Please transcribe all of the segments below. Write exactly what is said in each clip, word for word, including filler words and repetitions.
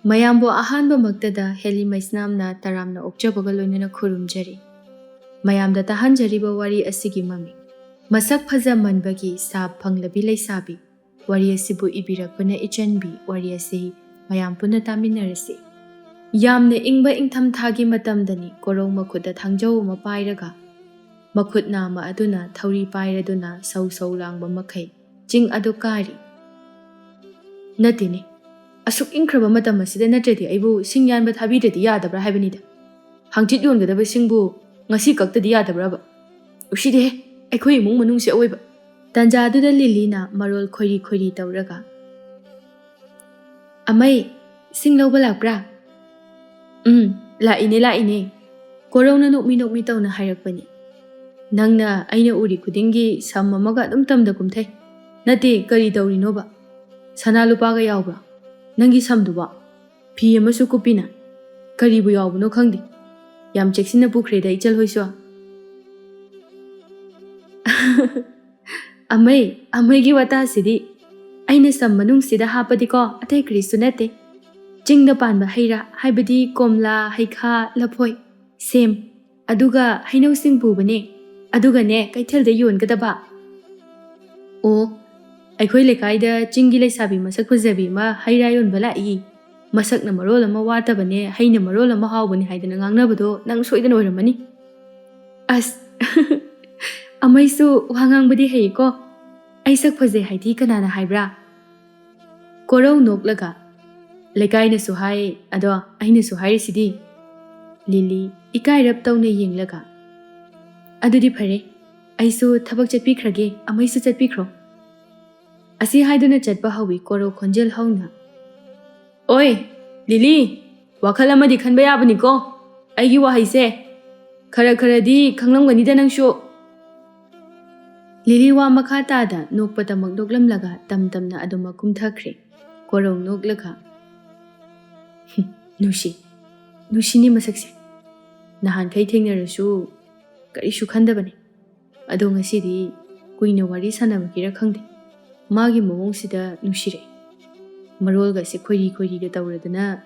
ꯃꯌꯥꯝꯕꯨ ꯑꯍꯥꯟꯕꯃꯛꯇꯗ ꯍꯦꯂꯤ ꯃꯩꯁꯅꯥꯝꯅ ꯇꯔꯥꯝꯅ ꯑꯣꯛꯆꯕꯒ ꯂꯣꯏꯅꯅ ꯈꯨꯔꯨꯝꯖꯔꯤ꯫ ꯃꯌꯥꯝꯗ ꯇꯥꯍꯟꯖꯔꯤꯕ ꯋꯥꯔꯤ ꯑꯁꯤꯒꯤ ꯃꯃꯤꯡ ꯃꯁꯛ ꯐꯖꯃꯟꯕꯒꯤ ꯁꯥꯞ ꯐꯪꯂꯕꯤ ꯂꯩꯁꯥꯕꯤ꯫ ꯋꯥꯔꯤ ꯑꯁꯤꯕꯨ ꯏꯕꯤꯔꯛꯄꯅ ꯏꯆꯟꯕꯤ꯫ ꯋꯥꯔꯤ ꯑꯁꯤ ꯃꯌꯥꯝ ꯄꯨꯟꯅ ꯇꯥꯃꯤꯟꯅꯔꯁꯤ꯫ ꯌꯥꯝꯅ ꯏꯪꯕ ꯏꯪꯊꯝꯊꯥꯒꯤ ꯃꯇꯝꯗꯅꯤ꯫ ꯀꯣꯔꯧ ꯃꯈꯨꯠꯇ ꯊꯥꯡꯖꯧ ꯑꯃ ꯄꯥꯏꯔꯒ, ꯃꯈꯨꯠ ꯅꯥꯝꯃ ꯑꯗꯨꯅ ꯊꯧꯔꯤ ꯄꯥꯏꯔꯗꯨꯅ ꯁꯧ ꯁꯧ ꯂꯥꯡꯕ ꯃꯈꯩ ꯆꯤꯡ ꯑꯗꯨ ꯀꯥꯔꯤ꯫ "ꯅꯠꯇꯦꯅꯦ, ꯑꯁꯨꯛ ꯏꯪꯈ꯭ꯔꯕ ꯃꯇꯝ ꯑꯁꯤꯗ ꯅꯠꯇ꯭ꯔꯗꯤ ꯑꯩꯕꯨ ꯁꯤꯡ ꯌꯥꯟꯕ ꯊꯥꯕꯤꯗ꯭ꯔꯗꯤ ꯌꯥꯗꯕ꯭ꯔꯥ ꯍꯥꯏꯕꯅꯤꯗ꯫ ꯍꯥꯡꯆꯤꯠ ꯌꯣꯟꯒꯗꯕ ꯁꯤꯡꯕꯨ ꯉꯁꯤ ꯀꯛꯇꯗꯤ ꯌꯥꯗꯕ꯭ꯔꯕ? ꯎꯁꯤꯗꯦꯍꯦ, ꯑꯩꯈꯣꯏ ꯏꯃꯨꯡ ꯃꯅꯨꯡꯁꯦ ꯑꯋꯣꯏꯕ!" ꯇꯥꯟꯖꯥꯗꯨꯗ ꯂꯤꯂꯤꯅ ꯃꯔꯣꯜ ꯈꯣꯏꯔꯤ ꯈꯣꯏꯔꯤ ꯇꯧꯔꯒ, "ꯑꯃꯩ, ꯁꯤꯡ ꯂꯧꯕ ꯂꯥꯛꯄ꯭ꯔꯥ?" "ꯎꯝ, ꯂꯥꯛꯏꯅꯦ, ꯂꯥꯛꯏꯅꯦ꯫" ꯀꯣꯔꯧꯅ ꯅꯣꯛꯃꯤ ꯅꯣꯛꯃꯤ ꯇꯧꯅ ꯍꯥꯏꯔꯛꯄꯅꯤ꯫ "ꯅꯪꯅ ꯑꯩꯅ ꯎꯔꯤ ꯈꯨꯗꯤꯡꯒꯤ ꯁꯝ ꯑꯃꯒ ꯑꯗꯨꯝ ꯇꯝꯗ ꯀꯨꯝꯊꯩ꯫ ꯅꯠꯇꯦ, ꯀꯔꯤ ꯇꯧꯔꯤꯅꯣꯕ? ꯁꯅꯥ ꯂꯨꯄꯥꯒ ꯌꯥꯎꯕ꯭ꯔꯣ ꯅꯪꯒꯤ ꯁꯝꯗꯨꯕꯣ? ꯐꯤ ꯑꯃꯁꯨ ꯀꯨꯞꯄꯤꯅ꯫ ꯀꯔꯤꯕꯨ ꯌꯥꯎꯕꯅꯣ ꯈꯪꯗꯦ꯫ ꯌꯥꯝ ꯆꯦꯛꯁꯤꯟꯅ ꯄꯨꯈ꯭ꯔꯦꯗ ꯏꯆꯜ ꯍꯣꯏꯁꯨ꯫" "ꯑꯃꯩ, ꯑꯃꯩꯒꯤ ꯋꯥꯇꯥꯁꯤꯗꯤ꯫ ꯑꯩꯅ ꯁꯝ ꯃꯅꯨꯡꯁꯤꯗ ꯍꯥꯞꯄꯗꯤꯀꯣ, ꯑꯇꯩ ꯀꯔꯤꯁꯨ ꯅꯠꯇꯦ꯫ ꯆꯤꯡꯗ ꯄꯥꯟꯕ ꯍꯩ ꯔꯥ, ꯍꯥꯏꯕꯗꯤ ꯀꯣꯝꯂꯥ, ꯍꯩꯈꯥ, ꯂꯐꯣꯏ, ꯁꯦꯝ, ꯑꯗꯨꯒ ꯍꯩꯅꯧꯁꯤꯡ ꯄꯨꯕꯅꯦ꯫ ꯑꯗꯨꯒꯅꯦ, ꯀꯩꯊꯦꯜꯗ ꯌꯣꯟꯒꯗꯕ꯫" "ꯑꯣ, ꯑꯩꯈꯣꯏ ꯂꯩꯀꯥꯏꯗ ꯆꯤꯡꯒꯤ ꯂꯩꯁꯥꯕꯤ ꯃꯁꯛ ꯐꯖꯕꯤ ꯑꯃ ꯍꯩ ꯔꯥ ꯌꯣꯟꯕ ꯂꯥꯛꯏ꯫ ꯃꯁꯛꯅ ꯃꯔꯣꯜ ꯑꯃ ꯋꯥꯠꯇꯕꯅꯦ, ꯍꯩꯅ ꯃꯔꯣꯜ ꯑꯃ ꯍꯥꯎꯕꯅꯦ ꯍꯥꯏꯗꯅ ꯉꯥꯡꯅꯕꯗꯣ ꯅꯪ ꯁꯣꯏꯗꯅ ꯑꯣꯏꯔꯝꯃꯅꯤ꯫" "ꯑꯁ, ꯑꯃꯩꯁꯨ ꯋꯥ ꯉꯥꯡꯕꯗꯤ ꯍꯩꯌꯦꯀꯣ꯫ ꯑꯩ ꯁꯛ ꯐꯖꯩ ꯍꯥꯏꯗꯤ ꯀꯅꯥꯅ ꯍꯥꯏꯕ꯭ꯔꯥ?" ꯀꯣꯔꯧ ꯅꯣꯛꯂꯒ, "ꯂꯩꯀꯥꯏꯅꯁꯨ ꯍꯥꯏ, ꯑꯗꯣ ꯑꯩꯅꯁꯨ ꯍꯥꯏꯔꯤꯁꯤꯗꯤ꯫" ꯂꯤꯂꯤ ꯏꯀꯥꯏꯔꯞ ꯇꯧꯅ ꯌꯦꯡꯂꯒ, "ꯑꯗꯨꯗꯤ ꯐꯔꯦ, ꯑꯩꯁꯨ ꯊꯕꯛ ꯆꯠꯄꯤꯈ꯭ꯔꯒꯦ, ꯑꯃꯩꯁꯨ ꯆꯠꯄꯤꯈ꯭ꯔꯣ꯫" ꯑꯁꯤ ꯍꯥꯏꯗꯨꯅ ꯆꯠꯄ ꯍꯧꯏ ꯀꯣꯔꯧ ꯈꯣꯟꯖꯦꯜ ꯍꯧꯅ꯫ "ꯑꯣꯏ, ꯂꯤꯂꯤ, ꯋꯥꯈꯜ ꯑꯃꯗꯤ ꯈꯟꯕ ꯌꯥꯕꯅꯤꯀꯣ ꯑꯩꯒꯤ ꯋꯥꯍꯩꯁꯦ꯫ ꯈꯔ ꯈꯔꯗꯤ ꯈꯪꯂꯝꯒꯅꯤꯗ ꯅꯪꯁꯨ꯫" ꯂꯤꯂꯤ ꯋꯥ ꯃꯈꯥ ꯇꯥꯗ ꯅꯣꯛꯄꯗꯃꯛ ꯅꯣꯛꯂꯝꯂꯒ ꯇꯝ ꯇꯝꯅ ꯑꯗꯨꯃꯛ ꯀꯨꯝꯊꯈ꯭ꯔꯦ꯫ ꯀꯣꯔꯧ ꯅꯣꯛꯂꯒ, "ꯍꯨꯝ, ꯅꯨꯡꯁꯤ, ꯅꯨꯡꯁꯤꯅꯤ ꯃꯁꯛꯁꯦ꯫ ꯅꯍꯥꯟꯈꯩ ꯊꯦꯡꯅꯔꯁꯨ ꯀꯔꯤꯁꯨ ꯈꯟꯗꯕꯅꯤ꯫ ꯑꯗꯣ ꯉꯁꯤꯗꯤ ꯀꯨꯏꯅ ꯋꯥꯔꯤ ꯁꯥꯟꯅꯕꯒꯤꯔ ꯈꯪꯗꯦ, ꯃꯥꯒꯤ ꯃꯑꯣꯡꯁꯤꯗ ꯅꯨꯡꯁꯤꯔꯛꯑꯦ꯫ ꯃꯔꯣꯜꯒꯁꯦ ꯈꯣꯏꯔꯤ ꯈꯣꯏꯔꯤꯒ ꯇꯧꯔꯗꯅ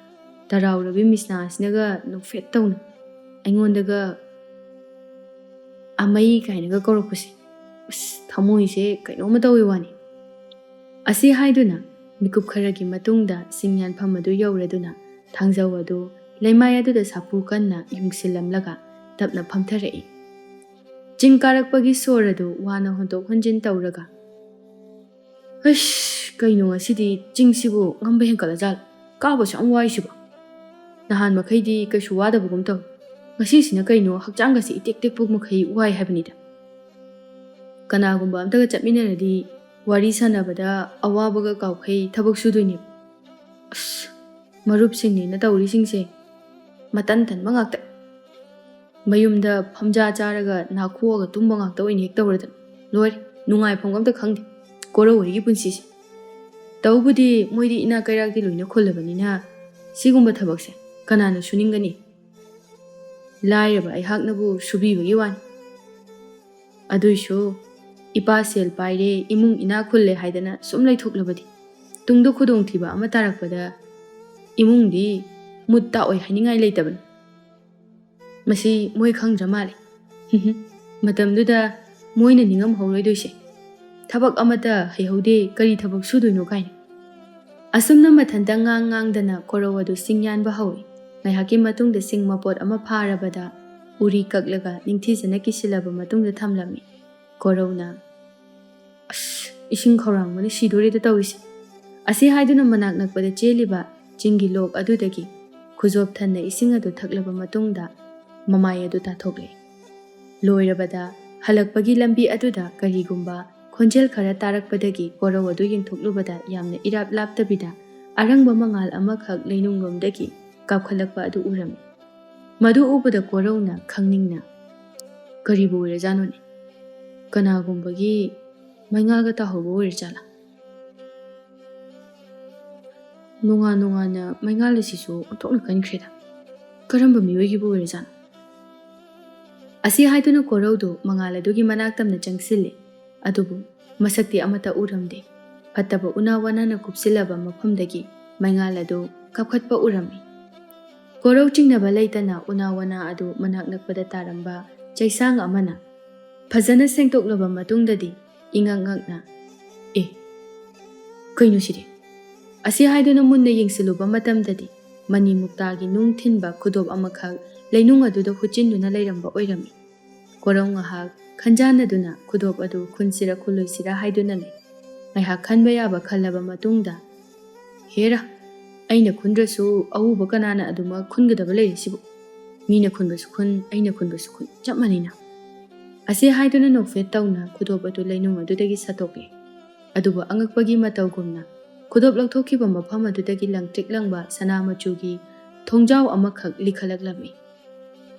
ꯇꯔꯥꯎꯔꯕꯤ ꯃꯤꯁꯅꯥ ꯑꯁꯤꯅꯒ ꯅꯣꯛꯐꯦꯠ ꯇꯧꯅ ꯑꯩꯉꯣꯟꯗꯒ "ꯑꯃꯩ" ꯀꯥꯏꯅꯒ ꯀꯧꯔꯛꯄꯁꯦ꯫ ꯑꯁ, ꯊꯃꯣꯏꯁꯦ ꯀꯩꯅꯣꯝꯃ ꯇꯧꯋꯤ ꯋꯥꯅꯤ꯫ ꯑꯁꯤ ꯍꯥꯏꯗꯨꯅ ꯃꯤꯀꯨꯞ ꯈꯔꯒꯤ ꯃꯇꯨꯡꯗ ꯆꯤꯡ ꯌꯥꯟꯐꯝ ꯑꯗꯨ ꯌꯧꯔꯗꯨꯅ ꯊꯥꯡꯖꯧ ꯑꯗꯨ ꯂꯩꯃꯥꯏ ꯑꯗꯨꯗ ꯁꯥꯐꯨ ꯀꯟꯅ ꯌꯨꯡꯁꯤꯜꯂꯝꯂꯒ ꯇꯞꯅ ꯐꯝꯊꯔꯛꯏ꯫ ꯆꯤꯡ ꯀꯥꯔꯛꯄꯒꯤ ꯁꯣꯔ ꯑꯗꯨ ꯋꯥꯅ ꯍꯣꯟꯗꯣꯛ ꯍꯣꯟꯖꯤꯟ ꯇꯧꯔꯒ, "ꯑꯁ, ꯀꯩꯅꯣ ꯉꯁꯤꯗꯤ ꯆꯤꯡꯁꯤꯕꯨ ꯉꯝꯕ ꯍꯦꯟꯀꯠꯂꯖꯥꯠꯂꯣ? ꯀꯥꯕꯁꯨ ꯌꯥꯝ ꯋꯥꯏꯁꯤꯕꯣ꯫ ꯅꯍꯥꯟ ꯃꯈꯩꯗꯤ ꯀꯩꯁꯨ ꯋꯥꯗꯕꯒꯨꯝ ꯇꯧ꯫ ꯉꯁꯤꯁꯤꯅ ꯀꯩꯅꯣ ꯍꯛꯆꯥꯡꯒꯁꯦ ꯏꯇꯦꯛ ꯇꯦꯛꯄ ꯃꯈꯩ ꯋꯥꯏ ꯍꯥꯏꯕꯅꯤꯗ꯫" ꯀꯅꯥꯒꯨꯝꯕ ꯑꯝꯇꯒ ꯆꯠꯃꯤꯟꯅꯔꯗꯤ ꯋꯥꯔꯤ ꯁꯥꯟꯅꯕꯗ ꯑꯋꯥꯕꯒ ꯀꯥꯎꯈꯩ ꯊꯕꯛ ꯁꯨꯗꯣꯏꯅꯦꯕ꯫ ꯑꯁ, ꯃꯔꯨꯞꯁꯤꯡꯅꯦꯅ ꯇꯧꯔꯤꯁꯤꯡꯁꯦ ꯃꯇꯟ ꯇꯟꯕ ꯉꯥꯛꯇ꯫ ꯃꯌꯨꯝꯗ ꯐꯝꯖꯥ ꯆꯥꯔꯒ ꯅꯥꯈꯣꯛꯑꯒ ꯇꯨꯝꯕ ꯉꯥꯛꯇ ꯑꯣꯏꯅ ꯍꯦꯛ ꯇꯧꯔꯗꯅ ꯂꯣꯏꯔꯦ꯫ ꯅꯨꯡꯉꯥꯏꯐꯝꯒ ꯑꯝꯇ ꯈꯪꯗꯦ ꯀꯣꯔꯧ ꯍꯣꯏꯒꯤ ꯄꯨꯟꯁꯤꯁꯦ꯫ ꯇꯧꯕꯨꯗꯤ ꯃꯣꯏꯗꯤ ꯏꯅꯥꯛ ꯀꯩꯔꯥꯛꯇꯤ ꯂꯣꯏꯅ ꯈꯨꯜꯂꯕꯅꯤꯅ ꯁꯤꯒꯨꯝꯕ ꯊꯕꯛꯁꯦ ꯀꯅꯥꯅ ꯁꯨꯅꯤꯡꯒꯅꯤ? ꯂꯥꯏꯔꯕ ꯑꯩꯍꯥꯛꯅꯕꯨ ꯁꯨꯕꯤꯕꯒꯤ ꯋꯥꯅꯤ꯫ ꯑꯗꯨꯏꯁꯨ ꯏꯄꯥ ꯁꯦꯜ ꯄꯥꯏꯔꯦ, ꯏꯃꯨꯡ ꯏꯅꯥꯛ ꯈꯨꯜꯂꯦ ꯍꯥꯏꯗꯅ ꯁꯨꯝ ꯂꯩꯊꯣꯛꯂꯕꯗꯤ ꯇꯨꯡꯗ ꯈꯨꯗꯣꯡꯊꯤꯕ ꯑꯃ ꯇꯥꯔꯛꯄꯗ ꯏꯃꯨꯡꯗꯤ ꯃꯨꯠ ꯇꯥꯛꯑꯣꯏ ꯍꯥꯏꯅꯤꯡꯉꯥꯏ ꯂꯩꯇꯕꯅꯤ꯫ ꯃꯁꯤ ꯃꯣꯏ ꯈꯪꯗ꯭ꯔ ꯃꯥꯜꯂꯦ꯫ ꯃꯇꯝꯗꯨꯗ ꯃꯣꯏꯅ ꯅꯤꯡꯉꯝꯍꯧꯔꯣꯏꯗꯣꯏꯁꯦ, "ꯊꯕꯛ ꯑꯃꯠꯇ ꯍꯩꯍꯧꯗꯦ, ꯀꯔꯤ ꯊꯕꯛ ꯁꯨꯗꯣꯏꯅꯣ?" ꯀꯥꯏꯅ꯫ ꯑꯁꯨꯝꯅ ꯃꯊꯟꯇ ꯉꯥꯡ ꯉꯥꯡꯗꯅ ꯀꯣꯔꯧ ꯑꯗꯨ ꯆꯤꯡ ꯌꯥꯟꯕ ꯍꯧꯏ꯫ ꯉꯥꯏꯍꯥꯛꯀꯤ ꯃꯇꯨꯡꯗ ꯆꯤꯡ ꯃꯄꯣꯠ ꯑꯃ ꯐꯥꯔꯕꯗ ꯎꯔꯤ ꯀꯛꯂꯒ ꯅꯤꯡꯊꯤꯖꯅ ꯀꯤꯁꯤꯜꯂꯕ ꯃꯇꯨꯡꯗ ꯊꯝꯂꯝꯃꯤ꯫ ꯀꯣꯔꯧꯅ, "ꯑꯁ, ꯏꯁꯤꯡ ꯈꯧꯔꯥꯡꯕꯅ ꯁꯤꯗꯣꯔꯦꯗ ꯇꯧꯔꯤꯁꯦ꯫" ꯑꯁꯤ ꯍꯥꯏꯗꯨꯅ ꯃꯅꯥꯛ ꯅꯛꯄꯗ ꯆꯦꯜꯂꯤꯕ ꯆꯤꯡꯒꯤ ꯂꯣꯛ ꯑꯗꯨꯗꯒꯤ ꯈꯨꯖꯣꯞ ꯊꯟꯅ ꯏꯁꯤꯡ ꯑꯗꯨ ꯊꯛꯂꯕ ꯃꯇꯨꯡꯗ ꯃꯃꯥꯏ ꯑꯗꯨ ꯇꯥꯊꯣꯛꯂꯦ꯫ ꯂꯣꯏꯔꯕꯗ ꯍꯜꯂꯛꯄꯒꯤ ꯂꯝꯕꯤ ꯑꯗꯨꯗ ꯀꯔꯤꯒꯨꯝꯕ ꯈꯣꯟꯖꯦꯜ ꯈꯔ ꯇꯥꯔꯛꯄꯗꯒꯤ ꯀꯣꯔꯧ ꯑꯗꯨ ꯌꯦꯡꯊꯣꯛꯂꯨꯕꯗ ꯌꯥꯝꯅ ꯏꯔꯥꯞ ꯂꯥꯞꯇꯕꯤꯗ ꯑꯔꯪꯕ ꯃꯉꯥꯜ ꯑꯃꯈꯛ ꯂꯩꯅꯨꯡꯂꯣꯝꯗꯒꯤ ꯀꯥꯞꯈꯠꯂꯛꯄ ꯑꯗꯨ ꯎꯔꯝꯃꯤ꯫ ꯃꯗꯨ ꯎꯕꯗ ꯀꯣꯔꯧꯅ ꯈꯪꯅꯤꯡꯅ, "ꯀꯔꯤꯕꯨ ꯑꯣꯏꯔꯖꯥꯠꯅꯣꯅꯦ? ꯀꯅꯥꯒꯨꯝꯕꯒꯤ ꯃꯩꯉꯥꯜꯒ ꯇꯥꯍꯧꯕ ꯑꯣꯏꯔꯖꯥꯠꯂꯥ? ꯅꯣꯡꯉꯥꯟ ꯅꯣꯡꯉꯥꯟꯅ ꯃꯩꯉꯥꯜ ꯑꯁꯤꯁꯨ ꯑꯣꯟꯊꯣꯛꯅ ꯀꯟꯈ꯭ꯔꯦꯗ꯫ ꯀꯔꯝꯕ ꯃꯤꯑꯣꯏꯒꯤꯕꯨ ꯑꯣꯏꯔꯖꯥꯠꯅꯣ?" ꯑꯁꯤ ꯍꯥꯏꯗꯨꯅ ꯀꯣꯔꯧꯗꯨ ꯃꯉꯥꯜ ꯑꯗꯨꯒꯤ ꯃꯅꯥꯛ ꯇꯝꯅ ꯆꯪꯁꯤꯜꯂꯦ꯫ ꯑꯗꯨꯕꯨ ꯃꯁꯛꯇꯤ ꯑꯃꯠꯇ ꯎꯔꯝꯗꯦ꯫ ꯐꯠꯇꯕ ꯎꯅꯥ ꯋꯥꯅꯥꯅ ꯀꯨꯞꯁꯤꯜꯂꯕ ꯃꯐꯝꯗꯒꯤ ꯃꯩꯉꯥꯜ ꯑꯗꯨ ꯀꯥꯞꯈꯠꯄ ꯎꯔꯝꯃꯤ꯫ ꯀꯣꯔꯧ ꯆꯤꯡꯅꯕ ꯂꯩꯇꯅ ꯎꯅꯥ ꯋꯥꯅꯥ ꯑꯗꯨ ꯃꯅꯥꯛ ꯅꯛꯄꯗ ꯇꯥꯔꯝꯕ ꯆꯩꯁꯥꯡ ꯑꯃꯅ ꯐꯖꯅ ꯁꯦꯡꯗꯣꯛꯂꯕ ꯃꯇꯨꯡꯗꯗꯤ ꯏꯉꯛ ꯉꯛꯅ, "ꯑꯦ, ꯀꯩꯅꯣ ꯁꯤꯗꯤ?" ꯑꯁꯤ ꯍꯥꯏꯗꯨꯅ ꯃꯨꯟꯅ ꯌꯦꯡꯁꯤꯜꯂꯨꯕ ꯃꯇꯝꯗꯗꯤ ꯃꯅꯤ ꯃꯨꯛꯇꯥꯒꯤ ꯅꯨꯡ ꯊꯤꯟꯕ ꯈꯨꯗꯣꯞ ꯑꯃꯈꯛ ꯂꯩꯅꯨꯡ ꯑꯗꯨꯗ ꯍꯨꯠꯆꯤꯟꯗꯨꯅ ꯂꯩꯔꯝꯕ ꯑꯣꯏꯔꯝꯃꯤ꯫ ꯀꯣꯔꯧ ꯉꯥꯏꯍꯥꯛ ꯈꯟꯖꯥꯟꯅꯗꯨꯅ ꯈꯨꯗꯣꯞ ꯑꯗꯨ ꯈꯨꯟꯁꯤꯔ ꯈꯨꯜꯂꯣꯏꯁꯤꯔ ꯍꯥꯏꯗꯨꯅ ꯂꯩ꯫ ꯉꯥꯏꯍꯥꯛ ꯈꯟꯕ ꯌꯥꯕ ꯈꯜꯂꯕ ꯃꯇꯨꯡꯗ, "ꯍꯦꯔꯥ, ꯑꯩꯅ ꯈꯨꯟꯗ꯭ꯔꯁꯨ ꯑꯎꯕ ꯀꯅꯥꯅ ꯑꯗꯨꯃꯛ ꯈꯨꯟꯒꯗꯕ ꯂꯩꯔꯤꯁꯤꯕꯨ? ꯃꯤꯅ ꯈꯨꯟꯕꯁꯨ ꯈꯨꯟ, ꯑꯩꯅ ꯈꯨꯟꯕꯁꯨ ꯈꯨꯟ, ꯆꯞ ꯃꯥꯟꯅꯩꯅ?" ꯑꯁꯤ ꯍꯥꯏꯗꯨꯅ ꯅꯣꯛꯐꯦꯠ ꯇꯧꯅ ꯈꯨꯗꯣꯞ ꯑꯗꯨ ꯂꯩꯅꯨꯡ ꯑꯗꯨꯗꯒꯤ ꯁꯠꯇꯣꯛꯏ꯫ ꯑꯗꯨꯕꯨ ꯑꯉꯛꯄꯒꯤ ꯃꯇꯧꯒꯨꯝꯅ ꯈꯨꯗꯣꯞ ꯂꯧꯊꯣꯛꯈꯤꯕ ꯃꯐꯝ ꯑꯗꯨꯗꯒꯤ ꯂꯪꯇ꯭ꯔꯤꯛ ꯂꯪꯕ ꯁꯅꯥ ꯃꯆꯨꯒꯤ ꯊꯣꯡꯖꯥꯎ ꯑꯃꯈꯛ ꯂꯤꯈꯠꯂꯛꯂꯝꯃꯤ꯫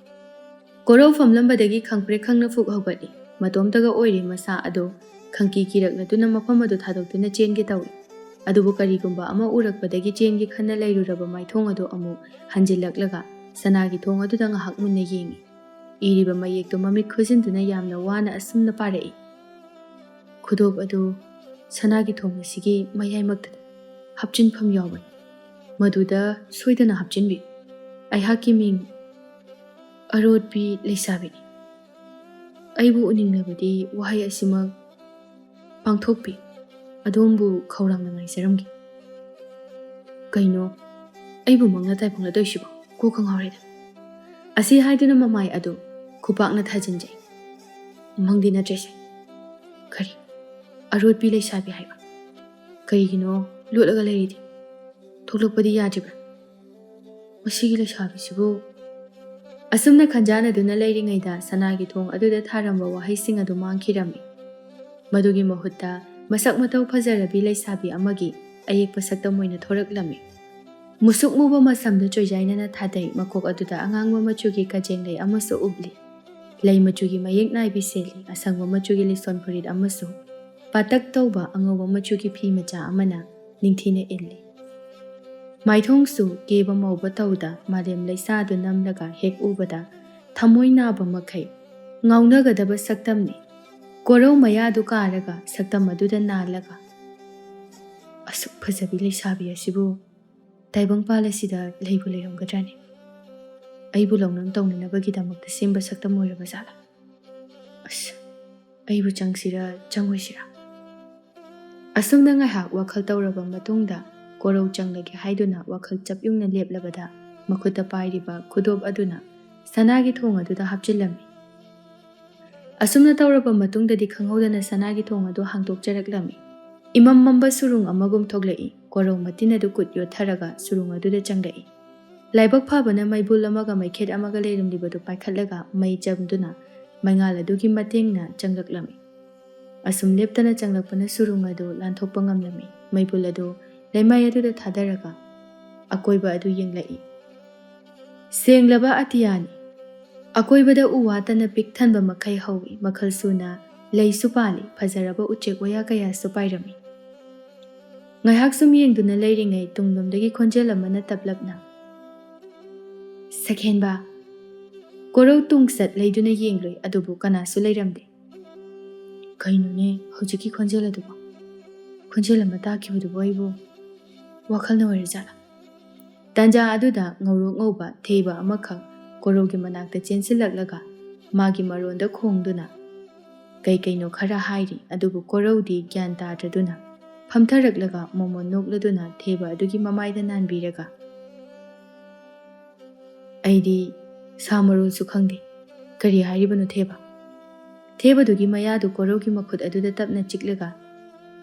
ꯀꯣꯔꯧ ꯐꯝꯂꯝꯕꯗꯒꯤ ꯈꯪꯄ꯭ꯔꯦꯛ ꯈꯪꯅ ꯐꯨꯛ ꯍꯧꯒꯠꯂꯤ꯫ ꯃꯇꯣꯝꯇꯒ ꯑꯣꯏꯔꯤ ꯃꯁꯥ ꯑꯗꯣ ꯈꯪꯀꯤ ꯀꯤꯔꯛꯅꯗꯨꯅ ꯃꯐꯝ ꯑꯗꯨ ꯊꯥꯗꯣꯛꯇꯨꯅ ꯆꯦꯟꯒꯦ ꯇꯧꯏ꯫ ꯑꯗꯨꯕꯨ ꯀꯔꯤꯒꯨꯝꯕ ꯑꯃ ꯎꯔꯛꯄꯗꯒꯤ ꯆꯦꯟꯒꯦ ꯈꯟꯅ ꯂꯩꯔꯨꯔꯕ ꯃꯥꯏꯊꯣꯡ ꯑꯗꯨ ꯑꯃꯨꯛ ꯍꯟꯖꯤꯜꯂꯛꯂꯒ ꯁꯅꯥꯒꯤ ꯊꯣꯡ ꯑꯗꯨꯗ ꯉꯥꯏꯍꯥꯛ ꯃꯨꯟꯅ ꯌꯦꯡꯏ꯫ ꯏꯔꯤꯕ ꯃꯌꯦꯛꯇꯨ ꯃꯃꯤꯠ ꯈꯨꯖꯤꯟꯗꯨꯅ ꯌꯥꯝꯅ ꯋꯥꯅ ꯑꯁꯨꯝꯅ ꯄꯥꯔꯛꯏ, "ꯈꯨꯗꯣꯞ ꯑꯗꯨ ꯁꯅꯥꯒꯤ ꯊꯣꯡ ꯑꯁꯤꯒꯤ ꯃꯌꯥꯏꯃꯛꯇꯗ ꯍꯥꯞꯆꯤꯟꯐꯝ ꯌꯥꯎꯕꯅꯤ꯫ ꯃꯗꯨꯗ ꯁꯣꯏꯗꯅ ꯍꯥꯞꯆꯤꯟꯕꯤꯌꯨ꯫ ꯑꯩꯍꯥꯛꯀꯤ ꯃꯤꯡ ꯑꯔꯣꯠꯄꯤ ꯂꯩꯁꯥꯕꯤꯅꯤ꯫ ꯑꯩꯕꯨ ꯎꯅꯤꯡꯂꯕꯗꯤ ꯋꯥꯍꯩ ꯑꯁꯤꯃꯛ ꯄꯥꯡꯊꯣꯛꯄꯤ꯫ ꯑꯗꯣꯝꯕꯨ ꯈꯧꯔꯥꯡꯅ ꯉꯥꯏꯖꯔꯝꯒꯦ꯫" "ꯀꯩꯅꯣ, ꯑꯩꯕꯨ ꯃꯪꯂ ꯇꯥꯏꯕꯪꯂ ꯇꯧꯏꯁꯤꯕꯣ? ꯀꯣꯛꯀ ꯉꯥꯎꯔꯦꯗ꯫" ꯑꯁꯤ ꯍꯥꯏꯗꯨꯅ ꯃꯃꯥꯏ ꯑꯗꯨ ꯈꯨꯄꯥꯛꯅ ꯊꯥꯖꯤꯟꯖꯩ꯫ "ꯃꯪꯗꯤ ꯅꯠꯇ꯭ꯔꯦꯁꯦ꯫ ꯀꯔꯤ? ꯑꯔꯣꯠꯄꯤ ꯂꯩꯁꯥꯕꯤ ꯍꯥꯏꯕ? ꯀꯔꯤꯒꯤꯅꯣ ꯂꯣꯠꯂꯒ ꯂꯩꯔꯤꯗꯤ? ꯊꯣꯛꯂꯛꯄꯗꯤ ꯌꯥꯗ꯭ꯔꯤꯕ꯭ꯔꯥ? ꯃꯁꯤꯒꯤ ꯂꯩꯁꯥꯕꯤꯁꯤꯕꯨ?" ꯑꯁꯨꯝꯅ ꯈꯟꯖꯥꯟꯅꯗꯨꯅ ꯂꯩꯔꯤꯉꯩꯗ ꯁꯅꯥꯒꯤ ꯊꯣꯡ ꯑꯗꯨꯗ ꯊꯥꯔꯝꯕ ꯋꯥꯍꯩꯁꯤꯡ ꯑꯗꯨ ꯃꯥꯡꯈꯤꯔꯝꯃꯤ꯫ ꯃꯗꯨꯒꯤ ꯃꯍꯨꯠꯇ ꯃꯁꯛ ꯃꯇꯧ ꯐꯖꯔꯕꯤ ꯂꯩꯁꯥꯕꯤ ꯑꯃꯒꯤ ꯑꯌꯦꯛꯄ ꯁꯛꯇꯝ ꯑꯣꯏꯅ ꯊꯣꯔꯛꯂꯝꯃꯤ꯫ ꯃꯨꯁꯨꯛ ꯃꯨꯕ ꯃꯁꯝꯗ ꯆꯣꯏꯖꯥꯏꯅꯅ ꯊꯥꯗꯩ, ꯃꯀꯣꯛ ꯑꯗꯨꯗ ꯑꯉꯥꯡꯕ ꯃꯆꯨꯒꯤ ꯀꯖꯦꯡ ꯂꯩ ꯑꯃꯁꯨ ꯎꯞꯂꯤ꯫ ꯂꯩ ꯃꯆꯨꯒꯤ ꯃꯌꯦꯛ ꯅꯥꯏꯕꯤ ꯁꯦꯠꯂꯤ, ꯑꯁꯪꯕ ꯃꯆꯨꯒꯤ ꯂꯤꯁꯣꯟ ꯐꯨꯔꯤꯠ ꯑꯃꯁꯨ ꯄꯥꯇꯛ ꯇꯧꯕ ꯑꯉꯧꯕ ꯃꯆꯨꯒꯤ ꯐꯤ ꯃꯆꯥ ꯑꯃꯅ ꯅꯤꯡꯊꯤꯅ ꯏꯜꯂꯤ꯫ ꯃꯥꯏꯊꯣꯡꯁꯨ ꯀꯦꯕ ꯃꯧꯕ ꯇꯧꯗ ꯃꯥꯂꯦꯝ ꯂꯩꯁꯥꯗꯨ ꯅꯝꯂꯒ ꯍꯦꯛ ꯎꯕꯗ ꯊꯃꯣꯏ ꯅꯥꯕ ꯃꯈꯩ ꯉꯥꯎꯅꯒꯗꯕ ꯁꯛꯇꯝꯅꯤ꯫ ꯀꯣꯔꯧ ꯃꯌꯥꯗꯨ ꯀꯥꯔꯒ ꯁꯛꯇꯝ ꯑꯗꯨꯗ ꯅꯥꯜꯂꯒ ꯑꯁꯨꯛ ꯐꯖꯕꯤ ꯂꯩꯁꯥꯕꯤ ꯑꯁꯤꯕꯨ ꯇꯥꯏꯕꯪꯄꯥꯜ ꯑꯁꯤꯗ ꯂꯩꯕꯨ ꯂꯩꯔꯝꯒꯗ꯭ꯔꯥꯅꯦ? ꯑꯩꯕꯨ ꯂꯧꯅꯝ ꯇꯧꯅꯅꯕꯒꯤꯗꯃꯛꯇ ꯁꯦꯝꯕ ꯁꯛꯇꯝ ꯑꯣꯏꯔꯕ ꯖꯥꯠꯂꯥ? ꯑꯁ, ꯑꯩꯕꯨ ꯆꯪꯁꯤꯔꯥ ꯆꯪꯉꯣꯏꯁꯤꯔꯥ? ꯑꯁꯨꯝꯅ ꯉꯥꯏꯍꯥꯛ ꯋꯥꯈꯜ ꯇꯧꯔꯕ ꯃꯇꯨꯡꯗ, ꯀꯣꯔꯧ ꯆꯪꯂꯒꯦ ꯍꯥꯏꯗꯨꯅ ꯋꯥꯈꯜ ꯆꯞ ꯌꯨꯡꯅ ꯂꯦꯞꯂꯕꯗ, ꯃꯈꯨꯠꯇ ꯄꯥꯏꯔꯤꯕ ꯈꯨꯗꯣꯞ ꯑꯗꯨꯅ ꯁꯅꯥꯒꯤ ꯊꯣꯡ ꯑꯗꯨꯗ ꯍꯥꯞꯆꯤꯜꯂꯝꯃꯤ꯫ ꯑꯁꯨꯝꯅ ꯇꯧꯔꯕ ꯃꯇꯨꯡꯗꯗꯤ ꯈꯪꯍꯧꯗꯅ ꯁꯅꯥꯒꯤ ꯊꯣꯡ ꯑꯗꯨ ꯍꯥꯡꯗꯣꯛꯆꯔꯛꯂꯝꯃꯤ꯫ ꯏꯃꯝ ꯃꯝꯕ ꯁꯨꯔꯨꯡ ꯑꯃꯒꯨꯝ ꯊꯣꯛꯂꯛꯏ꯫ ꯀꯣꯔꯧ ꯃꯇꯤꯟ ꯑꯗꯨ ꯈꯨꯠ ꯌꯣꯠꯊꯔꯒ ꯁꯨꯔꯨꯡ ꯑꯗꯨꯗ ꯆꯪꯂꯛꯏ꯫ ꯂꯥꯏꯕꯛ ꯐꯕꯅ ꯃꯩꯕꯨꯜ ꯑꯃꯒ ꯃꯩꯈꯦꯠ ꯑꯃꯒ ꯂꯩꯔꯝꯂꯤꯕꯗꯨ ꯄꯥꯏꯈꯠꯂꯒ ꯃꯩ ꯆꯝꯗꯨꯅ ꯃꯩꯉꯥꯜ ꯑꯗꯨꯒꯤ ꯃꯇꯦꯡꯅ ꯆꯪꯂꯛꯂꯝꯃꯤ꯫ ꯑꯁꯨꯝ ꯂꯦꯞꯇꯅ ꯆꯪꯂꯛꯄꯅ ꯁꯨꯔꯨꯡ ꯑꯗꯨ ꯂꯥꯟꯊꯣꯛꯄ ꯉꯝꯂꯝꯃꯤ꯫ ꯃꯩꯕꯨꯜ ꯑꯗꯨ ꯂꯩꯃꯥꯏ ꯑꯗꯨꯗ ꯊꯥꯗꯔꯒ ꯑꯀꯣꯏꯕ ꯑꯗꯨ ꯌꯦꯡꯂꯛꯏ꯫ ꯁꯦꯡꯂꯕ ꯑꯇꯤꯌꯥꯅꯤ꯫ ꯑꯀꯣꯏꯕꯗ ꯎ ꯋꯥꯇꯅ ꯄꯤꯛ ꯊꯟꯕ ꯃꯈꯩ ꯍꯧꯏ꯫ ꯃꯈꯜ ꯁꯨꯅ ꯂꯩꯁꯨ ꯄꯥꯜꯂꯤ꯫ ꯐꯖꯔꯕ ꯎꯆꯦꯛ ꯋꯥꯌꯥ ꯀꯌꯥꯁꯨ ꯄꯥꯏꯔꯝꯃꯤ꯫ ꯉꯥꯏꯍꯥꯛ ꯁꯨꯝ ꯌꯦꯡꯗꯨꯅ ꯂꯩꯔꯤꯉꯩ ꯇꯨꯡꯂꯣꯝꯗꯒꯤ ꯈꯣꯟꯖꯦꯜ ꯑꯃꯅ ꯇꯞꯂꯞꯅ, "ꯁꯛꯍꯦꯟꯕ!" ꯀꯣꯔꯧ ꯇꯨꯡ ꯆꯠ ꯂꯩꯗꯨꯅ ꯌꯦꯡꯂꯨꯏ, ꯑꯗꯨꯕꯨ ꯀꯅꯥꯁꯨ ꯂꯩꯔꯝꯗꯦ꯫ "ꯀꯩꯅꯣꯅꯦ ꯍꯧꯖꯤꯛꯀꯤ ꯈꯣꯟꯖꯦꯜ ꯑꯗꯨꯕꯨ? ꯈꯣꯟꯖꯦꯜ ꯑꯃ ꯇꯥꯈꯤꯕꯗꯨꯕꯨ ꯑꯩꯕꯨ ꯋꯥꯈꯜꯅ ꯑꯣꯏꯔꯖꯥꯠꯂꯥ?" ꯇꯥꯟꯖꯥ ꯑꯗꯨꯗ ꯉꯧꯔꯣꯛ ꯉꯧꯕ ꯊꯦꯕ ꯑꯃꯈꯛ ꯀꯣꯔꯧꯒꯤ ꯃꯅꯥꯛꯇ ꯆꯦꯟꯁꯤꯜꯂꯛꯂꯒ ꯃꯥꯒꯤ ꯃꯔꯣꯟꯗ ꯈꯣꯡꯗꯨꯅ ꯀꯩ ꯀꯩꯅꯣ ꯈꯔ ꯍꯥꯏꯔꯤ, ꯑꯗꯨꯕꯨ ꯀꯣꯔꯧꯗꯤ ꯒ꯭ꯌꯥꯟ ꯇꯥꯗ꯭ꯔꯗꯨꯅ ꯐꯝꯊꯔꯛꯂꯒ ꯃꯣꯃꯣꯟ ꯅꯣꯛꯂꯗꯨꯅ ꯊꯦꯕ ꯑꯗꯨꯒꯤ ꯃꯃꯥꯏꯗ ꯅꯥꯟꯕꯤꯔꯒ, "ꯑꯩꯗꯤ ꯁꯥ ꯃꯔꯣꯜꯁꯨ ꯈꯪꯗꯦ꯫ ꯀꯔꯤ ꯍꯥꯏꯔꯤꯕꯅꯣ ꯊꯦꯕ?" ꯊꯦꯕꯗꯨꯒꯤ ꯃꯌꯥꯗꯨ ꯀꯣꯔꯧꯒꯤ ꯃꯈꯨꯠ ꯑꯗꯨꯗ ꯇꯞꯅ ꯆꯤꯛꯂꯒ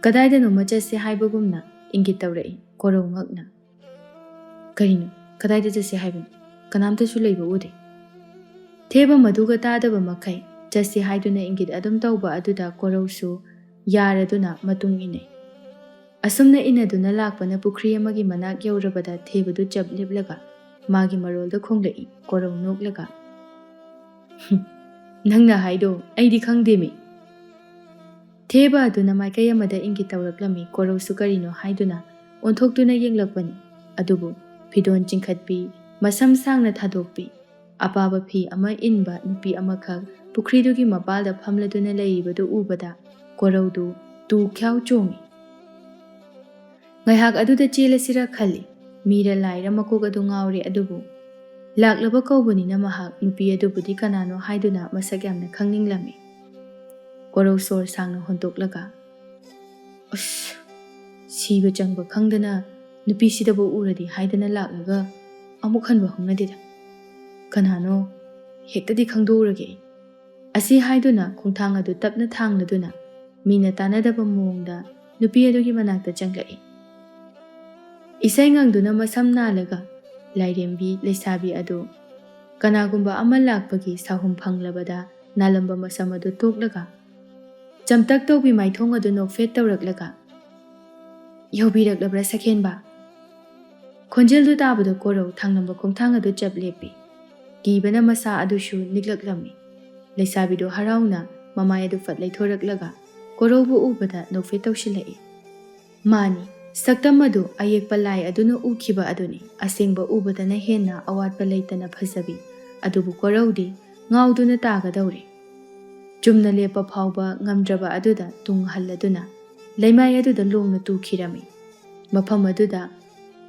ꯀꯗꯥꯏꯗꯅꯣꯃ ꯆꯠꯁꯦ ꯍꯥꯏꯕꯒꯨꯝꯅ ꯏꯪꯒꯤꯠ ꯇꯧꯔꯛꯏ꯫ ꯀꯣꯔꯧ ꯉꯛꯅ, "ꯀꯔꯤꯅꯣ? ꯀꯗꯥꯏꯗ ꯆꯠꯁꯦ ꯍꯥꯏꯕꯅꯣ? ꯀꯅꯥꯝꯇꯁꯨ ꯂꯩꯕ ꯎꯗꯦ꯫" ꯊꯦꯕ ꯃꯗꯨꯒ ꯇꯥꯗꯕ ꯃꯈꯩ ꯆꯠꯁꯦ ꯍꯥꯏꯗꯨꯅ ꯏꯪꯒꯤꯠ ꯑꯗꯨꯝ ꯇꯧꯕ ꯑꯗꯨꯗ ꯀꯣꯔꯧꯁꯨ ꯌꯥꯔꯗꯨꯅ ꯃꯇꯨꯡ ꯏꯟꯅꯩ꯫ ꯑꯁꯨꯝꯅ ꯏꯟꯅꯗꯨꯅ ꯂꯥꯛꯄꯅ ꯄꯨꯈ꯭ꯔꯤ ꯑꯃꯒꯤ ꯃꯅꯥꯛ ꯌꯧꯔꯕꯗ ꯊꯦꯕꯗꯨ ꯆꯞ ꯂꯦꯞꯂꯒ ꯃꯥꯒꯤ ꯃꯔꯣꯜꯗ ꯈꯣꯡꯂꯛꯏ꯫ ꯀꯣꯔꯧ ꯅꯣꯛꯂꯒ, "ꯍꯨꯝ, ꯅꯪꯅ ꯍꯥꯏꯗꯣ ꯑꯩꯗꯤ ꯈꯪꯗꯦꯃꯤ꯫" ꯊꯦꯕ ꯑꯗꯨꯅ ꯃꯥꯏꯀꯩ ꯑꯃꯗ ꯏꯪꯒꯤꯠ ꯇꯧꯔꯛꯂꯝꯃꯤ꯫ ꯀꯣꯔꯧꯁꯨ ꯀꯔꯤꯅꯣ ꯍꯥꯏꯗꯨꯅ ꯑꯣꯟꯊꯣꯛꯇꯨꯅ ꯌꯦꯡꯂꯛꯄꯅꯤ꯫ ꯑꯗꯨꯕꯨ ꯐꯤꯗꯣꯟ ꯆꯤꯡꯈꯠꯄꯤ, ꯃꯁꯝ ꯁꯥꯡꯅ ꯊꯥꯗꯣꯛꯄꯤ, ꯑꯄꯥꯕ ꯐꯤ ꯑꯃ ꯏꯟꯕ ꯅꯨꯄꯤ ꯑꯃꯈꯛ ꯄꯨꯈ꯭ꯔꯤꯗꯨꯒꯤ ꯃꯄꯥꯜꯗ ꯐꯝꯂꯗꯨꯅ ꯂꯩꯔꯤꯕꯗꯨ ꯎꯕꯗ ꯀꯣꯔꯧꯗꯨ ꯇꯨ ꯈ꯭ꯌꯥꯎ ꯆꯣꯡꯏ꯫ ꯉꯥꯏꯍꯥꯛ ꯑꯗꯨꯗ ꯆꯦꯜꯂꯁꯤꯔ ꯈꯜꯂꯤ꯫ ꯃꯤꯔ ꯂꯥꯏꯔ ꯃꯀꯣꯛ ꯑꯗꯨ ꯉꯥꯎꯔꯦ꯫ ꯑꯗꯨꯕꯨ ꯂꯥꯛꯂꯕ ꯀꯧꯕꯅꯤꯅ ꯃꯍꯥꯛ ꯅꯨꯄꯤ ꯑꯗꯨꯕꯨꯗꯤ ꯀꯅꯥꯅꯣ ꯍꯥꯏꯗꯨꯅ ꯃꯁꯛ ꯌꯥꯝꯅ ꯈꯪꯅꯤꯡꯂꯝꯃꯤ꯫ ꯀꯣꯔꯧ ꯁꯣꯔ ꯁꯥꯡꯅ ꯍꯣꯟꯗꯣꯛꯂꯒ, "ꯑꯁ, ꯁꯤꯕ ꯆꯪꯕ ꯈꯪꯗꯅ ꯅꯨꯄꯤꯁꯤꯗꯕꯨ ꯎꯔꯗꯤ ꯍꯥꯏꯗꯅ ꯂꯥꯛꯂꯒ ꯑꯃꯨꯛ ꯍꯟꯕ ꯍꯧꯅꯗꯦꯗ꯫ ꯀꯅꯥꯅꯣ ꯍꯦꯛꯇꯗꯤ ꯈꯪꯗꯣꯛꯎꯔꯒꯦ ꯑꯩ꯫" ꯑꯁꯤ ꯍꯥꯏꯗꯨꯅ ꯈꯣꯡꯊꯥꯡ ꯑꯗꯨ ꯇꯞꯅ ꯊꯥꯡꯂꯗꯨꯅ ꯃꯤꯅ ꯇꯥꯟꯅꯗꯕ ꯃꯑꯣꯡꯗ ꯅꯨꯄꯤ ꯑꯗꯨꯒꯤ ꯃꯅꯥꯛꯇ ꯆꯪꯂꯛꯏ꯫ ꯏꯁꯩ ꯉꯪꯗꯨꯅ ꯃꯁꯝ ꯅꯥꯜꯂꯒ ꯂꯥꯏꯔꯦꯝꯕꯤ ꯂꯩꯁꯥꯕꯤ ꯑꯗꯨ ꯀꯅꯥꯒꯨꯝꯕ ꯑꯃ ꯂꯥꯛꯄꯒꯤ ꯁꯥꯍꯨꯝ ꯐꯪꯂꯕꯗ ꯅꯥꯜꯂꯝꯕ ꯃꯁꯝ ꯑꯗꯨ ꯇꯣꯛꯂꯒ ꯆꯝꯇꯛ ꯇꯧꯕꯤ ꯃꯥꯏꯊꯣꯡ ꯑꯗꯨ ꯅꯣꯛꯐꯦꯠ ꯇꯧꯔꯛꯂꯒ, "ꯌꯧꯕꯤꯔꯛꯂꯕ꯭ꯔꯥ ꯁꯈꯦꯟꯕ?" ꯈꯣꯟꯖꯦꯜꯗꯨ ꯇꯥꯕꯗ ꯀꯣꯔꯧ ꯊꯥꯡꯂꯝꯕ ꯈꯣꯡꯊꯥꯡ ꯑꯗꯨ ꯆꯞ ꯂꯦꯞꯄꯤ꯫ ꯀꯤꯕꯅ ꯃꯁꯥ ꯑꯗꯨꯁꯨ ꯅꯤꯛꯂꯛꯂꯝꯃꯤ꯫ ꯂꯩꯁꯥꯕꯤꯗꯨ ꯍꯔꯥꯎꯅ ꯃꯃꯥꯏ ꯑꯗꯨ ꯐꯠ ꯂꯩꯊꯣꯔꯛꯂꯒ ꯀꯣꯔꯧꯕꯨ ꯎꯕꯗ ꯅꯣꯛꯐꯦꯠ ꯇꯧꯁꯤꯜꯂꯛꯏ꯫ ꯃꯥꯅꯤ, ꯁꯛꯇꯝ ꯑꯗꯨ ꯑꯌꯦꯛꯄ ꯂꯥꯏ ꯑꯗꯨꯅ ꯎꯈꯤꯕ ꯑꯗꯨꯅꯤ꯫ ꯑꯁꯦꯡꯕ ꯎꯕꯗꯅ ꯍꯦꯟꯅ ꯑꯋꯥꯠꯄ ꯂꯩꯇꯅ ꯐꯖꯕꯤ꯫ ꯑꯗꯨꯕꯨ ꯀꯣꯔꯧꯗꯤ ꯉꯥꯎꯗꯨꯅ ꯇꯥꯒꯗꯧꯔꯦ꯫ ꯆꯨꯝꯅ ꯂꯦꯞꯄ ꯐꯥꯎꯕ ꯉꯝꯗ꯭ꯔꯕ ꯑꯗꯨꯗ ꯇꯨꯡ ꯍꯜꯂꯗꯨꯅ ꯂꯩꯃꯥꯏ ꯑꯗꯨꯗ ꯂꯣꯡꯅ ꯇꯨꯈꯤꯔꯝꯃꯤ꯫ ꯃꯐꯝ ꯑꯗꯨꯗ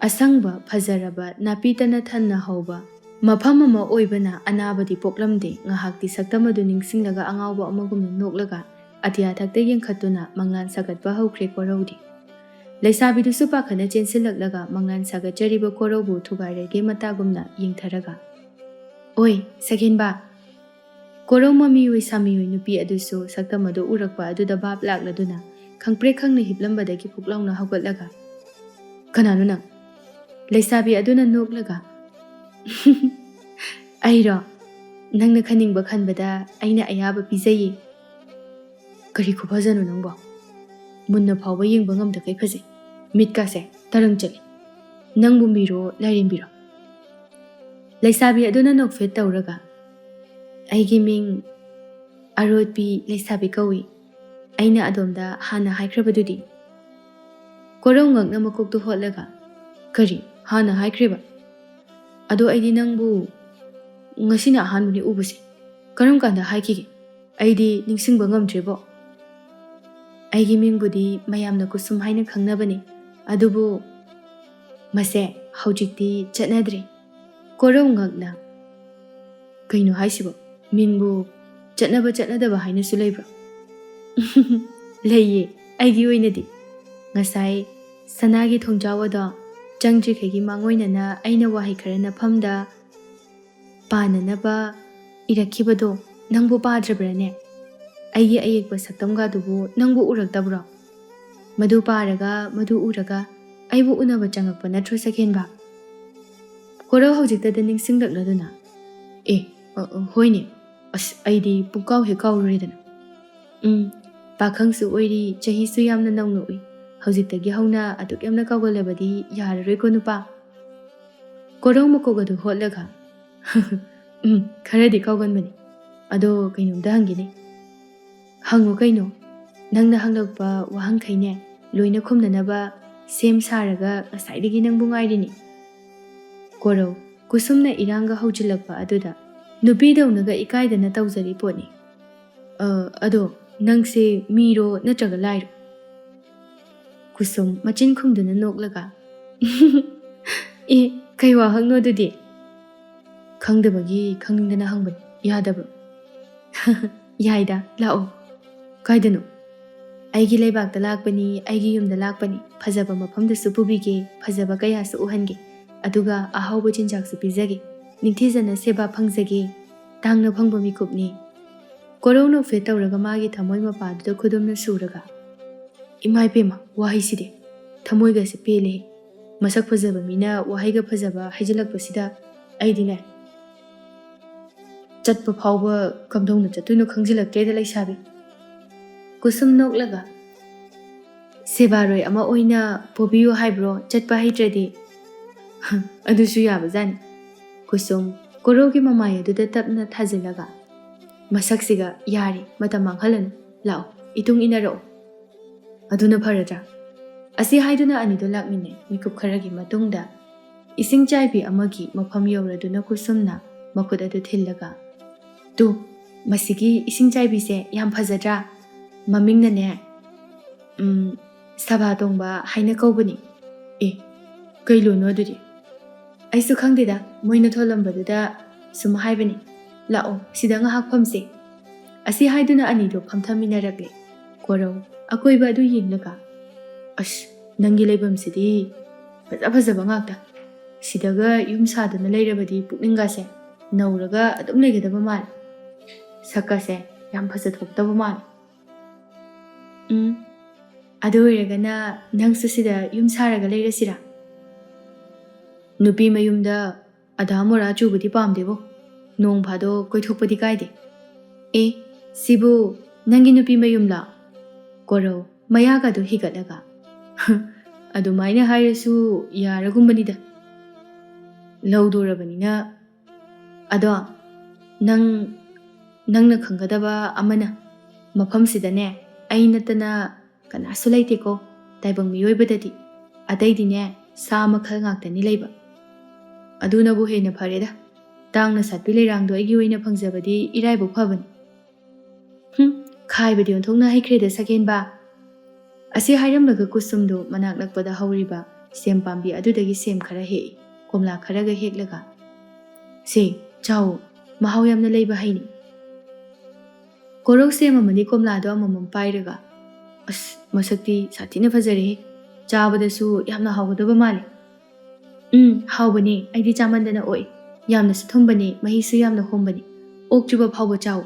ꯑꯁꯪꯕ, ꯐꯖꯔꯕ, ꯅꯥꯄꯤ ꯇꯅ ꯊꯟꯅ ꯍꯧꯕ ꯃꯐꯝ ꯑꯃ ꯑꯣꯏꯕꯅ ꯑꯅꯥꯕꯗꯤ ꯄꯣꯛꯂꯝꯗꯦ꯫ ꯉꯥꯏꯍꯥꯛꯇꯤ ꯁꯛꯇꯝ ꯑꯗꯨ ꯅꯤꯡꯁꯤꯡꯂꯒ ꯑꯉꯥꯎꯕ ꯑꯃꯒꯨꯝꯅ ꯅꯣꯛꯂꯒ ꯑꯇꯤꯌꯥ ꯊꯛꯇ ꯌꯦꯡꯈꯠꯇꯨꯅ ꯃꯪꯂꯥꯟ ꯁꯥꯒꯠꯄ ꯍꯧꯈ꯭ꯔꯦ ꯀꯣꯔꯧꯗꯤ꯫ ꯂꯩꯁꯥꯕꯤꯗꯨꯁꯨ ꯄꯥꯈꯠꯅ ꯆꯦꯟꯁꯤꯜꯂꯛꯂꯒ ꯃꯪꯂꯥꯟ ꯁꯥꯒꯠꯆꯔꯤꯕ ꯀꯣꯔꯧꯕꯨ ꯊꯨꯒꯥꯏꯔꯒꯦ ꯃꯇꯥꯒꯨꯝꯅ ꯌꯦꯡꯊꯔꯒ, "ꯑꯣꯏ, ꯁꯒꯦꯟꯕ!" ꯀꯣꯔꯧ ꯃꯃꯤꯑꯣꯏ ꯁꯥꯃꯤꯑꯣꯏ ꯅꯨꯄꯤ ꯑꯗꯨꯁꯨ ꯁꯛꯇꯝ ꯑꯗꯨ ꯎꯔꯛꯄ ꯑꯗꯨꯗ ꯚꯥꯞ ꯂꯥꯛꯂꯗꯨꯅ ꯈꯪꯄ꯭ꯔꯦꯛ ꯈꯪꯅ ꯍꯤꯞꯂꯝꯕꯗꯒꯤ ꯐꯨꯛ ꯂꯥꯎꯅ ꯍꯧꯒꯠꯂꯒ, "ꯀꯅꯥꯅꯣ ꯅꯪ?" ꯂꯩꯁꯥꯕꯤ ꯑꯗꯨꯅ ꯅꯣꯛꯂꯒ, "ꯑꯩꯔꯣ? ꯅꯪꯅ ꯈꯟꯅꯤꯡꯕ ꯈꯟꯕꯗ ꯑꯩꯅ ꯑꯌꯥꯕ ꯄꯤꯖꯩꯌꯦ꯫ ꯀꯔꯤ ꯈꯨꯐꯖꯅꯣ ꯅꯪꯕꯣ? ꯃꯨꯟꯅ ꯐꯥꯎꯕ ꯌꯦꯡꯕ ꯉꯝꯗꯈꯩ ꯐꯖꯩ꯫ ꯃꯤꯠꯀꯥꯁꯦ ꯇꯔꯪ ꯆꯠꯂꯤ꯫ ꯅꯪꯕꯨ ꯃꯤꯔꯣ ꯂꯥꯏꯔꯦꯝꯕꯤꯔꯣ?" ꯂꯩꯁꯥꯕꯤ ꯑꯗꯨꯅ ꯅꯣꯛꯐꯦꯠ ꯇꯧꯔꯒ, "ꯑꯩꯒꯤ ꯃꯤꯡ ꯑꯔꯣꯠꯄꯤ ꯂꯩꯁꯥꯕꯤ ꯀꯧꯏ꯫ ꯑꯩꯅ ꯑꯗꯣꯝꯗ ꯍꯥꯟꯅ ꯍꯥꯏꯈ꯭ꯔꯕꯗꯨꯗꯤ?" ꯀꯣꯔꯧ ꯉꯛꯅ ꯃꯀꯣꯛꯇꯨ ꯍꯣꯠꯂꯒ, "ꯀꯔꯤ ꯍꯥꯟꯅ ꯍꯥꯏꯈ꯭ꯔꯤꯕ? ꯑꯗꯣ ꯑꯩꯗꯤ ꯅꯪꯕꯨ ꯉꯁꯤꯅ ꯑꯍꯥꯟꯕꯅꯤ ꯎꯕꯁꯦ꯫ ꯀꯔꯝ ꯀꯥꯟꯗ ꯍꯥꯏꯈꯤꯒꯦ? ꯑꯩꯗꯤ ꯅꯤꯡꯁꯤꯡꯕ ꯉꯝꯗ꯭ꯔꯦꯕꯣ꯫ ꯑꯩꯒꯤ ꯃꯤꯡꯕꯨꯗꯤ ꯃꯌꯥꯝꯅ ꯀꯨꯁꯨꯝ ꯍꯥꯏꯅ ꯈꯪꯅꯕꯅꯤ, ꯑꯗꯨꯕꯨ ꯃꯁꯦ ꯍꯧꯖꯤꯛꯇꯤ ꯆꯠꯅꯗ꯭ꯔꯦ꯫ ꯀꯣꯔꯧ ꯉꯛꯅ, "ꯀꯩꯅꯣ ꯍꯥꯏꯁꯤꯕꯣ? ꯃꯤꯡꯕꯨ ꯆꯠꯅꯕ ꯆꯠꯅꯗꯕ ꯍꯥꯏꯅꯁꯨ ꯂꯩꯕ꯭ꯔꯣ?" "ꯂꯩꯌꯦ, ꯑꯩꯒꯤ ꯑꯣꯏꯅꯗꯤ꯫ ꯉꯁꯥꯏ ꯁꯅꯥꯒꯤ ꯊꯣꯡꯖꯥꯎ ꯑꯗꯣ ꯆꯪꯗ꯭ꯔꯤꯈꯩꯒꯤ ꯃꯥꯡꯑꯣꯏꯅꯅ ꯑꯩꯅ ꯋꯥꯍꯩ ꯈꯔ ꯅꯐꯝꯗ ꯄꯥꯅꯅꯕ ꯏꯔꯛꯈꯤꯕꯗꯣ ꯅꯪꯕꯨ ꯄꯥꯗ꯭ꯔꯕ꯭ꯔꯥꯅꯦ? ꯑꯩꯒꯤ ꯑꯌꯦꯛꯄ ꯁꯛꯇꯝꯒꯗꯨꯕꯨ ꯅꯪꯕꯨ ꯎꯔꯛꯇꯕ꯭ꯔꯣ? ꯃꯗꯨ ꯄꯥꯔꯒ, ꯃꯗꯨ ꯎꯔꯒ ꯑꯩꯕꯨ ꯎꯅꯕ ꯆꯪꯉꯛꯄ ꯅꯠꯇ꯭ꯔꯣ, ꯁꯛꯍꯦꯟꯕ?" ꯀꯣꯔꯧ ꯍꯧꯖꯤꯛꯇꯗ ꯅꯤꯡꯁꯤꯡꯂꯛꯂꯗꯨꯅ, "ꯑꯦ, ꯑ, ꯑ, ꯍꯣꯏꯅꯦ꯫ ꯑꯁ, ꯑꯩꯗꯤ ꯄꯨꯡꯀꯥꯎ ꯍꯦꯛ ꯀꯥꯎꯔꯨꯔꯦꯗꯅ꯫ ꯎꯝ, ꯄꯥꯈꯪꯁꯨ ꯑꯣꯏꯔꯤ, ꯆꯍꯤꯁꯨ ꯌꯥꯝꯅ ꯅꯧꯅ ꯎꯏ꯫ ꯍꯧꯖꯤꯛꯇꯒꯤ ꯍꯧꯅ ꯑꯗꯨꯛ ꯌꯥꯝꯅ ꯀꯥꯎꯒꯜꯂꯕꯗꯤ ꯌꯥꯔꯔꯣꯏꯀꯣ, ꯅꯨꯄꯥ?" ꯀꯣꯔꯧ ꯃꯀꯣꯛ ꯑꯗꯨ ꯍꯣꯠꯂꯒ, "ꯎꯝ, ꯈꯔꯗꯤ ꯀꯥꯎꯒꯟꯕꯅꯤ꯫ ꯑꯗꯣ ꯀꯩꯅꯣꯝꯇ ꯍꯪꯒꯦꯅꯦ?" "ꯍꯪꯉꯨ ꯀꯩꯅꯣ꯫ ꯅꯪꯅ ꯍꯪꯂꯛꯄ ꯋꯥꯍꯪꯈꯩꯅꯦ, ꯂꯣꯏꯅ ꯈꯨꯝꯅꯅꯕ ꯁꯦꯝ ꯁꯥꯔꯒ ꯉꯁꯥꯏꯗꯒꯤ ꯅꯪꯕꯨ ꯉꯥꯏꯔꯤꯅꯤ꯫" ꯀꯣꯔꯧ, ꯀꯨꯁꯨꯝꯅ ꯏꯔꯥꯡꯒ ꯍꯧꯖꯤꯜꯂꯛꯄ ꯑꯗꯨꯗ ꯅꯨꯄꯤꯗꯧꯅꯒ ꯏꯀꯥꯏꯗꯅ ꯇꯧꯖꯔꯤ ꯄꯣꯠꯅꯤ꯫ "ꯑ, ꯑꯗꯣ ꯅꯪꯁꯦ ꯃꯤꯔꯣ ꯅꯠꯇ꯭ꯔꯒ ꯂꯥꯏꯔꯣ?" ꯀꯨꯁꯨꯝ ꯃꯆꯤꯟ ꯈꯨꯝꯗꯨꯅ ꯅꯣꯛꯂꯒ, "ꯑꯦ, ꯀꯩ ꯋꯥꯍꯪꯅꯣ ꯑꯗꯨꯗꯤ? ꯈꯪꯗꯕꯒꯤ ꯈꯪꯅꯤꯡꯗꯅ ꯍꯪꯕꯅꯤ, ꯌꯥꯗꯕ꯭ꯔꯣ?" "ꯌꯥꯏꯗ, ꯂꯥꯛꯑꯣ꯫" "ꯀꯥꯏꯗꯅꯣ?" "ꯑꯩꯒꯤ ꯂꯩꯕꯥꯛꯇ ꯂꯥꯛꯄꯅꯤ, ꯑꯩꯒꯤ ꯌꯨꯝꯗ ꯂꯥꯛꯄꯅꯤ꯫ ꯐꯖꯕ ꯃꯐꯝꯗꯁꯨ ꯄꯨꯕꯤꯒꯦ, ꯐꯖꯕ ꯀꯌꯥꯁꯨ ꯎꯍꯟꯒꯦ, ꯑꯗꯨꯒ ꯑꯍꯥꯎꯕ ꯆꯤꯟꯖꯥꯛꯁꯨ ꯄꯤꯖꯒꯦ꯫ ꯅꯤꯡꯊꯤꯖꯅ ꯁꯦꯕꯥ ꯐꯪꯖꯒꯦ꯫ ꯇꯥꯡꯅ ꯐꯪꯕ ꯃꯤꯀꯨꯞꯅꯤ꯫" ꯀꯣꯔꯧ ꯅꯣꯛꯐꯦꯠ ꯇꯧꯔꯒ ꯃꯥꯒꯤ ꯊꯃꯣꯏ ꯃꯄꯥꯗꯨꯗ ꯈꯨꯗꯨꯝꯅ ꯁꯨꯔꯒ, "ꯏꯃꯥ ꯏꯄꯦꯝꯃ, ꯋꯥꯍꯩꯁꯤꯗꯤ! ꯊꯃꯣꯏꯒꯁꯦ ꯄꯦꯜꯂꯦꯍꯦ꯫ ꯃꯁꯛ ꯐꯖꯕ ꯃꯤꯅ ꯋꯥꯍꯩꯒ ꯐꯖꯕ ꯍꯥꯏꯖꯤꯜꯂꯛꯄꯁꯤꯗ ꯑꯩꯗꯤꯅꯦ, ꯆꯠꯄ ꯐꯥꯎꯕ ꯀꯝꯗꯧꯅ ꯆꯠꯇꯣꯏꯅꯣ ꯈꯪꯖꯤꯜꯂꯛꯇ꯭ꯔꯦꯗ, ꯂꯩꯁꯥꯕꯤ꯫" ꯀꯨꯁꯨꯝ ꯅꯣꯛꯂꯒ, "ꯁꯦꯕꯥꯔꯣꯏ ꯑꯃ ꯑꯣꯏꯅ ꯄꯣꯕꯤꯌꯨ ꯍꯥꯏꯕ꯭ꯔꯣ, ꯆꯠꯄ ꯍꯩꯇ꯭ꯔꯗꯤ?" "ꯑꯗꯨꯁꯨ ꯌꯥꯕꯖꯥꯠꯅꯤ꯫" ꯀꯨꯁꯨꯝ ꯀꯣꯔꯧꯒꯤ ꯃꯃꯥꯏ ꯑꯗꯨꯗ ꯇꯞꯅ ꯊꯥꯖꯤꯜꯂꯒ, "ꯃꯁꯛꯁꯤꯒ ꯌꯥꯔꯦ, ꯃꯇꯝ ꯃꯥꯡꯍꯜꯂꯅꯨ꯫ ꯂꯥꯛꯑꯣ, ꯏꯇꯨꯡ ꯏꯟꯅꯔꯛꯑꯣ꯫ ꯑꯗꯨꯅ ꯐꯔꯗ꯭ꯔꯥ?" ꯑꯁꯤ ꯍꯥꯏꯗꯨꯅ ꯑꯅꯤꯗꯨ ꯂꯥꯛꯃꯤꯟꯅꯩ꯫ ꯃꯤꯀꯨꯞ ꯈꯔꯒꯤ ꯃꯇꯨꯡꯗ ꯏꯁꯤꯡ ꯆꯥꯏꯕꯤ ꯑꯃꯒꯤ ꯃꯐꯝ ꯌꯧꯔꯗꯨꯅ ꯀꯨꯁꯨꯝꯅ ꯃꯈꯨꯠ ꯑꯗꯨ ꯊꯤꯜꯂꯒ, "ꯇꯨ, ꯃꯁꯤꯒꯤ ꯏꯁꯤꯡ ꯆꯥꯏꯕꯤꯁꯦ ꯌꯥꯝ ꯐꯖꯗ꯭ꯔꯥ? ꯃꯃꯤꯡꯅꯅꯦ, ꯎꯝ, ꯁꯥꯕꯥ ꯇꯣꯡꯕ ꯍꯥꯏꯅ ꯀꯧꯕꯅꯤ꯫ ꯑꯦ, ꯀꯩ ꯂꯣꯟꯅꯣ ꯑꯗꯨꯗꯤ? ꯑꯩꯁꯨ ꯈꯪꯗꯦꯗ, ꯃꯣꯏꯅ ꯊꯣꯜꯂꯝꯕꯗꯨꯗ ꯁꯨꯝ ꯍꯥꯏꯕꯅꯤ꯫ ꯂꯥꯛꯑꯣ, ꯁꯤꯗ ꯉꯥꯏꯍꯥꯛ ꯐꯝꯁꯦ꯫ ꯑꯁꯤ ꯍꯥꯏꯗꯨꯅ ꯑꯅꯤꯗꯣ ꯐꯝꯊꯃꯤꯟꯅꯔꯛꯂꯦ꯫ ꯀꯣꯔꯧ ꯑꯀꯣꯏꯕ ꯑꯗꯨ ꯌꯦꯡꯂꯒ, "ꯑꯁ, ꯅꯪꯒꯤ ꯂꯩꯐꯝꯁꯤꯗꯤ ꯐꯖ ꯐꯖꯕ ꯉꯥꯛꯇ꯫ ꯁꯤꯗꯒ ꯌꯨꯝ ꯁꯥꯗꯨꯅ ꯂꯩꯔꯕꯗꯤ ꯄꯨꯛꯅꯤꯡꯒꯁꯦ ꯅꯧꯔꯒ ꯑꯗꯨꯝ ꯂꯩꯒꯗꯕ ꯃꯥꯜꯂꯦ꯫ ꯁꯛꯀꯁꯦ ꯌꯥꯝ ꯐꯖꯊꯣꯛꯇꯕ ꯃꯥꯜꯂꯦ꯫ ꯎꯝ, ꯑꯗꯨ ꯑꯣꯏꯔꯒꯅ ꯅꯪꯁꯨ ꯁꯤꯗ ꯌꯨꯝ ꯁꯥꯔꯒ ꯂꯩꯔꯁꯤꯔꯥ?" ꯅꯨꯄꯤ ꯃꯌꯨꯝꯗ ꯑꯗꯥ ꯃꯣꯔꯥ ꯆꯨꯕꯗꯤ ꯄꯥꯝꯗꯦꯕꯣ꯫ ꯅꯣꯡ ꯐꯥꯗꯣꯛ ꯀꯣꯏꯊꯣꯛꯄꯗꯤ ꯀꯥꯏꯗꯦ꯫ ꯑꯦ, ꯁꯤꯕꯨ ꯅꯪꯒꯤ ꯅꯨꯄꯤ ꯃꯌꯨꯝꯂꯣ? ꯀꯣꯔꯧ ꯃꯌꯥꯒꯗꯨ ꯍꯤꯒꯠꯂꯒ, "ꯑꯗꯨꯃꯥꯏꯅ ꯍꯥꯏꯔꯁꯨ ꯌꯥꯔꯒꯨꯝꯕꯅꯤꯗ꯫ ꯂꯧꯗꯣꯔꯕꯅꯤꯅ꯫ ꯑꯗꯣ ꯅꯪ, ꯅꯪꯅ ꯈꯪꯒꯗꯕ ꯑꯃꯅ, ꯃꯐꯝꯁꯤꯗꯅꯦ ꯑꯩ ꯅꯠꯇꯅ ꯀꯅꯥꯁꯨ ꯂꯩꯇꯦꯀꯣ ꯇꯥꯏꯕꯪ ꯃꯤꯑꯣꯏꯕꯗꯗꯤ꯫ ꯑꯇꯩꯗꯤꯅꯦ ꯁꯥ ꯃꯈꯜ ꯉꯥꯛꯇꯅꯤ ꯂꯩꯕ꯫ ꯑꯗꯨꯅꯕꯨ ꯍꯦꯟꯅ ꯐꯔꯦꯗ꯫ ꯇꯥꯡꯅ ꯁꯥꯠꯄꯤ ꯂꯩꯔꯥꯡꯗꯣ ꯑꯩꯒꯤ ꯑꯣꯏꯅ ꯐꯪꯖꯕꯗꯤ ꯏꯔꯥꯏꯕꯛ ꯐꯕꯅꯤ꯫" "ꯍꯨꯝ, ꯈꯥꯏꯕꯗꯤ ꯑꯣꯟꯊꯣꯛꯅ ꯍꯩꯈ꯭ꯔꯦꯗ ꯁꯀꯦꯟꯕꯥ꯫" ꯑꯁꯤ ꯍꯥꯏꯔꯝꯂꯒ ꯀꯨꯁꯨꯝꯗꯨ ꯃꯅꯥꯛ ꯅꯛꯄꯗ ꯍꯧꯔꯤꯕ ꯁꯦꯝ ꯄꯥꯝꯕꯤ ꯑꯗꯨꯗꯒꯤ ꯁꯦꯝ ꯈꯔ ꯍꯦꯛꯏ꯫ ꯀꯣꯝꯂꯥ ꯈꯔꯒ ꯍꯦꯛꯂꯒ, "ꯁꯦ, ꯆꯥꯎ, ꯃꯍꯥꯎ ꯌꯥꯝꯅ ꯂꯩꯕ ꯍꯩꯅꯤ꯫" ꯀꯣꯔꯧ ꯁꯦꯝ ꯑꯃꯗꯤ ꯀꯣꯝꯂꯥꯗꯣ ꯑꯃꯃꯝ ꯄꯥꯏꯔꯒ, "ꯑꯁ, ꯃꯁꯛꯇꯤ ꯁꯥꯊꯤꯅ ꯐꯖꯔꯦꯍꯦ꯫ ꯆꯥꯕꯗꯁꯨ ꯌꯥꯝꯅ ꯍꯥꯎꯒꯗꯕ ꯃꯥꯜꯂꯦ꯫" "ꯎꯝ, ꯍꯥꯎꯕꯅꯦ꯫ ꯑꯩꯗꯤ ꯆꯥꯃꯟꯗꯅ ꯑꯣꯛꯑꯦ꯫ ꯌꯥꯝꯅꯁꯨ ꯊꯨꯝꯕꯅꯦ, ꯃꯍꯤꯁꯨ ꯌꯥꯝꯅ ꯍꯣꯝꯕꯅꯦ꯫ ꯑꯣꯛꯇ꯭ꯔꯤꯕ ꯐꯥꯎꯕ ꯆꯥꯎ꯫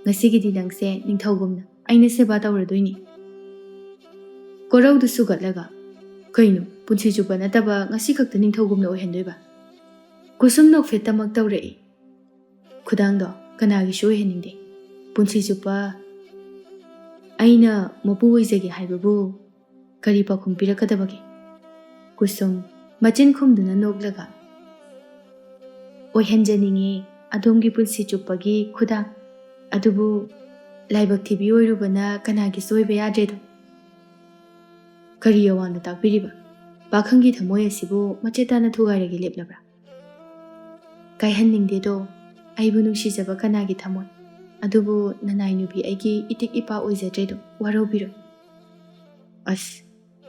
ꯉꯁꯤꯒꯤꯗꯤ ꯅꯪꯁꯦ ꯅꯤꯡꯊꯧꯒꯨꯝꯅ ꯑꯩꯅ ꯁꯦꯕꯥ ꯇꯧꯔꯗꯣꯏꯅꯤ꯫" ꯀꯣꯔꯧꯗꯨ ꯁꯨꯒꯠꯂꯒ, "ꯀꯩꯅꯣ, ꯄꯨꯟꯁꯤ ꯆꯨꯞꯄ ꯅꯠꯇꯕ ꯉꯁꯤ ꯈꯛꯇ ꯅꯤꯡꯊꯧꯒꯨꯝꯅ ꯑꯣꯏꯍꯟꯗꯣꯏꯕ? ꯀꯨꯁꯨꯝ ꯅꯣꯛꯐꯦꯠꯇꯃꯛ ꯇꯧꯔꯛꯏ꯫ "ꯈꯨꯗꯥꯡꯗꯣ ꯀꯅꯥꯒꯤꯁꯨ ꯑꯣꯏꯍꯟꯅꯤꯡꯗꯦ꯫ ꯄꯨꯟꯁꯤ ꯆꯨꯞꯄ ꯑꯩꯅ ꯃꯄꯨ ꯑꯣꯏꯖꯒꯦ ꯍꯥꯏꯕꯕꯨ ꯀꯔꯤ ꯄꯥꯎꯈꯨꯝ ꯄꯤꯔꯛꯀꯗꯕꯒꯦ?" ꯀꯨꯁꯨꯝ ꯃꯆꯤꯟ ꯈꯨꯝꯗꯨꯅ ꯅꯣꯛꯂꯒ, "ꯑꯣꯏꯍꯟꯖꯅꯤꯡꯉꯦ ꯑꯗꯣꯝꯒꯤ ꯄꯨꯟꯁꯤ ꯆꯨꯞꯄꯒꯤ ꯈꯨꯗꯥꯡ꯫ ꯑꯗꯨꯕꯨ ꯂꯥꯏꯕꯛ ꯊꯤꯕꯤ ꯑꯣꯏꯔꯨꯕꯅ ꯀꯅꯥꯒꯤꯁꯨ ꯑꯣꯏꯕ ꯌꯥꯗ꯭ꯔꯦꯗꯣ꯫" "ꯀꯔꯤ ꯑꯋꯥꯅ ꯇꯥꯛꯄꯤꯔꯤꯕ? ꯄꯥꯈꯪꯒꯤ ꯊꯃꯣꯏ ꯑꯁꯤꯕꯨ ꯃꯆꯦꯠ ꯇꯥꯅ ꯊꯨꯒꯥꯏꯔꯒꯦ ꯂꯦꯞꯂꯕ꯭ꯔꯥ?" "ꯀꯥꯏꯍꯟꯅꯤꯡꯗꯦꯗꯣ, ꯑꯩꯕꯨ ꯅꯨꯡꯁꯤꯖꯕ ꯀꯅꯥꯒꯤ ꯊꯃꯣꯏ? ꯑꯗꯨꯕꯨ ꯅꯅꯥꯏ ꯅꯨꯄꯤ ꯑꯩꯒꯤ ꯏꯇꯤꯛ ꯏꯄꯥ ꯑꯣꯏꯖꯗ꯭ꯔꯦꯗꯣ, ꯋꯥꯔꯧꯕꯤꯔꯣꯏ꯫" ꯑꯁ,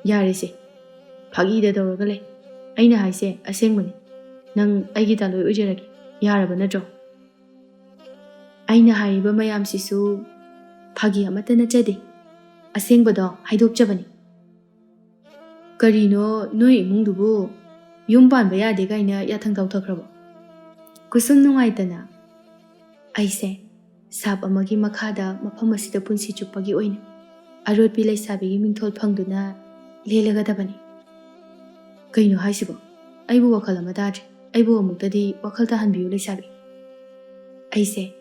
ꯌꯥꯔꯦꯁꯦ, ꯐꯥꯒꯤꯗ ꯇꯧꯔꯒ ꯂꯩ꯫ ꯑꯩꯅ ꯍꯥꯏꯁꯦ ꯑꯁꯦꯡꯕꯅꯤ꯫ ꯅꯪ ꯑꯩꯒꯤ ꯇꯥꯂꯣꯏ ꯑꯣꯏꯖꯔꯒꯦ, ꯌꯥꯔꯕ ꯅꯠꯇ꯭ꯔꯣ? ꯑꯩꯅ ꯍꯥꯏꯔꯤꯕ ꯃꯌꯥꯝꯁꯤꯁꯨ ꯐꯥꯒꯤ ꯑꯃꯠꯇ ꯅꯠꯆꯗꯦ, ꯑꯁꯦꯡꯕꯗꯣ ꯍꯥꯏꯗꯣꯛꯆꯕꯅꯤ꯫ ꯀꯔꯤꯅꯣ ꯅꯣꯏ ꯏꯃꯨꯡꯗꯨꯕꯨ ꯌꯨꯝ ꯄꯥꯟꯕ ꯌꯥꯗꯦ ꯀꯥꯏꯅ ꯌꯥꯊꯪ ꯇꯧꯊꯈ꯭ꯔꯕꯣ? ꯀꯨꯁꯨꯝ ꯅꯨꯡꯉꯥꯏꯇꯅ, ꯑꯩꯁꯦ ꯁꯥꯞ ꯑꯃꯒꯤ ꯃꯈꯥꯗ ꯃꯐꯝ ꯑꯁꯤꯗ ꯄꯨꯟꯁꯤ ꯆꯨꯞꯄꯒꯤ ꯑꯣꯏꯅ ꯑꯔꯣꯠꯄꯤ ꯂꯩꯁꯥꯕꯤꯒꯤ ꯃꯤꯡꯊꯣꯜ ꯐꯪꯗꯨꯅ ꯂꯦꯜꯂꯒꯗꯕꯅꯤ꯫ ꯀꯩꯅꯣ ꯍꯥꯏꯁꯤꯕꯣ? ꯑꯩꯕꯨ ꯋꯥꯈꯜ ꯑꯃ ꯇꯥꯗ꯭ꯔꯦ꯫ ꯑꯩꯕꯨ ꯑꯃꯨꯛꯇꯗꯤ ꯋꯥꯈꯜ ꯇꯥꯍꯟꯕꯤꯌꯨ ꯂꯩꯁꯥꯕꯤ꯫ ꯑꯩꯁꯦ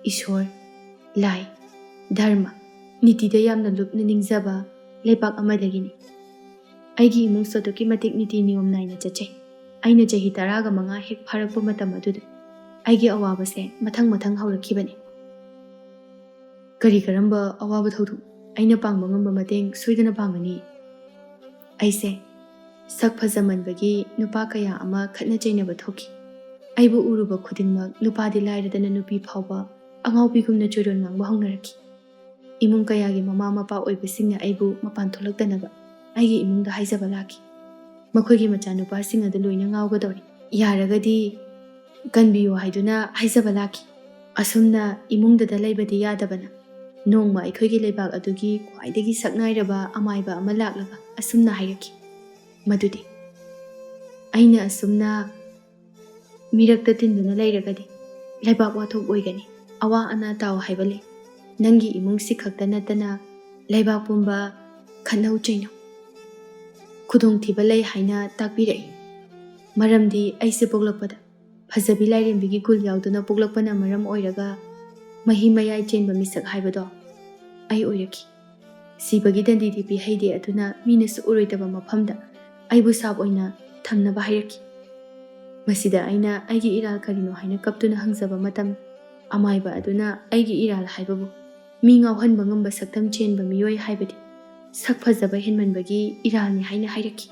ꯏꯁꯣꯔ, ꯂꯥꯏ, ꯙꯔꯃ, ꯅꯤꯇꯤꯗ ꯌꯥꯝꯅ ꯂꯨꯞꯅ ꯅꯤꯡꯖꯕ ꯂꯩꯕꯥꯛ ꯑꯃꯗꯒꯤꯅꯤ꯫ ꯑꯩꯒꯤ ꯏꯃꯨꯡꯁꯨ ꯑꯗꯨꯛꯀꯤ ꯃꯇꯤꯛ ꯅꯤꯇꯤ ꯅꯤꯌꯣꯝ ꯅꯥꯏꯅ ꯆꯠꯆꯩ꯫ ꯑꯩꯅ ꯆꯍꯤ ꯇꯔꯥꯒ ꯃꯉꯥ ꯍꯦꯛ ꯐꯥꯔꯛꯄ ꯃꯇꯝ ꯑꯗꯨꯗ ꯑꯩꯒꯤ ꯑꯋꯥꯕꯁꯦ ꯃꯊꯪ ꯃꯊꯪ ꯍꯧꯔꯛꯈꯤꯕꯅꯤ꯫ ꯀꯔꯤ ꯀꯔꯝꯕ ꯑꯋꯥꯕ ꯊꯧꯗꯣꯛ? ꯑꯩꯅ ꯄꯥꯡꯕ ꯉꯝꯕ ꯃꯇꯦꯡ ꯁꯣꯏꯗꯅ ꯄꯥꯡꯒꯅꯤ꯫ ꯑꯩꯁꯦ ꯁꯛ ꯐꯖꯃꯟꯕꯒꯤ ꯅꯨꯄꯥ ꯀꯌꯥ ꯑꯃ ꯈꯠꯅ ꯆꯩꯅꯕ ꯊꯣꯛꯈꯤ꯫ ꯑꯩꯕꯨ ꯎꯔꯨꯕ ꯈꯨꯗꯤꯡꯃꯛ ꯅꯨꯄꯥꯗꯤ ꯂꯥꯏꯔꯗꯅ ꯅꯨꯄꯤ ꯐꯥꯎꯕ ꯑꯉꯥꯎꯕꯤꯒꯨꯝꯅ ꯆꯣꯏꯔꯣꯟ ꯉꯥꯡꯕ ꯍꯧꯅꯔꯛꯈꯤ꯫ ꯏꯃꯨꯡ ꯀꯌꯥꯒꯤ ꯃꯃꯥ ꯃꯄꯥ ꯑꯣꯏꯕꯁꯤꯡꯅ ꯑꯩꯕꯨ ꯃꯄꯥꯟ ꯊꯣꯛꯂꯛꯇꯅꯕ ꯑꯩꯒꯤ ꯏꯃꯨꯡꯗ ꯍꯥꯏꯖꯕ ꯂꯥꯛꯈꯤ꯫ ꯃꯈꯣꯏꯒꯤ ꯃꯆꯥꯅꯨꯄꯥꯁꯤꯡ ꯑꯗꯨ ꯂꯣꯏꯅ ꯉꯥꯎꯒꯗꯧꯔꯦ꯫ ꯌꯥꯔꯒꯗꯤ ꯀꯟꯕꯤꯌꯨ ꯍꯥꯏꯗꯨꯅ ꯍꯥꯏꯖꯕ ꯂꯥꯛꯈꯤ꯫ ꯑꯁꯨꯝꯅ ꯏꯃꯨꯡꯗꯗ ꯂꯩꯕꯗꯤ ꯌꯥꯗꯕꯅ ꯅꯣꯡꯃ ꯑꯩꯈꯣꯏꯒꯤ ꯂꯩꯕꯥꯛ ꯑꯗꯨꯒꯤ ꯈ꯭ꯋꯥꯏꯗꯒꯤ ꯁꯛꯅꯥꯏꯔꯕ ꯑꯃꯥꯏꯕ ꯑꯃ ꯂꯥꯛꯂꯒ ꯑꯁꯨꯝꯅ ꯍꯥꯏꯔꯛꯈꯤ, ꯃꯗꯨꯗꯤ, "ꯑꯩꯅ ꯑꯁꯨꯝꯅ ꯃꯤꯔꯛꯇ ꯇꯤꯟꯗꯨꯅ ꯂꯩꯔꯒꯗꯤ ꯂꯩꯕꯥꯛ ꯋꯥꯊꯣꯛ ꯑꯣꯏꯒꯅꯤ꯫ ꯑꯋꯥ ꯑꯅꯥ ꯇꯥꯎ ꯍꯥꯏꯕ ꯂꯩ꯫ ꯅꯪꯒꯤ ꯏꯃꯨꯡꯁꯤ ꯈꯛꯇ ꯅꯠꯇꯅ ꯂꯩꯕꯥꯛ ꯄꯨꯝꯕ ꯈꯠꯅꯧ ꯆꯩꯅꯧ, ꯈꯨꯗꯣꯡꯊꯤꯕ ꯂꯩ ꯍꯥꯏꯅ ꯇꯥꯛꯄꯤꯔꯛꯏ꯫ ꯃꯔꯝꯗꯤ ꯑꯩꯁꯦ ꯄꯣꯛꯂꯛꯄꯗ ꯐꯖꯕꯤ ꯂꯥꯏꯔꯦꯝꯕꯤꯒꯤ ꯒꯨꯜ ꯌꯥꯎꯗꯨꯅ ꯄꯣꯛꯂꯛꯄꯅ ꯃꯔꯝ ꯑꯣꯏꯔꯒ ꯃꯍꯤ ꯃꯌꯥꯏ ꯆꯦꯟꯕ ꯃꯤꯁꯛ ꯍꯥꯏꯕꯗꯣ ꯑꯩ ꯑꯣꯏꯔꯛꯈꯤ꯫ ꯁꯤꯕꯒꯤ ꯗꯟꯗꯤꯗꯤ ꯄꯤꯍꯩꯗꯦ, ꯑꯗꯨꯅ ꯃꯤꯅꯁꯨ ꯎꯔꯣꯏꯗꯕ ꯃꯐꯝꯗ ꯑꯩꯕꯨ ꯁꯥꯞ ꯑꯣꯏꯅ ꯊꯝꯅꯕ ꯍꯥꯏꯔꯛꯈꯤ꯫ ꯃꯁꯤꯗ ꯑꯩꯅ ꯑꯩꯒꯤ ꯏꯔꯥꯜ ꯀꯔꯤꯅꯣ ꯍꯥꯏꯅ ꯀꯞꯇꯨꯅ ꯍꯪꯖꯕ ꯃꯇꯝ, ꯑꯃꯥꯏꯕ ꯑꯗꯨꯅ ꯑꯩꯒꯤ ꯏꯔꯥꯜ ꯍꯥꯏꯕꯕꯨ ꯃꯤ ꯉꯥꯎꯍꯟꯕ ꯉꯝꯕ ꯁꯛꯇꯝ ꯆꯦꯟꯕ ꯃꯤꯑꯣꯏ ꯍꯥꯏꯕꯗꯤ ꯁꯛ ꯐꯖꯕ ꯍꯦꯟꯃꯟꯕꯒꯤ ꯏꯔꯥꯜꯅꯤ ꯍꯥꯏꯅ ꯍꯥꯏꯔꯛꯈꯤ꯫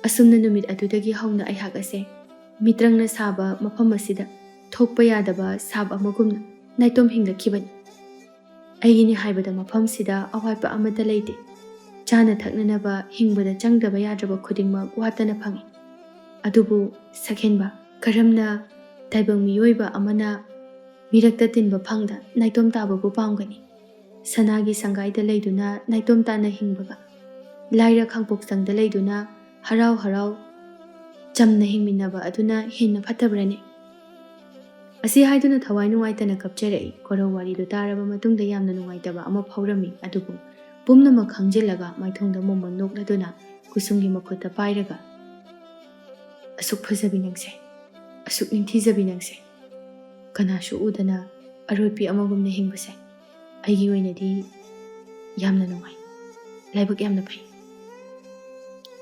ꯑꯁꯨꯝꯅ ꯅꯨꯃꯤꯠ ꯑꯗꯨꯗꯒꯤ ꯍꯧꯅ ꯑꯩꯍꯥꯛ ꯑꯁꯦ ꯃꯤꯇ꯭ꯔꯪꯅ ꯁꯥꯕ ꯃꯐꯝ ꯑꯁꯤꯗ ꯊꯣꯛꯄ ꯌꯥꯗꯕ ꯁꯥꯞ ꯑꯃꯒꯨꯝꯅ ꯅꯥꯏꯇꯣꯝ ꯍꯤꯡꯂꯛꯈꯤꯕꯅꯤ꯫ ꯑꯩꯒꯤꯅꯤ ꯍꯥꯏꯕꯗ ꯃꯐꯝꯁꯤꯗ ꯑꯋꯥꯠꯄ ꯑꯃꯠꯇ ꯂꯩꯇꯦ꯫ ꯆꯥꯅ ꯊꯛꯅꯅꯕ, ꯍꯤꯡꯕꯗ ꯆꯪꯗꯕ ꯌꯥꯗ꯭ꯔꯕ ꯈꯨꯗꯤꯡꯃꯛ ꯋꯥꯠꯇꯅ ꯐꯪꯏ꯫ ꯑꯗꯨꯕꯨ ꯁꯛꯍꯦꯟꯕ, ꯀꯔꯝꯅ ꯇꯥꯏꯕꯪ ꯃꯤꯑꯣꯏꯕ ꯑꯃꯅ ꯃꯤꯔꯛꯇ ꯇꯤꯟꯕ ꯐꯪꯗ ꯅꯥꯏꯇꯣꯝ ꯇꯥꯕꯕꯨ ꯄꯥꯝꯒꯅꯤ? ꯁꯅꯥꯒꯤ ꯁꯪꯒꯥꯏꯗ ꯂꯩꯗꯨꯅ ꯅꯥꯏꯇꯣꯝ ꯇꯥꯅ ꯍꯤꯡꯕꯒ, ꯂꯥꯏꯔ ꯈꯥꯡꯄꯣꯛꯁꯪꯗ ꯂꯩꯗꯨꯅ ꯍꯔꯥꯎ ꯍꯔꯥꯎ ꯆꯝꯅ ꯍꯤꯡꯃꯤꯟꯅꯕ ꯑꯗꯨꯅ ꯍꯦꯟꯅ ꯐꯠꯇꯕ꯭ꯔꯅꯦ? ꯑꯁꯤ ꯍꯥꯏꯗꯨꯅ ꯊꯋꯥꯏ ꯅꯨꯡꯉꯥꯏꯇꯅ ꯀꯞꯆꯔꯛꯏ꯫ ꯀꯣꯔꯧ ꯋꯥꯔꯤꯗꯨ ꯇꯥꯔꯕ ꯃꯇꯨꯡꯗ ꯌꯥꯝꯅ ꯅꯨꯡꯉꯥꯏꯇꯕ ꯑꯃ ꯐꯥꯎꯔꯝꯃꯤ꯫ ꯑꯗꯨꯕꯨ ꯄꯨꯝꯅꯃꯛ ꯈꯪꯖꯤꯜꯂꯒ ꯃꯥꯏꯊꯣꯡꯗ ꯃꯣꯃꯣꯟ ꯅꯣꯛꯂꯗꯨꯅ ꯀꯨꯁꯨꯝꯒꯤ ꯃꯈꯨꯠꯇ ꯄꯥꯏꯔꯒ, "ꯑꯁꯨꯛ ꯐꯖꯕꯤ ꯅꯪꯁꯦ, ꯑꯁꯨꯛ ꯅꯤꯡꯊꯤꯖꯕꯤ ꯅꯪꯁꯦ, ꯀꯅꯥꯁꯨ ꯎꯗꯅ ꯑꯔꯣꯠꯄꯤ ꯑꯃꯒꯨꯝꯅ ꯍꯤꯡꯕꯁꯦ ꯑꯩꯒꯤ ꯑꯣꯏꯅꯗꯤ ꯌꯥꯝꯅ ꯅꯨꯡꯉꯥꯏ꯫ ꯂꯥꯏꯕꯛ ꯌꯥꯝꯅ ꯐꯩ꯫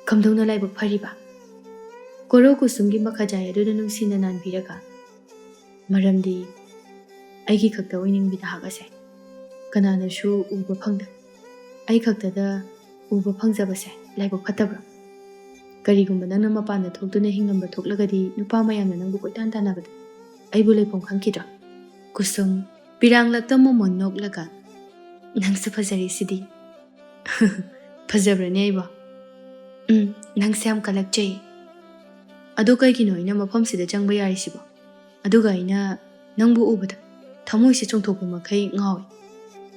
ꯀꯝꯗꯧꯅ ꯂꯥꯏꯕꯛ ꯐꯔꯤꯕ?" ꯀꯣꯔꯧ ꯀꯨꯁꯨꯝꯒꯤ ꯃꯈꯖꯥꯏ ꯑꯗꯨꯗ ꯅꯨꯡꯁꯤꯅ ꯅꯥꯟꯕꯤꯔꯒ, "ꯃꯔꯝꯗꯤ ꯑꯩꯒꯤ ꯈꯛꯇ ꯑꯣꯏꯅꯤꯡꯕꯤ ꯅꯍꯥꯛ ꯑꯁꯦ ꯀꯅꯥꯅꯁꯨ ꯎꯕ ꯐꯪꯗ, ꯑꯩ ꯈꯛꯇꯗ ꯎꯕ ꯐꯪꯖꯕꯁꯦ ꯂꯥꯏꯕꯛ ꯐꯠꯇꯕ꯭ꯔꯥ? ꯀꯔꯤꯒꯨꯝꯕ ꯅꯪꯅ ꯃꯄꯥꯟꯗ ꯊꯣꯛꯇꯨꯅ ꯍꯤꯡꯂꯝꯕ ꯊꯣꯛꯂꯒꯗꯤ ꯅꯨꯄꯥ ꯃꯌꯥꯝꯅ ꯅꯪꯕꯨ ꯀꯣꯏꯇꯥꯟ ꯇꯥꯟꯅꯕꯗ ꯑꯩꯕꯨ ꯂꯩꯐꯝ ꯈꯪꯈꯤꯗ꯭ꯔꯥ?" ꯀꯨꯁꯨꯝ ꯄꯤꯔꯥꯡꯂꯛꯇ ꯃꯣꯃꯣꯟ ꯅꯣꯛꯂꯒ, "ꯅꯪꯁꯨ ꯐꯖꯔꯤꯁꯤꯗꯤ꯫" "ꯐꯖꯕ꯭ꯔꯅꯦ ꯑꯩꯕꯣ?" "ꯎꯝ, ꯅꯪꯁꯦ ꯌꯥꯝ ꯀꯜꯂꯛꯆꯩ꯫ ꯑꯗꯣ ꯀꯩꯒꯤꯅꯣ ꯑꯩꯅ ꯃꯐꯝꯁꯤꯗ ꯆꯪꯕ ꯌꯥꯔꯤꯁꯤꯕꯣ? ꯑꯗꯨꯒ ꯑꯩꯅ ꯅꯪꯕꯨ ꯎꯕꯗ ꯊꯃꯣꯏꯁꯦ ꯆꯣꯡꯊꯣꯛꯄ ꯃꯈꯩ ꯉꯥꯎꯏ꯫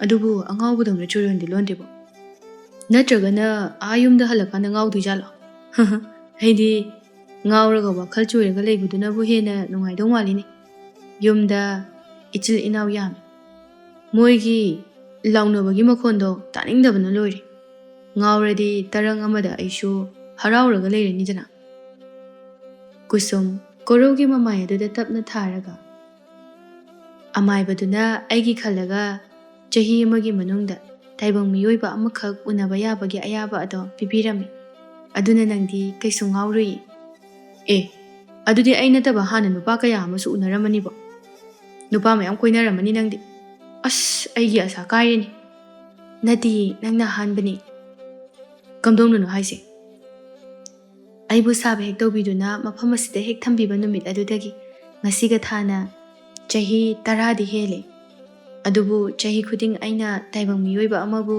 ꯑꯗꯨꯕꯨ ꯑꯉꯥꯎꯕꯗꯧꯅ ꯆꯨꯔꯣꯟꯗꯤ ꯂꯣꯟꯗꯦꯕꯣ? ꯅꯠꯇ꯭ꯔꯒꯅ ꯑꯥ ꯌꯨꯝꯗ ꯍꯜꯂꯀꯥꯟꯗ ꯉꯥꯎꯗꯣꯏꯖꯥꯠꯂꯣ?" "ꯑꯩꯗꯤ ꯉꯥꯎꯔꯒ ꯋꯥꯈꯜ ꯆꯣꯏꯔꯒ ꯂꯩꯕꯗꯨꯅꯕꯨ ꯍꯦꯟꯅ ꯅꯨꯡꯉꯥꯏꯗꯧ ꯃꯥꯜꯂꯤꯅꯦ꯫ ꯌꯨꯝꯗ ꯏꯆꯤꯜ ꯏꯅꯥꯎ ꯌꯥꯝꯃꯤ꯫ ꯃꯣꯏꯒꯤ ꯂꯥꯎꯅꯕꯒꯤ ꯃꯈꯣꯟꯗꯣ ꯇꯥꯅꯤꯡꯗꯕꯅ ꯂꯣꯏꯔꯦ꯫ ꯉꯥꯎꯔꯗꯤ ꯇꯔꯪ ꯑꯃꯗ ꯑꯩꯁꯨ ꯍꯔꯥꯎꯔꯒ ꯂꯩꯔꯅꯤꯗꯅ꯫" ꯀꯨꯁꯨꯝ ꯀꯣꯔꯧꯒꯤ ꯃꯃꯥꯏ ꯑꯗꯨꯗ ꯇꯞꯅ ꯊꯥꯔꯒ, "ꯑꯃꯥꯏꯕꯗꯨꯅ ꯑꯩꯒꯤ ꯈꯜꯂꯒ ꯆꯍꯤ ꯑꯃꯒꯤ ꯃꯅꯨꯡꯗ ꯇꯥꯏꯕꯪ ꯃꯤꯑꯣꯏꯕ ꯑꯃꯈꯛ ꯎꯅꯕ ꯌꯥꯕꯒꯤ ꯑꯌꯥꯕ ꯑꯗꯣ ꯄꯤꯕꯤꯔꯝꯃꯤ꯫ ꯑꯗꯨꯅ ꯅꯪꯗꯤ ꯀꯩꯁꯨ ꯉꯥꯎꯔꯨꯏ꯫" "ꯑꯦ, ꯑꯗꯨꯗꯤ ꯑꯩ ꯅꯠꯇꯕ ꯍꯥꯟꯅ ꯅꯨꯄꯥ ꯀꯌꯥ ꯑꯃꯁꯨ ꯎꯅꯔꯝꯃꯅꯤꯕꯣ꯫ ꯅꯨꯄꯥ ꯃꯌꯥꯝ ꯀꯣꯏꯅꯔꯝꯃꯅꯤ ꯅꯪꯗꯤ꯫ ꯑꯁ, ꯑꯩꯒꯤ ꯑꯁꯥ ꯀꯥꯏꯔꯦꯅꯦ꯫" "ꯅꯠꯇꯤꯌꯦ, ꯅꯪꯅ ꯑꯍꯥꯟꯕꯅꯤ꯫" "ꯀꯝꯗꯧꯅꯅꯣ ꯍꯥꯏꯁꯦ?" "ꯑꯩꯕꯨ ꯁꯥꯕ ꯍꯦꯛ ꯇꯧꯕꯤꯗꯨꯅ ꯃꯐꯝ ꯑꯁꯤꯗ ꯍꯦꯛ ꯊꯝꯕꯤꯕ ꯅꯨꯃꯤꯠ ꯑꯗꯨꯗꯒꯤ ꯉꯁꯤꯒ ꯊꯥꯅ ꯆꯍꯤ ꯇꯔꯥꯗꯤ ꯍꯦꯜꯂꯦ꯫ ꯑꯗꯨꯕꯨ ꯆꯍꯤ ꯈꯨꯗꯤꯡ ꯑꯩꯅ ꯇꯥꯏꯕꯪ ꯃꯤꯑꯣꯏꯕ ꯑꯃꯕꯨ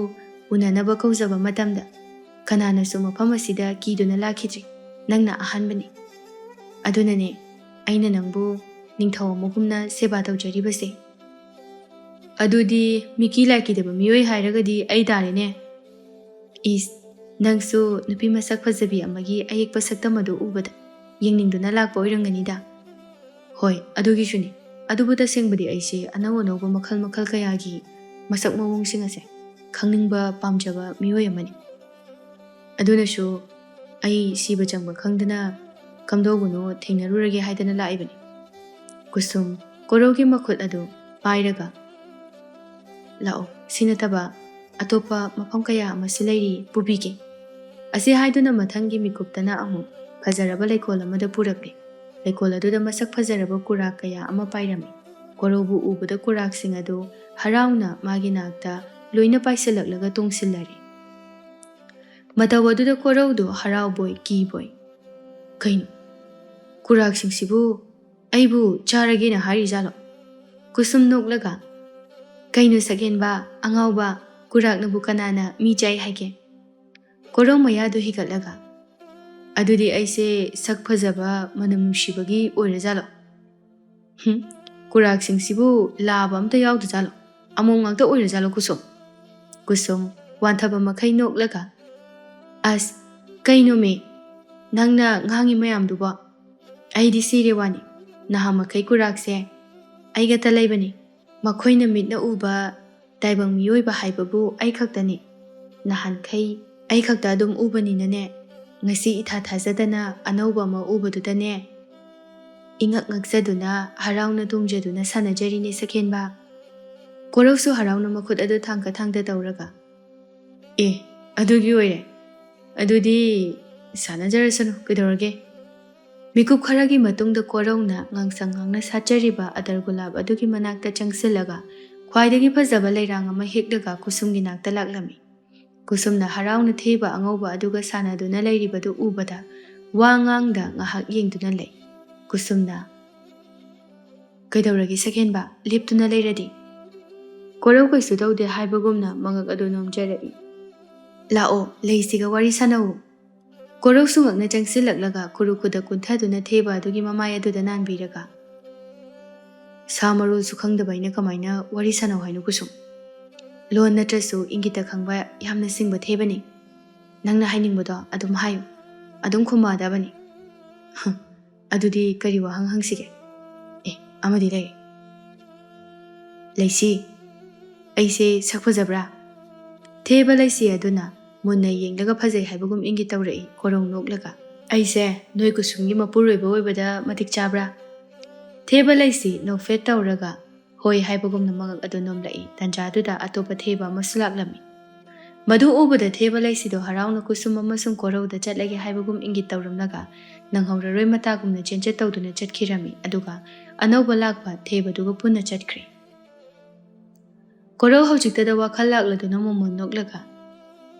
ꯎꯅꯅꯕ ꯀꯧꯖꯕ ꯃꯇꯝꯗ ꯀꯅꯥꯅꯁꯨ ꯃꯐꯝ ꯑꯁꯤꯗ ꯀꯤꯗꯨꯅ ꯂꯥꯛꯈꯤꯗ꯭ꯔꯤ꯫ ꯅꯪꯅ ꯑꯍꯥꯟꯕꯅꯤ꯫ ꯑꯗꯨꯅꯅꯦ ꯑꯩꯅ ꯅꯪꯕꯨ ꯅꯤꯡꯊꯧ ꯑꯃꯒꯨꯝꯅ ꯁꯦꯕꯥ ꯇꯧꯖꯔꯤꯕꯁꯦ꯫ ꯑꯗꯨꯗꯤ ꯃꯤꯀꯤ ꯂꯥꯏ ꯀꯤꯗꯕ ꯃꯤꯑꯣꯏ ꯍꯥꯏꯔꯒꯗꯤ ꯑꯩ ꯇꯥꯔꯦꯅꯦ꯫ ꯏꯁ, ꯅꯪꯁꯨ ꯅꯨꯄꯤ ꯃꯁꯛ ꯐꯖꯕꯤ ꯑꯃꯒꯤ ꯑꯌꯦꯛꯄ ꯁꯛꯇꯝ ꯑꯗꯨ ꯎꯕꯗ ꯌꯦꯡꯅꯤꯡꯗꯨꯅ ꯂꯥꯛꯄ ꯑꯣꯏꯔꯝꯒꯅꯤꯗ꯫ ꯍꯣꯏ, ꯑꯗꯨꯒꯤꯁꯨꯅꯤ꯫ ꯑꯗꯨꯕꯨ ꯇꯁꯦꯡꯕꯗꯤ ꯑꯩꯁꯦ ꯑꯅꯧ ꯑꯅꯧꯕ ꯃꯈꯜ ꯃꯈꯜ ꯀꯌꯥꯒꯤ ꯃꯁꯛ ꯃꯑꯣꯡꯁꯤꯡ ꯑꯁꯦ ꯈꯪꯅꯤꯡꯕ ꯄꯥꯝꯖꯕ ꯃꯤꯑꯣꯏ ꯑꯃꯅꯤ꯫ ꯑꯗꯨꯅꯁꯨ ꯑꯩ ꯁꯤꯕ ꯆꯪꯕ ꯈꯪꯗꯅ ꯀꯝꯗꯧꯕꯅꯣ ꯊꯦꯡꯅꯔꯨꯔꯒꯦ ꯍꯥꯏꯗꯅ ꯂꯥꯛꯏꯕꯅꯤ꯫ ꯀꯨꯁꯨꯝ ꯀꯣꯔꯧꯒꯤ ꯃꯈꯨꯠ ꯑꯗꯨ ꯄꯥꯏꯔꯒ, "ꯂꯥꯛꯑꯣ, ꯁꯤ ꯅꯠꯇꯕ ꯑꯇꯣꯞꯄ ꯃꯐꯝ ꯀꯌꯥ ꯑꯃꯁꯨ ꯂꯩꯔꯤ, ꯄꯨꯕꯤꯒꯦ"꯫ ꯑꯁꯤ ꯍꯥꯏꯗꯨꯅ ꯃꯊꯪꯒꯤ ꯃꯤꯀꯨꯞꯇꯅ ꯑꯃꯨꯛ ꯐꯖꯔꯕ ꯂꯩꯀꯣꯜ ꯑꯃꯗ ꯄꯨꯔꯛꯂꯦ꯫ ꯂꯩꯀꯣꯜ ꯑꯗꯨꯗ ꯃꯁꯛ ꯐꯖꯔꯕ ꯀꯨꯔꯥꯛ ꯀꯌꯥ ꯑꯃ ꯄꯥꯏꯔꯝꯃꯤ꯫ ꯀꯣꯔꯧꯕꯨ ꯎꯕꯗ ꯀꯨꯔꯥꯛꯁꯤꯡ ꯑꯗꯨ ꯍꯔꯥꯎꯅ ꯃꯥꯒꯤ ꯅꯥꯛꯇ ꯂꯣꯏꯅ ꯄꯥꯏꯁꯤꯜꯂꯛꯂꯒ ꯇꯣꯡꯁꯤꯜꯂꯔꯦ꯫ ꯃꯇꯧ ꯑꯗꯨꯗ ꯀꯣꯔꯧꯗꯨ ꯍꯔꯥꯎꯕꯣꯏ ꯀꯤꯕꯣꯏ, "ꯀꯩꯅꯣ? ꯀꯨꯔꯥꯛꯁꯤꯡꯁꯤꯕꯨ ꯑꯩꯕꯨ ꯆꯥꯔꯒꯦꯅ ꯍꯥꯏꯔꯤꯖꯥꯠꯂꯣ?" ꯀꯨꯁꯨꯝ ꯅꯣꯛꯂꯒ, "ꯀꯩꯅꯣ ꯁꯛꯍꯦꯟꯕ, ꯑꯉꯥꯎꯕ, ꯀꯨꯔꯥꯛꯅꯕꯨ ꯀꯅꯥꯅ ꯃꯤ ꯆꯥꯏ ꯍꯥꯏꯒꯦ?" ꯀꯣꯔꯧ ꯃꯌꯥꯗꯨ ꯍꯤꯒꯠꯂꯒ, "ꯑꯗꯨꯗꯤ ꯑꯩꯁꯦ ꯁꯛ ꯐꯖꯕ, ꯃꯅꯝ ꯅꯨꯡꯁꯤꯕꯒꯤ ꯑꯣꯏꯔꯖꯥꯠꯂꯣ? ꯍꯨꯝ, ꯀꯨꯔꯥꯛꯁꯤꯡꯁꯤꯕꯨ ꯂꯥꯕ ꯑꯝꯇ ꯌꯥꯎꯗꯖꯥꯠꯂꯣ? ꯑꯃꯣꯝ ꯉꯥꯛꯇ ꯑꯣꯏꯔꯖꯥꯠꯂꯣ ꯀꯨꯁꯨꯝ?" ꯀꯨꯁꯨꯝ ꯋꯥꯟꯊꯕ ꯃꯈꯩ ꯅꯣꯛꯂꯒ, "ꯑꯁ, ꯀꯩꯅꯣꯃꯤ ꯅꯪꯅ ꯉꯥꯡꯉꯤ ꯃꯌꯥꯝꯗꯨꯕꯣ? ꯑꯩꯗꯤ ꯁꯤꯔꯦ ꯋꯥꯅꯤ꯫ ꯅꯍꯥꯟ ꯃꯈꯩ ꯀꯨꯔꯥꯛꯁꯦ ꯑꯩꯒꯇ ꯂꯩꯕꯅꯤ꯫ ꯃꯈꯣꯏꯅ ꯃꯤꯠꯅ ꯎꯕ ꯇꯥꯏꯕꯪ ꯃꯤꯑꯣꯏꯕ ꯍꯥꯏꯕꯕꯨ ꯑꯩ ꯈꯛꯇꯅꯤ꯫ ꯅꯍꯥꯟꯈꯩ ꯑꯩ ꯈꯛꯇ ꯑꯗꯨꯝ ꯎꯕꯅꯤꯅꯅꯦ, ꯉꯁꯤ ꯏꯊꯥ ꯊꯥꯖꯗꯅ ꯑꯅꯧꯕ ꯑꯃ ꯎꯕꯗꯨꯗꯅꯦ, ꯏꯉꯛ ꯉꯛꯆꯗꯨꯅ ꯍꯔꯥꯎꯅ ꯇꯣꯡꯖꯗꯨꯅ ꯁꯥꯟꯅꯖꯔꯤꯅꯦ ꯁꯛꯍꯦꯟꯕ"꯫ ꯀꯣꯔꯧꯁꯨ ꯍꯔꯥꯎꯅ ꯃꯈꯨꯠ ꯑꯗꯨ ꯊꯥꯡꯒ ꯊꯥꯡꯗ ꯇꯧꯔꯒ, "ꯑꯦ, ꯑꯗꯨꯒꯤ ꯑꯣꯏꯔꯦ꯫ ꯑꯗꯨꯗꯤ ꯁꯥꯟꯅꯖꯔꯁꯅꯨ, ꯀꯩꯗꯧꯔꯒꯦ?" ꯃꯤꯀꯨꯞ ꯈꯔꯒꯤ ꯃꯇꯨꯡꯗ ꯀꯣꯔꯧꯅ ꯉꯥꯡꯁꯪ ꯉꯥꯡꯅ ꯁꯥꯠꯆꯔꯤꯕ ꯑꯗꯔ ꯒꯨꯂꯥꯞ ꯑꯗꯨꯒꯤ ꯃꯅꯥꯛꯇ ꯆꯪꯁꯤꯜꯂꯒ ꯈ꯭ꯋꯥꯏꯗꯒꯤ ꯐꯖꯕ ꯂꯩꯔꯥꯡ ꯑꯃ ꯍꯦꯛꯂꯒ ꯀꯨꯁꯨꯝꯒꯤ ꯅꯥꯛꯇ ꯂꯥꯛꯂꯝꯃꯤ꯫ ꯀꯨꯁꯨꯝꯅ ꯍꯔꯥꯎꯅ ꯊꯦꯕ ꯑꯉꯧꯕ ꯑꯗꯨꯒ ꯁꯥꯟꯅꯗꯨꯅ ꯂꯩꯔꯤꯕꯗꯨ ꯎꯕꯗ ꯋꯥ ꯉꯥꯡꯗ ꯉꯥꯏꯍꯥꯛ ꯌꯦꯡꯗꯨꯅ ꯂꯩ꯫ ꯀꯨꯁꯨꯝꯅ, "ꯀꯩꯗꯧꯔꯒꯦ ꯁꯛꯍꯦꯟꯕ, ꯂꯦꯞꯇꯨꯅ ꯂꯩꯔꯗꯤ?" ꯀꯣꯔꯧ ꯀꯩꯁꯨ ꯇꯧꯗꯦ ꯍꯥꯏꯕꯒꯨꯝꯅ ꯃꯉꯛ ꯑꯗꯨ ꯅꯣꯝꯖꯔꯛꯏ꯫ "ꯂꯥꯛꯑꯣ, ꯂꯩꯁꯤꯒ ꯋꯥꯔꯤ ꯁꯥꯟꯅꯧ꯫" ꯀꯣꯔꯧ ꯁꯨꯉꯛꯅ ꯆꯪꯁꯤꯜꯂꯛꯂꯒ ꯈꯨꯔꯨ ꯈꯨꯗ ꯀꯨꯟꯊꯗꯨꯅ ꯊꯦꯕ ꯑꯗꯨꯒꯤ ꯃꯃꯥꯏ ꯑꯗꯨꯗ ꯅꯥꯟꯕꯤꯔꯒ, "ꯁꯥ ꯃꯔꯣꯜꯁꯨ ꯈꯪꯗꯕ ꯑꯩꯅ ꯀꯃꯥꯏꯅ ꯋꯥꯔꯤ ꯁꯥꯟꯅꯧ ꯍꯥꯏꯅꯣ ꯀꯨꯁꯨꯝ? ꯂꯣꯟ ꯅꯠꯇ꯭ꯔꯁꯨ ꯏꯪꯒꯤꯠꯇ ꯈꯪꯕ ꯌꯥꯝꯅ ꯁꯤꯡꯕ ꯊꯦꯕꯅꯤ꯫ ꯅꯪꯅ ꯍꯥꯏꯅꯤꯡꯕꯗꯣ ꯑꯗꯨꯝ ꯍꯥꯏꯌꯨ, ꯑꯗꯨꯝ ꯈꯨꯝꯃꯛꯑꯗꯕꯅꯤ꯫" "ꯍꯝ, ꯑꯗꯨꯗꯤ ꯀꯔꯤ ꯋꯥꯍꯪ ꯍꯪꯁꯤꯒꯦ? ꯑꯦ, ꯑꯃꯗꯤ ꯂꯩ꯫ ꯂꯩꯁꯤ, ꯑꯩꯁꯦ ꯁꯛ ꯐꯖꯕ꯭ꯔꯥ?" ꯊꯦꯕ ꯂꯩꯁꯤ ꯑꯗꯨꯅ ꯃꯨꯟꯅ ꯌꯦꯡꯂꯒ ꯐꯖꯩ ꯍꯥꯏꯕꯒꯨꯝ ꯏꯪꯒꯤꯠ ꯇꯧꯔꯛꯏ ꯀꯣꯔꯧ ꯅꯣꯛꯂꯒ꯫ "ꯑꯩꯁꯦ ꯅꯣꯏ ꯀꯨꯁꯨꯝꯒꯤ ꯃꯄꯨꯔꯣꯏꯕ ꯑꯣꯏꯕꯗ ꯃꯇꯤꯛ ꯆꯥꯕ꯭ꯔꯥ?" ꯊꯦꯕ ꯂꯩꯁꯤ ꯅꯣꯛꯐꯦꯠ ꯇꯧꯔꯒ ꯍꯣꯏ ꯍꯥꯏꯕꯒꯨꯝꯅ ꯃꯉꯛ ꯑꯗꯨ ꯅꯣꯝꯂꯛꯏ꯫ ꯇꯟꯖꯥꯗꯨꯗ ꯑꯇꯣꯞꯄ ꯊꯦꯕ ꯑꯃꯁꯨ ꯂꯥꯛꯂꯝꯃꯤ꯫ ꯃꯗꯨ ꯎꯕꯗ ꯊꯦꯕ ꯂꯩꯁꯤꯗꯣ ꯍꯔꯥꯎꯅ ꯀꯨꯁꯨꯝ ꯑꯃꯁꯨꯡ ꯀꯣꯔꯧꯗ ꯆꯠꯂꯒꯦ ꯍꯥꯏꯕꯒꯨꯝ ꯏꯪꯒꯤꯠ ꯇꯧꯔꯝꯂꯒ ꯅꯪꯍꯧꯔꯔꯣꯏ ꯃꯇꯥꯒꯨꯝꯅ ꯆꯦꯟꯆꯠ ꯇꯧꯗꯨꯅ ꯆꯠꯈꯤꯔꯝꯃꯤ꯫ ꯑꯗꯨꯒ ꯑꯅꯧꯕ ꯂꯥꯛꯄ ꯊꯦꯕꯗꯨꯒ ꯄꯨꯟꯅ ꯆꯠꯈ꯭ꯔꯦ꯫ ꯀꯣꯔꯧ ꯍꯧꯖꯤꯛꯇꯗ ꯋꯥꯈꯜ ꯂꯥꯛꯂꯗꯨꯅ ꯃꯣꯃꯣꯟ ꯅꯣꯛꯂꯒ,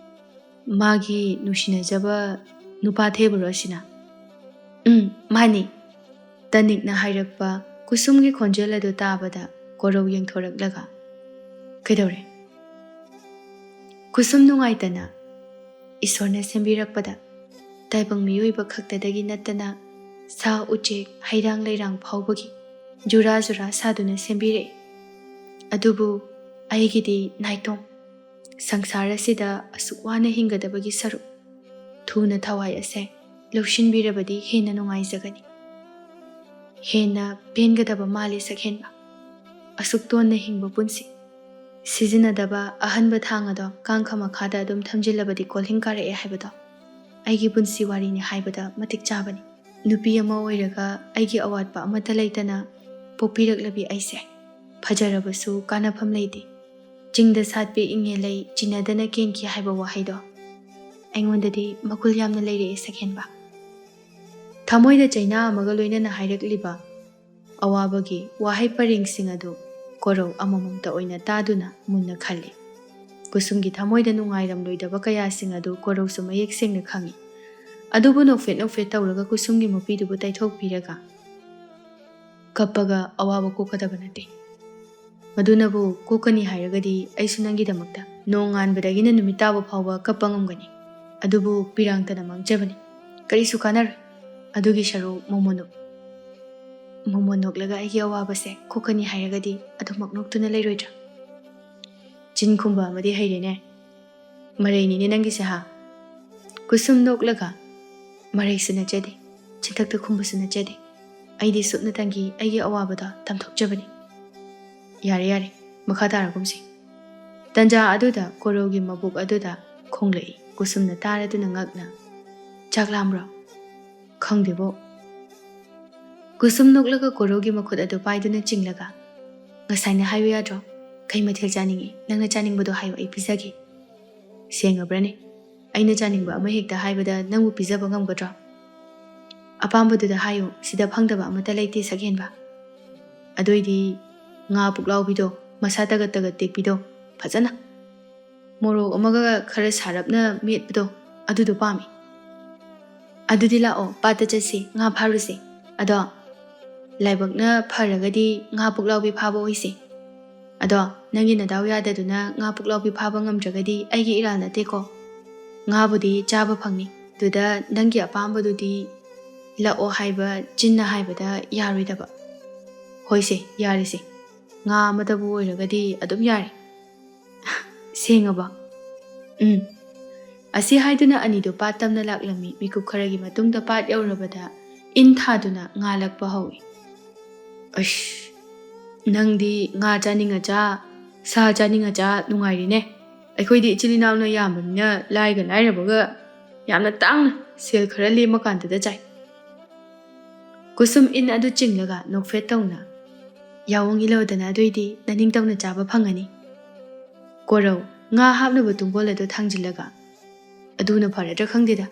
"ꯃꯥꯒꯤ ꯅꯨꯡꯁꯤꯅꯖꯕ ꯅꯨꯄꯥ ꯊꯦꯕꯔꯣ ꯑꯁꯤꯅ?" "ꯎꯝ, ꯃꯥꯅꯤ꯫" ꯇꯅꯤꯛꯅ ꯍꯥꯏꯔꯛꯄ ꯀꯨꯁꯨꯝꯒꯤ ꯈꯣꯟꯖꯦꯜ ꯑꯗꯨ ꯇꯥꯕꯗ ꯀꯣꯔꯧ ꯌꯦꯡꯊꯣꯔꯛꯂꯒ, "ꯀꯩꯗꯧꯔꯦ?" ꯀꯨꯁꯨꯝ ꯅꯨꯡꯉꯥꯏꯇꯅ, "ꯏꯁꯣꯔꯅ ꯁꯦꯝꯕꯤꯔꯛꯄꯗ ꯇꯥꯏꯕꯪ ꯃꯤꯑꯣꯏꯕ ꯈꯛꯇꯗꯒꯤ ꯅꯠꯇꯅ ꯁꯥ ꯎꯆꯦꯛ ꯍꯩꯔꯥꯡ ꯂꯩꯔꯥꯡ ꯐꯥꯎꯕꯒꯤ ꯖꯨꯔꯥ ꯖꯨꯔꯥ ꯁꯥꯗꯨꯅ ꯁꯦꯝꯕꯤꯔꯛꯏ꯫ ꯑꯗꯨꯕꯨ ꯑꯩꯒꯤꯗꯤ ꯅꯥꯏꯇꯣꯝ, ꯁꯪꯁꯥꯔ ꯑꯁꯤꯗ ꯑꯁꯨꯛ ꯋꯥꯅ ꯍꯤꯡꯒꯗꯕꯒꯤ ꯁꯔꯨꯛ ꯊꯨꯅ ꯊꯋꯥꯏ ꯑꯁꯦ ꯂꯧꯁꯤꯟꯕꯤꯔꯕꯗꯤ ꯍꯦꯟꯅ ꯅꯨꯡꯉꯥꯏꯖꯒꯅꯤ꯫ ꯍꯦꯟꯅ ꯄꯦꯟꯒꯗꯕ ꯃꯥꯜꯂꯤ ꯁꯛꯍꯦꯟꯕ꯫ ꯑꯁꯨꯛ ꯇꯣꯟꯅ ꯍꯤꯡꯕ ꯄꯨꯟꯁꯤ, ꯁꯤꯖꯤꯟꯅꯗꯕ ꯑꯍꯟꯕ ꯊꯥꯡ ꯑꯗꯣ ꯀꯥꯡꯈ ꯃꯈꯥꯗ ꯑꯗꯨꯝ ꯊꯝꯖꯤꯜꯂꯕꯗꯤ ꯀꯣꯜꯍꯤꯡ ꯀꯥꯔꯛꯑꯦ ꯍꯥꯏꯕꯗꯣ ꯑꯩꯒꯤ ꯄꯨꯟꯁꯤ ꯋꯥꯔꯤꯅꯤ ꯍꯥꯏꯕꯗ ꯃꯇꯤꯛ ꯆꯥꯕꯅꯤ꯫ ꯅꯨꯄꯤ ꯑꯃ ꯑꯣꯏꯔꯒ ꯑꯩꯒꯤ ꯑꯋꯥꯠꯄ ꯑꯃꯠꯇ ꯂꯩꯇꯅ ꯄꯣꯛꯄꯤꯔꯛꯂꯕꯤ ꯑꯩꯁꯦ ꯐꯖꯔꯕꯁꯨ ꯀꯥꯟꯅꯐꯝ ꯂꯩꯇꯦ꯫ ꯆꯤꯡꯗ ꯁꯥꯠꯄꯤ ꯏꯪꯉꯦ ꯂꯩ ꯆꯤꯟꯅꯗꯅ ꯀꯦꯟꯈꯤ ꯍꯥꯏꯕ ꯋꯥꯍꯩꯗꯣ ꯑꯩꯉꯣꯟꯗꯗꯤ ꯃꯒꯨꯜ ꯌꯥꯝꯅ ꯂꯩꯔꯛꯑꯦ ꯁꯛꯍꯦꯟꯕ꯫" ꯊꯃꯣꯏꯗ ꯆꯩꯅꯥ ꯑꯃꯒ ꯂꯣꯏꯅꯅ ꯍꯥꯏꯔꯛꯂꯤꯕ ꯑꯋꯥꯕꯒꯤ ꯋꯥꯍꯩ ꯄꯔꯦꯡꯁꯤꯡ ꯑꯗꯨ ꯀꯣꯔꯧ ꯑꯃꯃꯝꯇ ꯑꯣꯏꯅ ꯇꯥꯗꯨꯅ ꯃꯨꯟꯅ ꯈꯜꯂꯤ꯫ ꯀꯨꯁꯨꯝꯒꯤ ꯊꯃꯣꯏꯗ ꯅꯨꯡꯉꯥꯏꯔꯝꯂꯣꯏꯗꯕ ꯀꯌꯥꯁꯤꯡ ꯑꯗꯨ ꯀꯣꯔꯧꯁꯨ ꯃꯌꯦꯛ ꯁꯦꯡꯅ ꯈꯪꯏ꯫ ꯑꯗꯨꯕꯨ ꯅꯣꯛꯐꯦꯠ ꯅꯣꯛꯐꯦꯠ ꯇꯧꯔꯒ ꯀꯨꯁꯨꯝꯒꯤ ꯃꯄꯤꯗꯨꯕꯨ ꯇꯩꯊꯣꯛꯄꯤꯔꯒ, "ꯀꯞꯄꯒ ꯑꯋꯥꯕ ꯀꯣꯛꯀꯗꯕ ꯅꯠꯇꯦ꯫ ꯃꯗꯨꯅꯕꯨ ꯀꯣꯛꯀꯅꯤ ꯍꯥꯏꯔꯒꯗꯤ ꯑꯩꯁꯨ ꯅꯪꯒꯤꯗꯃꯛꯇ ꯅꯣꯡ ꯉꯥꯟꯕꯗꯒꯤꯅ ꯅꯨꯃꯤꯠ ꯇꯥꯕ ꯐꯥꯎꯕ ꯀꯞꯄ ꯉꯝꯒꯅꯤ꯫ ꯑꯗꯨꯕꯨ ꯄꯤꯔꯥꯡꯇꯅ ꯃꯥꯡꯖꯕꯅꯤ꯫ ꯀꯔꯤꯁꯨ ꯀꯥꯟꯅꯔꯣꯏ꯫ ꯑꯗꯨꯒꯤ ꯁꯔꯨꯛ ꯃꯣꯃꯣꯟ ꯅꯣꯛ-, ꯃꯣꯃꯣꯟ ꯅꯣꯛꯂꯒ ꯑꯩꯒꯤ ꯑꯋꯥꯕꯁꯦ ꯀꯣꯛꯀꯅꯤ ꯍꯥꯏꯔꯒꯗꯤ ꯑꯗꯨꯃꯛ ꯅꯣꯛꯇꯨꯅ ꯂꯩꯔꯣꯏꯗ꯭ꯔꯥ? ꯆꯤꯟ ꯈꯨꯝꯕ ꯑꯃꯗꯤ ꯍꯩꯔꯦꯅꯦ꯫ ꯃꯔꯩꯅꯤꯅꯦ ꯅꯪꯒꯤꯁꯦ, ꯍꯥ? ꯀꯨꯁꯨꯝ ꯅꯣꯛꯂꯒ, "ꯃꯔꯩꯁꯨ ꯅꯠꯆꯗꯦ, ꯆꯤꯟꯊꯛꯇ ꯈꯨꯝꯕꯁꯨ ꯅꯠꯆꯗꯦ꯫ ꯑꯩꯗꯤ ꯁꯨꯞꯅꯇꯪꯒꯤ ꯑꯩꯒꯤ ꯑꯋꯥꯕꯗꯣ ꯇꯝꯊꯣꯛꯆꯕꯅꯤ꯫" "ꯌꯥꯔꯦ, ꯌꯥꯔꯦ, ꯃꯈꯥ ꯇꯥꯔꯒꯨꯝꯁꯤ꯫" ꯇꯟꯖꯥ ꯑꯗꯨꯗ ꯀꯣꯔꯧꯒꯤ ꯃꯕꯨꯛ ꯑꯗꯨꯗ ꯈꯣꯡꯂꯛꯏ꯫ ꯀꯨꯁꯨꯝꯅ ꯇꯥꯔꯗꯨꯅ ꯉꯛꯅ, "ꯆꯥꯛ ꯂꯥꯝꯕ꯭ꯔꯣ?" "ꯈꯪꯗꯦꯕꯣ꯫" ꯀꯨꯁꯨꯝ ꯅꯣꯛꯂꯒ ꯀꯣꯔꯧꯒꯤ ꯃꯈꯨꯠ ꯑꯗꯨ ꯄꯥꯏꯗꯨꯅ ꯆꯤꯡꯂꯒ, "ꯉꯁꯥꯏꯅ ꯍꯥꯏꯌꯨ ꯌꯥꯗ꯭ꯔꯣ? ꯀꯩ ꯃꯊꯦꯜ ꯆꯥꯅꯤꯡꯉꯤ? ꯅꯪꯅ ꯆꯥꯅꯤꯡꯕꯗꯣ ꯍꯥꯏꯌꯨ, ꯑꯩ ꯄꯤꯖꯒꯦ꯫" "ꯁꯦꯡꯉꯕ꯭ꯔꯅꯦ? ꯑꯩꯅ ꯆꯥꯅꯤꯡꯕ ꯑꯃ ꯍꯦꯛꯇ ꯍꯥꯏꯕꯗ ꯅꯪꯕꯨ ꯄꯤꯖꯕ ꯉꯝꯒꯗ꯭ꯔꯣ?" "ꯑꯄꯥꯝꯕꯗꯨꯗ ꯍꯥꯏꯌꯨ, ꯁꯤꯗ ꯐꯪꯗꯕ ꯑꯃꯠꯇ ꯂꯩꯇꯦ, ꯁꯛꯍꯦꯟꯕ꯫" "ꯑꯗꯨꯏꯗꯤ ꯉꯥ ꯄꯨꯛꯂꯥꯎꯕꯤꯗꯣ, ꯃꯁꯥ ꯇꯒꯠ ꯇꯒꯠ ꯇꯦꯛꯄꯤꯗꯣ, ꯐꯖꯅ ꯃꯣꯔꯣꯛ ꯑꯃꯒ ꯈꯔ ꯁꯥꯔꯞꯅ ꯃꯦꯠꯄꯗꯣ, ꯑꯗꯨꯗꯣ ꯄꯥꯝꯃꯤ꯫" "ꯑꯗꯨꯗꯤ ꯂꯥꯛꯑꯣ, ꯄꯥꯠꯇ ꯆꯠꯁꯤ, ꯉꯥ ꯐꯥꯔꯨꯁꯤ꯫ ꯑꯗꯣ ꯂꯥꯏꯕꯛꯅ ꯐꯔꯒꯗꯤ ꯉꯥ ꯄꯨꯛꯂꯥꯎꯕꯤ ꯐꯥꯕ ꯑꯣꯏꯁꯤ꯫ ꯑꯗꯣ ꯅꯪꯒꯤ ꯅꯗꯥꯎ ꯌꯥꯗꯗꯨꯅ ꯉꯥ ꯄꯨꯛꯂꯥꯎꯕꯤ ꯐꯥꯕ ꯉꯝꯗ꯭ꯔꯒꯗꯤ ꯑꯩꯒꯤ ꯏꯔꯥꯜ ꯅꯠꯇꯦꯀꯣ꯫ ꯉꯥꯕꯨꯗꯤ ꯆꯥꯕ ꯐꯪꯅꯤ, ꯑꯗꯨꯗ ꯅꯪꯒꯤ ꯑꯄꯥꯝꯕꯗꯨꯗꯤ ꯂꯥꯛꯑꯣ ꯍꯥꯏꯕ ꯆꯤꯟꯅ ꯍꯥꯏꯕꯗ ꯌꯥꯔꯣꯏꯗꯕ꯫" "ꯍꯣꯏꯁꯦ, ꯌꯥꯔꯦꯁꯦ, ꯉꯥ ꯑꯃꯇꯕꯨ ꯑꯣꯏꯔꯒꯗꯤ ꯑꯗꯨꯝ ꯌꯥꯔꯦ꯫" "ꯁꯦꯡꯉꯕꯣ?" "ꯎꯝ꯫" ꯑꯁꯤ ꯍꯥꯏꯗꯨꯅ ꯑꯅꯤꯗꯨ ꯄꯥꯠ ꯇꯝꯅ ꯂꯥꯛꯂꯝꯃꯤ꯫ ꯃꯤꯀꯨꯞ ꯈꯔꯒꯤ ꯃꯇꯨꯡꯗ ꯄꯥꯠ ꯌꯧꯔꯕꯗ ꯏꯟ ꯊꯥꯗꯨꯅ ꯉꯥ ꯂꯛꯄ ꯍꯧꯏ꯫ "ꯑꯁ, ꯅꯪꯗꯤ ꯉꯥ ꯆꯥꯅꯤꯡꯉ ꯆꯥ, ꯁꯥ ꯆꯥꯅꯤꯡꯉ ꯆꯥ ꯅꯨꯡꯉꯥꯏꯔꯤꯅꯦ꯫ ꯑꯩꯈꯣꯏꯗꯤ ꯏꯆꯤꯜ ꯏꯅꯥꯎꯅ ꯌꯥꯝꯕꯅꯤꯅ ꯂꯥꯏꯒ ꯂꯥꯏꯔꯕꯒ ꯌꯥꯝꯅ ꯇꯥꯡꯅ ꯁꯦꯜ ꯈꯔ ꯂꯦꯝꯃꯀꯥꯟꯗꯗ ꯆꯥꯏ꯫" ꯀꯨꯁꯨꯝ ꯏꯟ ꯑꯗꯨ ꯆꯤꯡꯂꯒ ꯅꯣꯛꯐꯦꯠ ꯇꯧꯅ, "ꯌꯥꯑꯣꯡ ꯏꯜꯂꯧꯗꯅ ꯑꯗꯨꯏꯗꯤ ꯅꯅꯤꯡꯇꯝꯅ ꯆꯥꯕ ꯐꯪꯉꯅꯤ꯫" ꯀꯣꯔꯧ ꯉꯥ ꯍꯥꯞꯅꯕ ꯇꯨꯡꯒꯣꯜ ꯑꯗꯨ ꯊꯥꯡꯖꯤꯜꯂꯒ, "ꯑꯗꯨꯅ ꯐꯔꯗ꯭ꯔꯥ ꯈꯪꯗꯦꯗ꯫"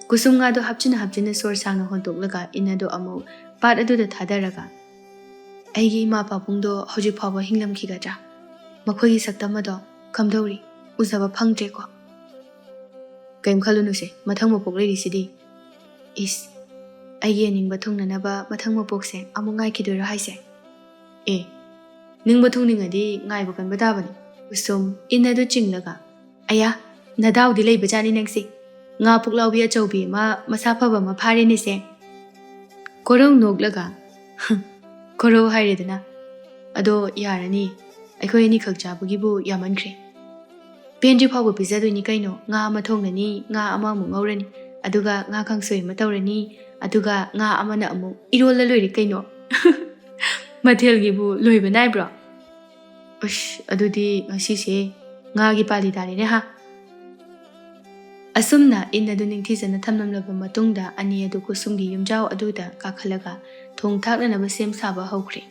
ꯀꯨꯁꯨꯝ ꯉꯥꯗꯨ ꯍꯥꯞꯆꯤꯟꯅ ꯍꯥꯞꯆꯤꯟꯅ ꯁꯣꯔ ꯁꯥꯡꯅ ꯍꯣꯟꯗꯣꯛꯂꯒ ꯏꯟ ꯑꯗꯨ ꯑꯃꯨꯛ ꯄꯥꯠ ꯑꯗꯨꯗ ꯊꯥꯗꯔꯒ, "ꯑꯩꯒꯤ ꯏꯃꯥ ꯄꯥꯕꯨꯡꯗꯣ ꯍꯧꯖꯤꯛ ꯐꯥꯎꯕ ꯍꯤꯡꯂꯝꯈꯤꯒꯗ꯭ꯔꯥ? ꯃꯈꯣꯏꯒꯤ ꯁꯛꯇꯝ ꯑꯗꯣ ꯀꯝꯗꯧꯔꯤ? ꯎꯖꯕ ꯐꯪꯗ꯭ꯔꯦꯀꯣ꯫" "ꯀꯩꯝ ꯈꯜꯂꯨꯅꯨꯁꯦ, ꯃꯊꯪ ꯃꯄꯣꯛ ꯂꯩꯔꯤꯁꯤꯗꯤ꯫" "ꯏꯁ, ꯑꯩꯒꯤ ꯑꯅꯤꯡꯕ ꯊꯨꯡꯅꯅꯕ ꯃꯊꯪ ꯃꯄꯣꯛꯁꯦ ꯑꯃꯨꯛ ꯉꯥꯏꯈꯤꯗꯣꯏꯔꯣ ꯍꯥꯏꯁꯦ?" "ꯑꯦ, ꯅꯤꯡꯕ ꯊꯨꯡꯅꯤꯡꯉꯗꯤ ꯉꯥꯏꯕ ꯀꯟꯕ ꯇꯥꯕꯅꯤ꯫ ꯀꯨꯁꯨꯝ ꯏꯟ ꯑꯗꯨ ꯆꯤꯡꯂꯒ, "ꯑꯌꯥ, ꯅꯗꯥꯎꯗꯤ ꯂꯩꯕꯖꯥꯠꯅꯤ ꯅꯪꯁꯦ꯫ ꯉꯥ ꯄꯨꯛꯂꯥꯎꯕꯤ ꯑꯆꯧꯕꯤ ꯑꯃ ꯃꯁꯥ ꯐꯕ ꯑꯃ ꯐꯥꯔꯦꯅꯦꯁꯦ꯫" ꯀꯣꯔꯧ ꯅꯣꯛꯂꯒ, "ꯀꯣꯔꯧ ꯍꯥꯏꯔꯦꯗꯅ꯫ ꯑꯗꯣ ꯌꯥꯔꯅꯤ, ꯑꯩꯈꯣꯏ ꯑꯅꯤꯈꯛ ꯆꯥꯕꯒꯤꯕꯨ ꯌꯥꯝꯃꯟꯈ꯭ꯔꯦ꯫ ꯄꯦꯟꯗ꯭ꯔꯤ ꯐꯥꯎꯕ ꯄꯤꯖꯗꯣꯏꯅꯤ ꯀꯩꯅꯣ꯫ ꯉꯥ ꯑꯃ ꯊꯣꯡꯂꯅꯤ, ꯉꯥ ꯑꯃ ꯑꯃꯨꯛ ꯉꯧꯔꯅꯤ, ꯑꯗꯨꯒ ꯉꯥ ꯀꯥꯡꯁꯣꯏ ꯑꯃ ꯇꯧꯔꯅꯤ, ꯑꯗꯨꯒ ꯉꯥ ꯑꯃꯅ ꯑꯃꯨꯛ ꯏꯔꯣꯜꯂ ꯂꯣꯏꯔꯦ ꯀꯩꯅꯣ꯫" ꯃꯊꯦꯜꯒꯤꯕꯨ ꯂꯣꯏꯕ ꯅꯥꯏꯕ꯭ꯔꯣ? "ꯑꯁ, ꯑꯗꯨꯗꯤ ꯉꯁꯤꯁꯦ ꯉꯥꯒꯤ ꯄꯥꯂꯤ ꯇꯥꯔꯦꯅꯦ ꯍꯥ?" ꯑꯁꯨꯝꯅ ꯏꯟ ꯑꯗꯨ ꯅꯤꯡꯊꯤꯖꯅ ꯊꯝꯂꯝꯂꯕ ꯃꯇꯨꯡꯗ, ꯑꯅꯤ ꯑꯗꯨ ꯀꯨꯁꯨꯝꯒꯤ ꯌꯨꯝꯖꯥꯎ ꯑꯗꯨꯗ ꯀꯥꯈꯠꯂꯒ ꯊꯣꯡ ꯊꯥꯛꯅꯅꯕ ꯁꯦꯝ ꯁꯥꯕ ꯍꯧꯈ꯭ꯔꯦ꯫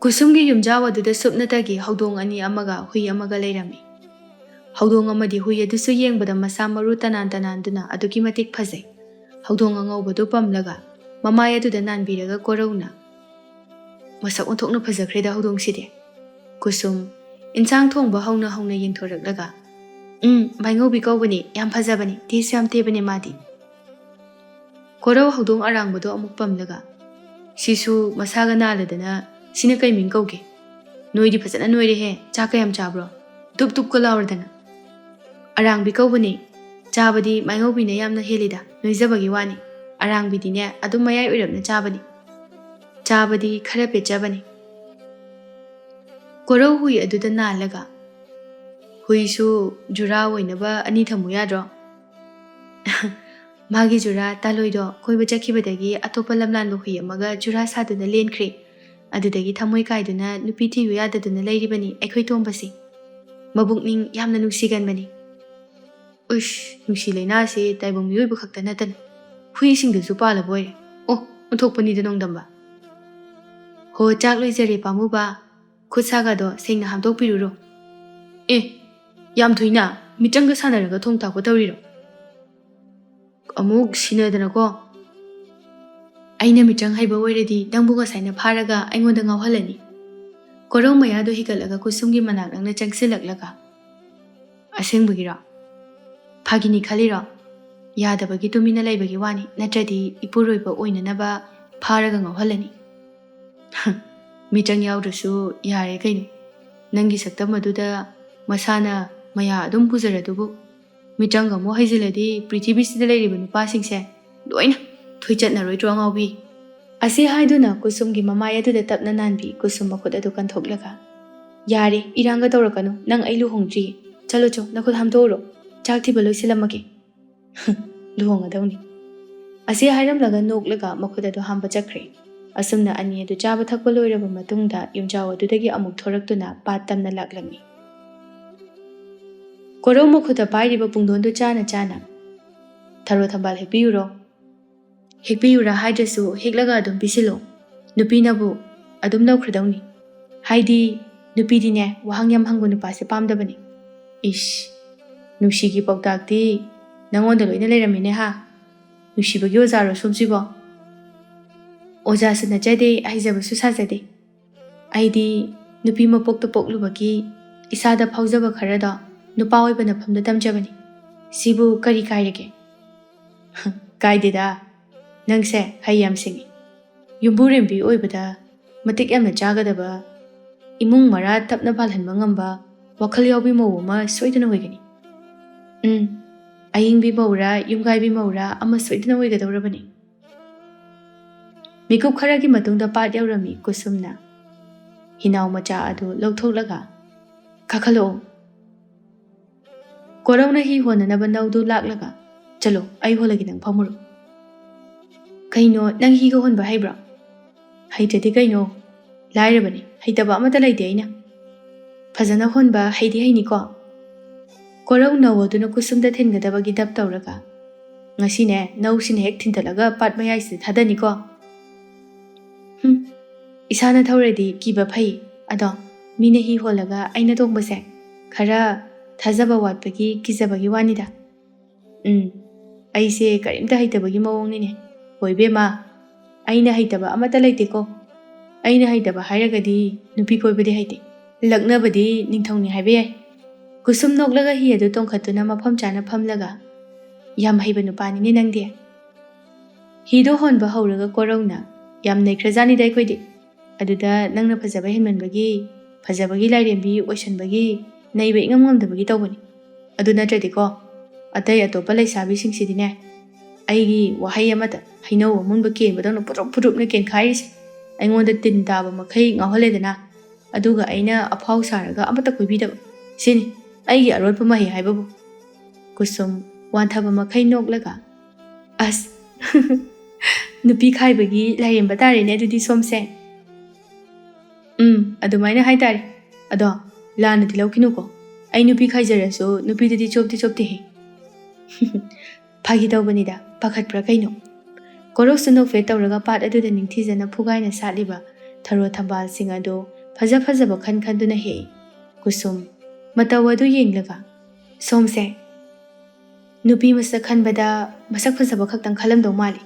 ꯀꯨꯁꯨꯝꯒꯤ ꯌꯨꯝꯖꯥꯎ ꯑꯗꯨꯗ ꯁꯨꯞꯅꯇꯒꯤ ꯍꯧꯗꯣꯡ ꯑꯅꯤ ꯑꯃꯒ ꯍꯨꯏ ꯑꯃꯒ ꯂꯩꯔꯝꯃꯤ꯫ ꯍꯧꯗꯣꯡ ꯑꯃꯗꯤ ꯍꯨꯏ ꯑꯗꯨꯁꯨ ꯌꯦꯡꯕꯗ ꯃꯁꯥ ꯃꯔꯨ ꯇꯅꯥꯟ ꯇꯅꯥꯟꯗꯨꯅ ꯑꯗꯨꯛꯀꯤ ꯃꯇꯤꯛ ꯐꯖꯩ꯫ ꯍꯧꯗꯣꯡ ꯑꯉꯧꯕꯗꯨ ꯄꯝꯂꯒ ꯃꯃꯥꯏ ꯑꯗꯨꯗ ꯅꯥꯟꯕꯤꯔꯒ ꯀꯣꯔꯧꯅ, "ꯃꯁꯛ ꯑꯣꯟꯊꯣꯛꯅ ꯐꯖꯈ꯭ꯔꯦꯗ ꯍꯧꯗꯣꯡꯁꯤꯗꯤ꯫" ꯀꯨꯁꯨꯝ ꯏꯟꯁꯥꯡ ꯊꯣꯡꯕ ꯍꯧꯅ ꯍꯧꯅ ꯌꯦꯡꯊꯣꯔꯛꯂꯒ, "ꯎꯝ, ꯃꯥꯏꯉꯧꯕꯤ ꯀꯧꯕꯅꯤ, ꯌꯥꯝ ꯐꯖꯕꯅꯤ, ꯇꯦꯁꯨ ꯌꯥꯝ ꯇꯦꯕꯅꯦ ꯃꯥꯗꯤ꯫" ꯀꯣꯔꯧ ꯍꯧꯗꯣꯡ ꯑꯔꯥꯡꯕꯗꯣ ꯑꯃꯨꯛ ꯄꯝꯂꯒ, "ꯁꯤꯁꯨ ꯃꯁꯥꯒ ꯅꯥꯜꯂꯗꯅ ꯁꯤꯅ ꯀꯩ ꯃꯤꯡ ꯀꯧꯒꯦ? ꯅꯣꯏꯗꯤ ꯐꯖꯅ ꯅꯣꯏꯔꯦꯍꯦ, ꯆꯥꯛ ꯀꯌꯥꯝ ꯆꯥꯕ꯭ꯔꯣ? ꯗꯨꯞ ꯗꯨꯞꯀ ꯂꯥꯎꯔꯗꯅ꯫" "ꯑꯔꯥꯡꯕꯤ ꯀꯧꯕꯅꯦ꯫ ꯆꯥꯕꯗꯤ ꯃꯥꯏꯉꯧꯕꯤꯅ ꯌꯥꯝꯅ ꯍꯦꯜꯂꯤꯗ, ꯅꯣꯏꯖꯕꯒꯤ ꯋꯥꯅꯤ꯫ ꯑꯔꯥꯡꯕꯤꯗꯤꯅꯦ ꯑꯗꯨꯝ ꯃꯌꯥꯏ ꯑꯣꯏꯔꯞꯅ ꯆꯥꯕꯅꯤ꯫ ꯆꯥꯕꯗꯤ ꯈꯔ ꯄꯦꯠꯆꯕꯅꯤ꯫" ꯀꯣꯔꯧ ꯍꯨꯏ ꯑꯗꯨꯗ ꯅꯥꯜꯂꯒ, "ꯍꯨꯏꯁꯨ ꯖꯨꯔꯥ ꯑꯣꯏꯅꯕ ꯑꯅꯤ ꯊꯝꯃꯨ ꯌꯥꯗ꯭ꯔꯣ?" "ꯃꯥꯒꯤ ꯖꯨꯔꯥ ꯇꯥꯂꯣꯏꯗꯣ ꯀꯣꯏꯕ ꯆꯠꯈꯤꯕꯗꯒꯤ ꯑꯇꯣꯞꯄ ꯂꯝꯂꯥꯟꯕ ꯍꯨꯏ ꯑꯃꯒ ꯖꯨꯔꯥ ꯁꯥꯗꯨꯅ ꯂꯦꯟꯈ꯭ꯔꯦ꯫ ꯑꯗꯨꯗꯒꯤ ꯊꯃꯣꯏ ꯀꯥꯏꯗꯨꯅ ꯅꯨꯄꯤ ꯊꯤꯌꯨ ꯌꯥꯗꯗꯨꯅ ꯂꯩꯔꯤꯕꯅꯤ ꯑꯩꯈꯣꯏ ꯇꯣꯝꯕꯁꯦ꯫ ꯃꯕꯨꯛꯅꯤꯡ ꯌꯥꯝꯅ ꯅꯨꯡꯁꯤꯒꯟꯕꯅꯤ꯫" "ꯎꯏꯁ, ꯅꯨꯡꯁꯤ ꯂꯩꯅꯥꯁꯦ ꯇꯥꯏꯕꯪ ꯃꯤꯑꯣꯏꯕ ꯈꯛꯇ ꯅꯠꯇꯅ ꯍꯨꯏꯁꯤꯡꯗꯁꯨ ꯄꯥꯜꯂꯕ ꯑꯣꯏꯔꯦ꯫ ꯑꯣ, ꯑꯣꯟꯊꯣꯛꯄꯅꯤꯗ ꯅꯣꯡꯗꯝꯕ꯫" "ꯍꯣ, ꯆꯥꯛ ꯂꯣꯏꯖꯔꯦ ꯄꯥꯝꯃꯨꯕ꯫ ꯈꯨꯠ ꯁꯥꯒꯗꯣ ꯁꯦꯡꯅ ꯍꯥꯝꯗꯣꯛꯄꯤꯔꯨꯔꯣ꯫" "ꯑꯦ, ꯌꯥꯝ ꯊꯨꯏꯅ, ꯃꯤꯇ꯭ꯔꯪꯒ ꯁꯥꯟꯅꯔꯒ ꯊꯣꯡ ꯊꯥꯛꯄ ꯇꯧꯔꯤꯔꯣ? ꯑꯃꯨꯛ ꯁꯤꯅꯗꯅꯀꯣ꯫" "ꯑꯩꯅ ꯃꯤꯇ꯭ꯔꯪ ꯍꯩꯕ ꯑꯣꯏꯔꯗꯤ ꯅꯪꯕꯨ ꯉꯁꯥꯏꯅ ꯐꯥꯔꯒ ꯑꯩꯉꯣꯟꯗ ꯉꯥꯎꯍꯜꯂꯅꯤ꯫" ꯀꯣꯔꯧ ꯃꯌꯥꯗꯨ ꯍꯤꯒꯠꯂꯒ ꯀꯨꯁꯨꯝꯒꯤ ꯃꯅꯥꯛ ꯅꯛꯅ ꯆꯪꯁꯤꯜꯂꯛꯂꯒ, "ꯑꯁꯦꯡꯕꯒꯤꯔꯣ? ꯐꯥꯒꯤꯅꯤ ꯈꯜꯂꯤꯔꯣ? ꯌꯥꯗꯕꯒꯤ ꯇꯨꯃꯤꯟꯅ ꯂꯩꯕꯒꯤ ꯋꯥꯅꯤ, ꯅꯠꯇ꯭ꯔꯗꯤ ꯏꯄꯨꯔꯣꯏꯕ ꯑꯣꯏꯅꯅꯕ ꯐꯥꯔꯒ ꯉꯥꯎꯍꯜꯂꯅꯤ꯫" ꯃꯤꯆꯪ ꯌꯥꯎꯗ꯭ꯔꯁꯨ ꯌꯥꯔꯦ ꯀꯩꯅꯣ꯫ ꯅꯪꯒꯤ ꯁꯛꯇꯝ ꯑꯗꯨꯗ ꯃꯁꯥꯅ ꯃꯌꯥ ꯑꯗꯨꯝ ꯄꯨꯖꯔꯗꯨꯕꯨ꯫ ꯃꯤꯆꯪ ꯑꯃꯨꯛ ꯍꯩꯖꯤꯜꯂꯗꯤ ꯄ꯭ꯔꯤꯊꯤꯕꯤꯁꯤꯗ ꯂꯩꯔꯤꯕ ꯅꯨꯄꯥꯁꯤꯡꯁꯦ ꯂꯣꯏꯅ ꯊꯣꯏꯆꯠꯅꯔꯣꯏꯗ꯭ꯔꯣ, ꯑꯉꯥꯎꯕꯤ? ꯑꯁꯤ ꯍꯥꯏꯗꯨꯅ ꯀꯨꯁꯨꯝꯒꯤ ꯃꯃꯥꯏ ꯑꯗꯨꯗ ꯇꯞꯅ ꯅꯥꯟꯕꯤ ꯀꯨꯁꯨꯝ ꯃꯈꯨꯠ ꯑꯗꯨ ꯀꯟꯊꯣꯛꯂꯒ, "ꯌꯥꯔꯦ, ꯏꯔꯥꯡꯒ ꯇꯧꯔꯛꯀꯅꯨ, ꯅꯪ ꯑꯩ ꯂꯨꯍꯣꯡꯗ꯭ꯔꯤꯌꯦ꯫ ꯆꯠꯂꯣ ꯆꯣ, ꯅꯈꯨꯠ ꯍꯥꯝꯗꯣꯛꯎꯔꯣ, ꯆꯥꯛ ꯊꯤꯕ ꯂꯣꯏꯁꯤꯜꯂꯝꯃꯒꯦ꯫" "ꯂꯨꯍꯣꯡꯉꯗꯧꯅꯤ꯫" ꯑꯁꯤ ꯍꯥꯏꯔꯝꯂꯒ ꯅꯣꯛꯂꯒ ꯃꯈꯨꯠ ꯑꯗꯨ ꯍꯥꯝꯕ ꯆꯠꯈ꯭ꯔꯦ꯫ ꯑꯁꯨꯝꯅ ꯑꯅꯤ ꯑꯗꯨ ꯆꯥꯕ ꯊꯛꯄ ꯂꯣꯏꯔꯕ ꯃꯇꯨꯡꯗ ꯌꯨꯝꯖꯥꯎ ꯑꯗꯨꯗꯒꯤ ꯑꯃꯨꯛ ꯊꯣꯔꯛꯇꯨꯅ ꯄꯥꯠ ꯇꯝꯅ ꯂꯥꯛꯂꯝꯃꯤ꯫ ꯀꯣꯔꯧ ꯃꯈꯨꯠꯇ ꯄꯥꯏꯔꯤꯕ ꯄꯨꯡꯗꯣꯟꯗꯨ ꯆꯥꯅ ꯆꯥꯅ, "ꯊꯔꯣ ꯊꯝꯕꯥꯜ ꯍꯦꯛꯄꯤꯌꯨꯔꯣ?" "ꯍꯦꯛꯄꯤꯌꯨꯔꯥ ꯍꯥꯏꯗ꯭ꯔꯁꯨ ꯍꯦꯛꯂꯒ ꯑꯗꯨꯝ ꯄꯤꯁꯤꯜꯂꯣ꯫ ꯅꯨꯄꯤꯅꯕꯨ ꯑꯗꯨꯝ ꯂꯧꯈ꯭ꯔꯗꯧꯅꯤ꯫ ꯍꯥꯏꯗꯤ ꯅꯨꯄꯤꯗꯤꯅꯦ, ꯋꯥꯍꯪ ꯌꯥꯝ ꯍꯪꯕ ꯅꯨꯄꯥꯁꯦ ꯄꯥꯝꯗꯕꯅꯤ꯫" "ꯏꯁ, ꯅꯨꯡꯁꯤꯒꯤ ꯄꯥꯎꯇꯥꯛꯇꯤ ꯅꯪꯉꯣꯟꯗ ꯂꯣꯏꯅ ꯂꯩꯔꯝꯃꯤꯅꯦ ꯍꯥ? ꯅꯨꯡꯁꯤꯕꯒꯤ ꯑꯣꯖꯥꯔꯣ ꯁꯣꯝꯁꯤꯕꯣ?" "ꯑꯣꯖꯥꯁꯨ ꯅꯠꯆꯗꯦ, ꯍꯩꯖꯕꯁꯨ ꯁꯥꯖꯗꯦ꯫ ꯑꯩꯗꯤ ꯅꯨꯄꯤ ꯃꯄꯣꯛꯇ ꯄꯣꯛꯂꯨꯕꯒꯤ ꯏꯁꯥꯗ ꯐꯥꯎꯖꯕ ꯈꯔꯗꯣ ꯅꯨꯄꯥ ꯑꯣꯏꯕ ꯅꯐꯝꯗ ꯇꯝꯖꯕꯅꯤ꯫ ꯁꯤꯕꯨ ꯀꯔꯤ ꯀꯥꯏꯔꯒꯦ?" "ꯀꯥꯏꯗꯦꯗ, ꯅꯪꯁꯦ ꯍꯩ ꯌꯥꯝ ꯁꯤꯡꯉꯤ꯫ ꯌꯨꯝꯕꯨꯔꯦꯝꯕꯤ ꯑꯣꯏꯕꯗ ꯃꯇꯤꯛ ꯌꯥꯝꯅ ꯆꯥꯒꯗꯕ, ꯏꯃꯨꯡ ꯃꯔꯥ ꯇꯞꯅ ꯄꯥꯜꯍꯟꯕ ꯉꯝꯕ, ꯋꯥꯈꯜ ꯌꯥꯎꯕꯤ ꯃꯧ ꯑꯃ ꯁꯣꯏꯗꯅ ꯑꯣꯏꯒꯅꯤ꯫ ꯎꯝ, ꯑꯌꯤꯡꯕꯤ ꯃꯧꯔꯥ, ꯌꯨꯝꯒꯥꯏꯕꯤ ꯃꯧꯔꯥ ꯑꯃ ꯁꯣꯏꯗꯅ ꯑꯣꯏꯒꯗꯧꯔꯕꯅꯤ꯫" ꯃꯤꯀꯨꯞ ꯈꯔꯒꯤ ꯃꯇꯨꯡꯗ ꯄꯥꯠ ꯌꯧꯔꯝꯃꯤ ꯀꯨꯁꯨꯝꯅ ꯍꯤꯅꯥꯎ ꯃꯆꯥ ꯑꯗꯨ ꯂꯧꯊꯣꯛꯂꯒ, "ꯀꯥꯈꯠꯂꯛꯑꯣ꯫" ꯀꯣꯔꯧꯅ ꯍꯤ ꯍꯣꯟꯅꯅꯕ ꯅꯧꯗꯨ ꯂꯥꯛꯂꯒ, "ꯆꯠꯂꯣ, ꯑꯩ ꯍꯣꯜꯂꯒꯦ, ꯅꯪ ꯐꯝꯃꯨꯔꯣ꯫" "ꯀꯩꯅꯣ, ꯅꯪ ꯍꯤꯒ ꯍꯣꯟꯕ ꯍꯩꯕ꯭ꯔꯣ?" "ꯍꯩꯇ꯭ꯔꯗꯤ ꯀꯩꯅꯣ, ꯂꯥꯏꯔꯕꯅꯤ, ꯍꯩꯇꯕ ꯑꯃꯠꯇ ꯂꯩꯇꯦ ꯑꯩꯅ꯫" "ꯐꯖꯅ ꯍꯣꯟꯕ ꯍꯩꯗꯤ ꯍꯩꯅꯤꯀꯣ?" ꯀꯣꯔꯧ ꯅꯧ ꯑꯗꯨꯅ ꯀꯨꯁꯨꯝꯗ ꯊꯤꯟꯒꯗꯕꯒꯤ ꯗꯞ ꯇꯧꯔꯒ, "ꯉꯁꯤꯅꯦ, ꯅꯧꯁꯤꯅ ꯍꯦꯛ ꯊꯤꯟꯗꯠꯂꯒ ꯄꯥꯠ ꯃꯌꯥꯏꯁꯤꯗ ꯊꯥꯗꯅꯤꯀꯣ꯫" "ꯍꯨꯝ, ꯏꯁꯥꯅ ꯊꯧꯔꯗꯤ ꯀꯤꯕ ꯐꯩ, ꯑꯗꯣ ꯃꯤꯅ ꯍꯤ ꯍꯣꯜꯂꯒ ꯑꯩꯅ ꯇꯣꯡꯕꯁꯦ ꯈꯔ ꯊꯥꯖꯕ ꯋꯥꯠꯄꯒꯤ ꯀꯤꯖꯕꯒꯤ ꯋꯥꯅꯤꯗ꯫ ꯎꯝ, ꯑꯩꯁꯦ ꯀꯔꯤꯝꯇ ꯍꯩꯇꯕꯒꯤ ꯃꯑꯣꯡꯅꯤꯅꯦ꯫" "ꯍꯣꯏ ꯏꯕꯦꯝꯃ, ꯑꯩꯅ ꯍꯩꯇꯕ ꯑꯃꯠꯇ ꯂꯩꯇꯦꯀꯣ꯫ ꯑꯩꯅ ꯍꯩꯇꯕ ꯍꯥꯏꯔꯒꯗꯤ ꯅꯨꯄꯤ ꯀꯣꯏꯕꯗꯤ ꯍꯩꯇꯦ꯫ ꯂꯛꯅꯕꯗꯤ ꯅꯤꯡꯊꯧꯅꯤ ꯍꯥꯏꯕ ꯌꯥꯏ꯫" ꯀꯨꯁꯨꯝ ꯅꯣꯛꯂꯒ ꯍꯤ ꯑꯗꯨ ꯇꯣꯡꯈꯠꯇꯨꯅ ꯃꯐꯝ ꯆꯥꯅ ꯐꯝꯂꯒ, "ꯌꯥꯝ ꯍꯩꯕ ꯅꯨꯄꯥꯅꯤꯅꯦ ꯅꯪꯗꯤ꯫" ꯍꯤꯗꯣ ꯍꯣꯟꯕ ꯍꯧꯔꯒ ꯀꯣꯔꯧꯅ, "ꯌꯥꯝ ꯅꯩꯈ꯭ꯔꯖꯥꯠꯅꯤꯗ ꯑꯩꯈꯣꯏꯗꯤ꯫ ꯑꯗꯨꯗ ꯅꯪꯅ ꯐꯖꯕ ꯍꯦꯟꯃꯟꯕꯒꯤ, ꯐꯖꯕꯒꯤ ꯂꯥꯏꯔꯦꯝꯕꯤ ꯑꯣꯏꯁꯟꯕꯒꯤ ꯅꯩꯕ ꯏꯉꯝ ꯉꯝꯗꯕꯒꯤ ꯇꯧꯕꯅꯤ꯫ ꯑꯗꯨ ꯅꯠꯇ꯭ꯔꯗꯤꯀꯣ, ꯑꯇꯩ ꯑꯇꯣꯞꯄ ꯂꯩꯁꯥꯕꯤꯁꯤꯡꯁꯤꯗꯤꯅꯦ, ꯑꯩꯒꯤ ꯋꯥꯍꯩ ꯑꯃꯗ ꯍꯩꯅꯧ ꯑꯃꯨꯟꯕ ꯀꯦꯟꯕꯗꯧꯅ ꯄꯨꯗ꯭ꯔꯨꯞ ꯄꯨꯗ꯭ꯔꯨꯞꯅ ꯀꯦꯟꯈꯥꯏꯔꯤꯁꯦ꯫ ꯑꯩꯉꯣꯟꯗ ꯇꯤꯟ ꯇꯥꯕ ꯃꯈꯩ ꯉꯥꯎꯍꯜꯂꯦꯗꯅ, ꯑꯗꯨꯒ ꯑꯩꯅ ꯑꯐꯥꯎ ꯁꯥꯔꯒ ꯑꯃꯠꯇ ꯀꯣꯏꯕꯤꯗꯕ꯫ ꯁꯤꯅꯤ ꯑꯩꯒꯤ ꯑꯔꯣꯠꯄ ꯃꯍꯩ ꯍꯥꯏꯕꯕꯨ꯫ ꯀꯨꯁꯨꯝ ꯋꯥꯟꯊꯕ ꯃꯈꯩ ꯅꯣꯛꯂꯒ, "ꯑꯁ, ꯅꯨꯄꯤ ꯈꯥꯏꯕꯒꯤ ꯂꯥꯏꯔꯦꯝꯕ ꯇꯥꯔꯦꯅꯦ ꯑꯗꯨꯗꯤ ꯁꯣꯝꯁꯦ꯫ ꯎꯝ, ꯑꯗꯨꯃꯥꯏꯅ ꯍꯥꯏꯇꯥꯔꯦ꯫ ꯑꯗꯣ ꯂꯥꯟꯅꯗꯤ ꯂꯧꯈꯤꯅꯨꯀꯣ, ꯑꯩ ꯅꯨꯄꯤ ꯈꯥꯏꯖꯔꯁꯨ ꯅꯨꯄꯤꯗꯗꯤ ꯆꯣꯞꯇꯤ ꯆꯣꯞꯇꯦꯍꯦ꯫" "ꯐꯥꯒꯤ ꯇꯧꯕꯅꯤꯗ, ꯄꯥꯈꯠꯄ꯭ꯔꯥ ꯀꯩꯅꯣ?" ꯀꯣꯔꯧꯁꯨ ꯅꯣꯛꯐꯦꯠ ꯇꯧꯔꯒ ꯄꯥꯠ ꯑꯗꯨꯗ ꯅꯤꯡꯊꯤꯖꯅ ꯐꯨꯒꯥꯏꯅ ꯁꯥꯠꯂꯤꯕ ꯊꯔꯣ ꯊꯝꯕꯥꯜꯁꯤꯡ ꯑꯗꯨ ꯐꯖ ꯐꯖꯕ ꯈꯟ ꯈꯟꯗꯨꯅ ꯍꯦꯛꯏ꯫ ꯀꯨꯁꯨꯝ ꯃꯇꯧ ꯑꯗꯨ ꯌꯦꯡꯂꯒ, "ꯁꯣꯝꯁꯦ ꯅꯨꯄꯤ ꯃꯁꯛ ꯈꯟꯕꯗ ꯃꯁꯛ ꯐꯖꯕ ꯈꯛꯇꯪ ꯈꯜꯂꯝꯗꯧ ꯃꯥꯜꯂꯤ꯫"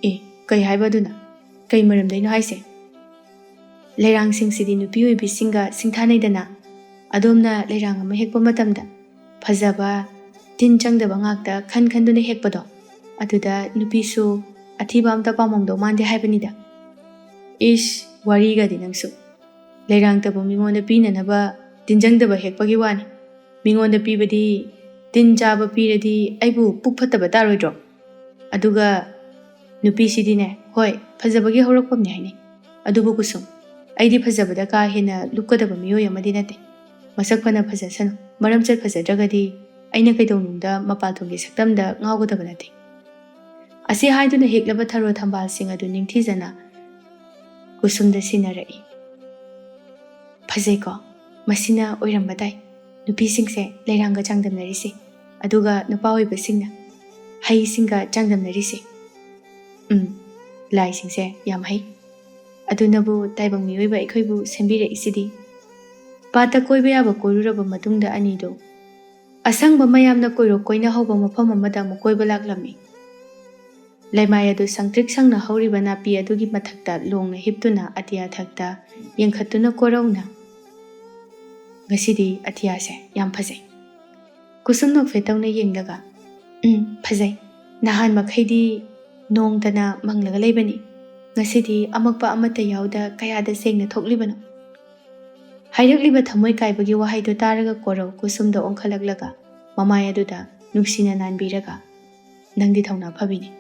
"ꯑꯦ, ꯀꯩ ꯍꯥꯏꯕ ꯑꯗꯨꯅ? ꯀꯩ ꯃꯔꯝꯗꯩꯅꯣ ꯍꯥꯏꯁꯦ?" "ꯂꯩꯔꯥꯡꯁꯤꯡꯁꯤꯗꯤ ꯅꯨꯄꯤ ꯑꯣꯏꯕꯤꯁꯤꯡꯒ ꯁꯤꯡꯊꯥꯅꯩꯗꯅ꯫ ꯑꯗꯣꯝꯅ ꯂꯩꯔꯥꯡ ꯑꯃ ꯍꯦꯛꯄ ꯃꯇꯝꯗ ꯐꯖꯕ, ꯇꯤꯟ ꯆꯪꯗꯕ ꯉꯥꯛꯇ ꯈꯟ ꯈꯟꯗꯨꯅ ꯍꯦꯛꯄꯗꯣ, ꯑꯗꯨꯗ ꯅꯨꯄꯤꯁꯨ ꯑꯊꯤꯕ ꯑꯝꯇ ꯄꯥꯝꯃꯝꯗꯧ ꯃꯥꯟꯗꯦ ꯍꯥꯏꯕꯅꯤꯗ꯫" "ꯏꯁ, ꯋꯥꯔꯤꯒꯗꯤ ꯅꯪꯁꯨ꯫ ꯂꯩꯔꯥꯡꯇꯕꯨ ꯃꯤꯉꯣꯟꯗ ꯄꯤꯅꯅꯕ ꯇꯤꯟ ꯆꯪꯗꯕ ꯍꯦꯛꯄꯒꯤ ꯋꯥꯅꯤ꯫ ꯃꯤꯉꯣꯟꯗ ꯄꯤꯕꯗꯤ, ꯇꯤꯟ ꯆꯥꯕ ꯄꯤꯔꯗꯤ ꯑꯩꯕꯨ ꯄꯨꯛ ꯐꯠꯇꯕ ꯇꯥꯔꯣꯏꯗ꯭ꯔꯣ? ꯑꯗꯨꯒ ꯅꯨꯄꯤꯁꯤꯗꯤꯅꯦ, ꯍꯣꯏ, ꯐꯖꯕꯒꯤ ꯍꯧꯔꯛꯐꯝꯅꯤ ꯍꯥꯏꯅꯩ꯫ ꯑꯗꯨꯕꯨ ꯀꯨꯁꯨꯝ, ꯑꯩꯗꯤ ꯐꯖꯕꯗ ꯀꯥ ꯍꯦꯟꯅ ꯂꯨꯞꯀꯗꯕ ꯃꯤꯑꯣꯏ ꯑꯃꯗꯤ ꯅꯠꯇꯦ꯫ ꯃꯁꯛ ꯐꯅ ꯐꯖꯁꯅꯨ, ꯃꯔꯝꯆꯠ ꯐꯖꯗ꯭ꯔꯒꯗꯤ ꯑꯩꯅ ꯀꯩꯗꯧꯅꯨꯡꯗ ꯃꯄꯥꯜꯊꯣꯡꯒꯤ ꯁꯛꯇꯝꯗ ꯉꯥꯎꯒꯗꯕ ꯅꯠꯇꯦ꯫" ꯑꯁꯤ ꯍꯥꯏꯗꯨꯅ ꯍꯦꯛꯂꯕ ꯊꯔꯣ ꯊꯝꯕꯥꯜꯁꯤꯡ ꯑꯗꯨ ꯅꯤꯡꯊꯤꯖꯅ ꯀꯨꯁꯨꯝꯗ ꯁꯤꯟꯅꯔꯛꯏ꯫ "ꯐꯖꯩꯀꯣ? ꯃꯁꯤꯅ ꯑꯣꯏꯔꯝꯕ ꯇꯥꯏ꯫ ꯅꯨꯄꯤꯁꯤꯡꯁꯦ ꯂꯩꯔꯥꯡꯒ ꯆꯥꯡꯗꯝꯅꯔꯤꯁꯦ, ꯑꯗꯨꯒ ꯅꯨꯄꯥ ꯑꯣꯏꯕꯁꯤꯡꯅ ꯍꯩꯁꯤꯡꯒ ꯆꯥꯡꯗꯝꯅꯔꯤꯁꯦ꯫ ꯎꯝ, ꯂꯥꯏꯁꯤꯡꯁꯦ ꯌꯥꯝ ꯍꯩ꯫ ꯑꯗꯨꯅꯕꯨ ꯇꯥꯏꯕꯪ ꯃꯤꯑꯣꯏꯕ ꯑꯩꯈꯣꯏꯕꯨ ꯁꯦꯝꯕꯤꯔꯛꯏꯁꯤꯗꯤ꯫" ꯄꯥꯠꯇ ꯀꯣꯏꯕ ꯌꯥꯕ ꯀꯣꯏꯔꯨꯔꯕ ꯃꯇꯨꯡꯗ ꯑꯅꯤꯗꯨ ꯑꯁꯪꯕ ꯃꯌꯥꯝꯅ ꯀꯣꯏꯔꯣꯛ ꯀꯣꯏꯅ ꯍꯧꯕ ꯃꯐꯝ ꯑꯃꯗ ꯑꯃꯨꯛ ꯀꯣꯏꯕ ꯂꯥꯛꯂꯝꯃꯤ꯫ ꯂꯩꯃꯥꯏ ꯑꯗꯨ ꯁꯪꯇ꯭ꯔꯤꯛ ꯁꯪꯅ ꯍꯧꯔꯤꯕ ꯅꯥꯄꯤ ꯑꯗꯨꯒꯤ ꯃꯊꯛꯇ ꯂꯣꯡꯅ ꯍꯤꯞꯇꯨꯅ ꯑꯇꯤꯌꯥ ꯊꯛꯇ ꯌꯦꯡꯈꯠꯇꯨꯅ ꯀꯣꯔꯧꯅ, "ꯉꯁꯤꯗꯤ ꯑꯇꯤꯌꯥꯁꯦ ꯌꯥꯝ ꯐꯖꯩ꯫" ꯀꯨꯁꯨꯝ ꯅꯣꯛꯐꯦꯠ ꯇꯧꯅ ꯌꯦꯡꯂꯒ, "ꯎꯝ, ꯐꯖꯩ꯫ ꯅꯍꯥꯟ ꯃꯈꯩꯗꯤ ꯅꯣꯡꯇꯅ ꯃꯪꯂꯒ ꯂꯩꯕꯅꯤ꯫ ꯉꯁꯤꯗꯤ ꯑꯃꯛꯄ ꯑꯃꯠꯇ ꯌꯥꯎꯗ ꯀꯌꯥꯗ ꯁꯦꯡꯅ ꯊꯣꯛꯂꯤꯕꯅꯣ?" ꯍꯥꯏꯔꯛꯂꯤꯕ ꯊꯃꯣꯏ ꯀꯥꯏꯕꯒꯤ ꯋꯥꯍꯩꯗꯨ ꯇꯥꯔꯒ ꯀꯣꯔꯧ ꯀꯨꯁꯨꯝꯗ ꯑꯣꯟꯈꯠꯂꯛꯂꯒ ꯃꯃꯥꯏ ꯑꯗꯨꯗ ꯅꯨꯡꯁꯤꯅ ꯅꯥꯟꯕꯤꯔꯒ, "ꯅꯪꯗꯤ ꯊꯧꯅꯥ ꯐꯕꯤꯅꯤ,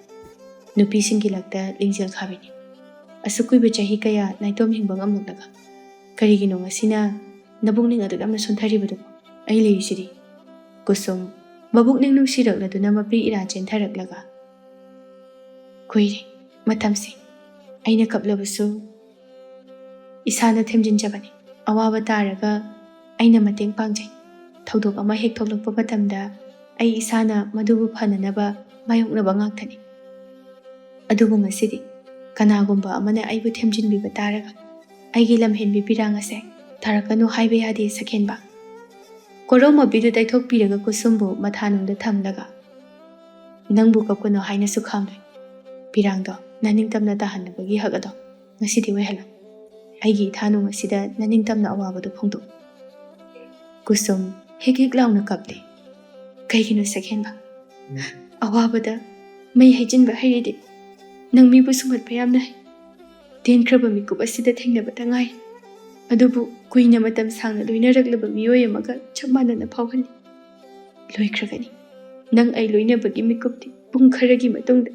ꯅꯨꯄꯤꯁꯤꯡꯒꯤ ꯂꯛꯇ ꯂꯤꯡꯖꯦꯜ ꯈꯥꯕꯤꯅꯤ꯫ ꯑꯁꯨꯛ ꯀꯨꯏꯕ ꯆꯍꯤ ꯀꯌꯥ ꯅꯥꯏꯇꯣꯝ ꯍꯤꯡꯕ ꯉꯝꯂꯛꯂꯒ ꯀꯔꯤꯒꯤꯅꯣ ꯉꯁꯤꯅ ꯅꯕꯨꯛꯅꯤꯡ ꯑꯗꯨꯛ ꯌꯥꯝꯅ ꯁꯣꯟꯊꯔꯤꯕꯗꯨꯕꯣ? ꯑꯩ ꯂꯩꯔꯤꯁꯤꯗꯤ꯫" ꯀꯨꯁꯨꯝ ꯃꯕꯨꯛꯅꯤꯡ ꯅꯨꯡꯁꯤꯔꯛꯂꯗꯨꯅ ꯃꯄꯤ ꯏꯔꯥ ꯆꯦꯟꯊꯔꯛꯂꯒ, "ꯀꯨꯏꯔꯦ ꯃꯇꯝꯁꯤ꯫ ꯑꯩꯅ ꯀꯞꯂꯕꯁꯨ ꯏꯁꯥꯅ ꯊꯦꯝꯖꯤꯟꯖꯕꯅꯤ꯫ ꯑꯋꯥꯕ ꯇꯥꯔꯒ ꯑꯩꯅ ꯃꯇꯦꯡ ꯄꯥꯡꯖꯩ꯫ ꯊꯧꯗꯣꯛ ꯑꯃ ꯍꯦꯛ ꯊꯣꯛꯂꯛꯄ ꯃꯇꯝꯗ ꯑꯩ ꯏꯁꯥꯅ ꯃꯗꯨꯕꯨ ꯐꯅꯅꯕ ꯃꯥꯌꯣꯛꯅꯕ ꯉꯥꯛꯇꯅꯤ꯫ ꯑꯗꯨꯕꯨ ꯉꯁꯤꯗꯤ ꯀꯅꯥꯒꯨꯝꯕ ꯑꯃꯅ ꯑꯩꯕꯨ ꯊꯦꯝꯖꯤꯟꯕꯤꯕ ꯇꯥꯔꯒ ꯑꯩꯒꯤ ꯂꯝꯍꯦꯟꯕꯤ ꯄꯤꯔꯥꯡ ꯑꯁꯦ ꯇꯥꯔꯛꯀꯅꯨ ꯍꯥꯏꯕ ꯌꯥꯗꯦ ꯁꯛꯍꯦꯟꯕ꯫" ꯀꯣꯔꯧ ꯃꯄꯤꯗꯨ ꯇꯩꯊꯣꯛꯄꯤꯔꯒ ꯀꯨꯁꯨꯝꯕꯨ ꯃꯊꯥꯅꯨꯡꯗ ꯊꯝꯂꯒ, "ꯅꯪꯕꯨ ꯀꯞꯀꯅꯨ ꯍꯥꯏꯅꯁꯨ ꯈꯥꯝꯂꯣꯏ꯫ ꯄꯤꯔꯥꯡꯗꯣ ꯅꯅꯤꯡꯇꯝꯅ ꯇꯥꯍꯟꯅꯕꯒꯤ ꯍꯛ ꯑꯗꯣ ꯉꯁꯤꯗꯤ ꯑꯣꯏꯍꯜꯂꯣ꯫ ꯑꯩꯒꯤ ꯏꯊꯥꯅꯨꯡ ꯑꯁꯤꯗ ꯅꯅꯤꯡꯇꯝꯅ ꯑꯋꯥꯕꯗꯨ ꯐꯣꯡꯗꯣꯛꯎ꯫" ꯀꯨꯁꯨꯝ ꯍꯤꯛ ꯍꯤꯛ ꯂꯥꯎꯅ ꯀꯞꯂꯤ꯫ "ꯀꯩꯒꯤꯅꯣ ꯁꯛꯍꯦꯟꯕ? ꯑꯋꯥꯕꯗ ꯃꯩ ꯍꯩꯖꯤꯟꯕ ꯍꯩꯔꯤꯗꯤ ꯅꯪ ꯃꯤꯕꯨ ꯁꯨꯝꯍꯠꯄ ꯌꯥꯝꯅ ꯍꯩ꯫ ꯇꯦꯟꯈ꯭ꯔꯕ ꯃꯤꯀꯨꯞ ꯑꯁꯤꯗ ꯊꯦꯡꯅꯕꯇ ꯉꯥꯏ꯫ ꯑꯗꯨꯕꯨ ꯀꯨꯏꯅ ꯃꯇꯝ ꯁꯥꯡꯅ ꯂꯣꯏꯅꯔꯛꯂꯕ ꯃꯤꯑꯣꯏ ꯑꯃꯒ ꯆꯞ ꯃꯥꯟꯅꯅ ꯐꯥꯎꯍꯜꯂꯤ꯫ ꯂꯣꯏꯈ꯭ꯔꯒꯅꯤ ꯅꯪ ꯑꯩ ꯂꯣꯏꯅꯕꯒꯤ ꯃꯤꯀꯨꯞꯇꯤ ꯄꯨꯡ ꯈꯔꯒꯤ ꯃꯇꯨꯡꯗ꯫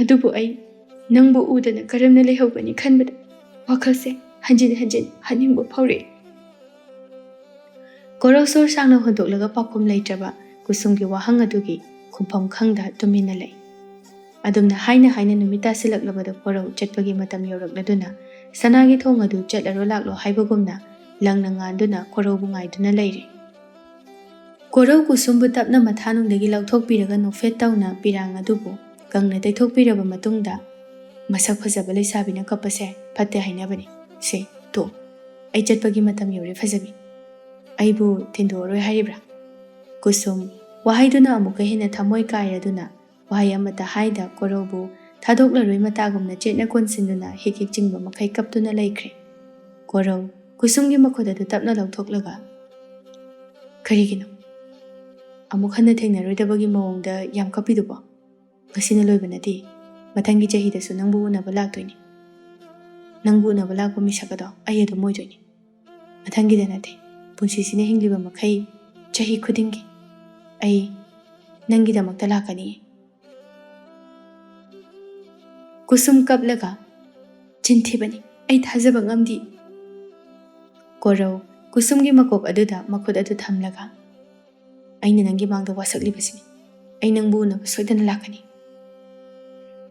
ꯑꯗꯨꯕꯨ ꯑꯩ ꯅꯪꯕꯨ ꯎꯗꯅ ꯀꯔꯝꯅ ꯂꯩꯍꯧꯒꯅꯤ ꯈꯟꯕꯗ ꯋꯥꯈꯜꯁꯦ ꯍꯟꯖꯤꯟ ꯍꯟꯖꯤꯟ ꯍꯟꯅꯤꯡꯕ ꯐꯥꯎꯔꯛꯏ꯫" ꯀꯣꯔꯧ ꯁꯣꯔ ꯁꯥꯡꯅ ꯍꯣꯟꯗꯣꯛꯂꯒ ꯄꯥꯎꯈꯨꯝ ꯂꯩꯇ꯭ꯔꯕ ꯀꯨꯁꯨꯝꯒꯤ ꯋꯥꯍꯪ ꯑꯗꯨꯒꯤ ꯈꯨꯝꯐꯝ ꯈꯪꯗ ꯇꯨꯃꯤꯟꯅ ꯂꯩ꯫ ꯑꯗꯨꯝꯅ ꯍꯥꯏꯅ ꯍꯥꯏꯅ ꯅꯨꯃꯤꯠ ꯇꯥꯁꯤꯜꯂꯛꯂꯕꯗ ꯀꯣꯔꯧ ꯆꯠꯄꯒꯤ ꯃꯇꯝ ꯌꯧꯔꯛꯂꯗꯨꯅ ꯁꯅꯥꯒꯤ ꯊꯣꯡ ꯑꯗꯨ ꯆꯠꯂꯔꯣ ꯂꯥꯛꯂꯣ ꯍꯥꯏꯕꯒꯨꯝꯅ ꯂꯪꯅ ꯉꯥꯟꯗꯨꯅ ꯀꯣꯔꯧꯕꯨ ꯉꯥꯏꯗꯨꯅ ꯂꯩꯔꯦ꯫ ꯀꯣꯔꯧ ꯀꯨꯁꯨꯝꯕꯨ ꯇꯞꯅ ꯃꯊꯥꯅꯨꯡꯗꯒꯤ ꯂꯧꯊꯣꯛꯄꯤꯔꯒ ꯅꯣꯛꯐꯦꯠ ꯇꯧꯅ ꯄꯤꯔꯥꯡ ꯑꯗꯨꯕꯨ ꯀꯪꯅ ꯇꯩꯊꯣꯛꯄꯤꯔꯕ ꯃꯇꯨꯡꯗ, "ꯃꯁꯛ ꯐꯖꯕ ꯂꯩꯁꯥꯕꯤꯅ ꯀꯞꯄꯁꯦ ꯐꯠꯇꯦ ꯍꯥꯏꯅꯕꯅꯤ꯫ ꯁꯦ, ꯇꯣ, ꯑꯩ ꯆꯠꯄꯒꯤ ꯃꯇꯝ ꯌꯧꯔꯦ ꯐꯖꯕꯤ꯫ ꯑꯩꯕꯨ ꯊꯤꯟꯗꯣꯛꯑꯔꯣꯏ ꯍꯥꯏꯔꯤꯕ꯭ꯔꯥ?" ꯀꯨꯁꯨꯝ ꯋꯥꯍꯩꯗꯨꯅ ꯑꯃꯨꯛꯀ ꯍꯦꯟꯅ ꯊꯃꯣꯏ ꯀꯥꯏꯔꯗꯨꯅ ꯋꯥꯍꯩ ꯑꯃꯠꯇ ꯍꯥꯏꯗ ꯀꯣꯔꯧꯕꯨ ꯊꯥꯗꯣꯛꯂꯔꯣꯏ ꯃꯇꯥꯒꯨꯝꯅ ꯆꯦꯠꯅ ꯀꯣꯟꯁꯤꯟꯗꯨꯅ ꯍꯤꯛ ꯍꯤꯛ ꯆꯤꯡꯕ ꯃꯈꯩ ꯀꯞꯇꯨꯅ ꯂꯩꯈ꯭ꯔꯦ꯫ ꯀꯣꯔꯧ ꯀꯨꯁꯨꯝꯒꯤ ꯃꯈꯨꯠ ꯑꯗꯨ ꯇꯞꯅ ꯂꯧꯊꯣꯛꯂꯒ, "ꯀꯔꯤꯒꯤꯅꯣ ꯑꯃꯨꯛ ꯍꯟꯅ ꯊꯦꯡꯅꯔꯣꯏꯗꯕꯒꯤ ꯃꯑꯣꯡꯗ ꯌꯥꯝ ꯀꯞꯄꯤꯗꯨꯕꯣ? ꯉꯁꯤꯅ ꯂꯣꯏꯕ ꯅꯠꯇꯦ꯫ ꯃꯊꯪꯒꯤ ꯆꯍꯤꯗꯁꯨ ꯅꯪꯕꯨ ꯎꯅꯕ ꯂꯥꯛꯇꯣꯏꯅꯤ꯫ ꯅꯪꯕꯨ ꯎꯅꯕ ꯂꯥꯛꯄ ꯃꯤꯁꯛ ꯑꯗꯣ ꯑꯩ ꯑꯗꯨꯝ ꯑꯣꯏꯗꯣꯏꯅꯤ꯫ ꯃꯊꯪꯒꯤꯗ ꯅꯠꯇꯦ, ꯄꯨꯟꯁꯤꯁꯤꯅ ꯍꯤꯡꯂꯤꯕ ꯃꯈꯩ ꯆꯍꯤ ꯈꯨꯗꯤꯡꯒꯤ ꯑꯩ ꯅꯪꯒꯤꯗꯃꯛꯇ ꯂꯥꯛꯀꯅꯤ꯫ ꯀꯨꯁꯨꯝ ꯀꯞꯂꯒ, "ꯆꯤꯟ ꯊꯤꯕꯅꯤ, ꯑꯩ ꯊꯥꯖꯕ ꯉꯝꯗꯦ"꯫ ꯀꯣꯔꯧ ꯀꯨꯁꯨꯝꯒꯤ ꯃꯀꯣꯛ ꯑꯗꯨꯗ ꯃꯈꯨꯠ ꯑꯗꯨ ꯊꯝꯂꯒ, "ꯑꯩꯅ ꯅꯪꯒꯤ ꯃꯥꯡꯗ ꯋꯥꯁꯛꯂꯤꯕꯁꯤꯅꯤ꯫ ꯑꯩ ꯅꯪꯕꯨ ꯎꯅꯕ ꯁꯣꯏꯗꯅ ꯂꯥꯛꯀꯅꯤ"꯫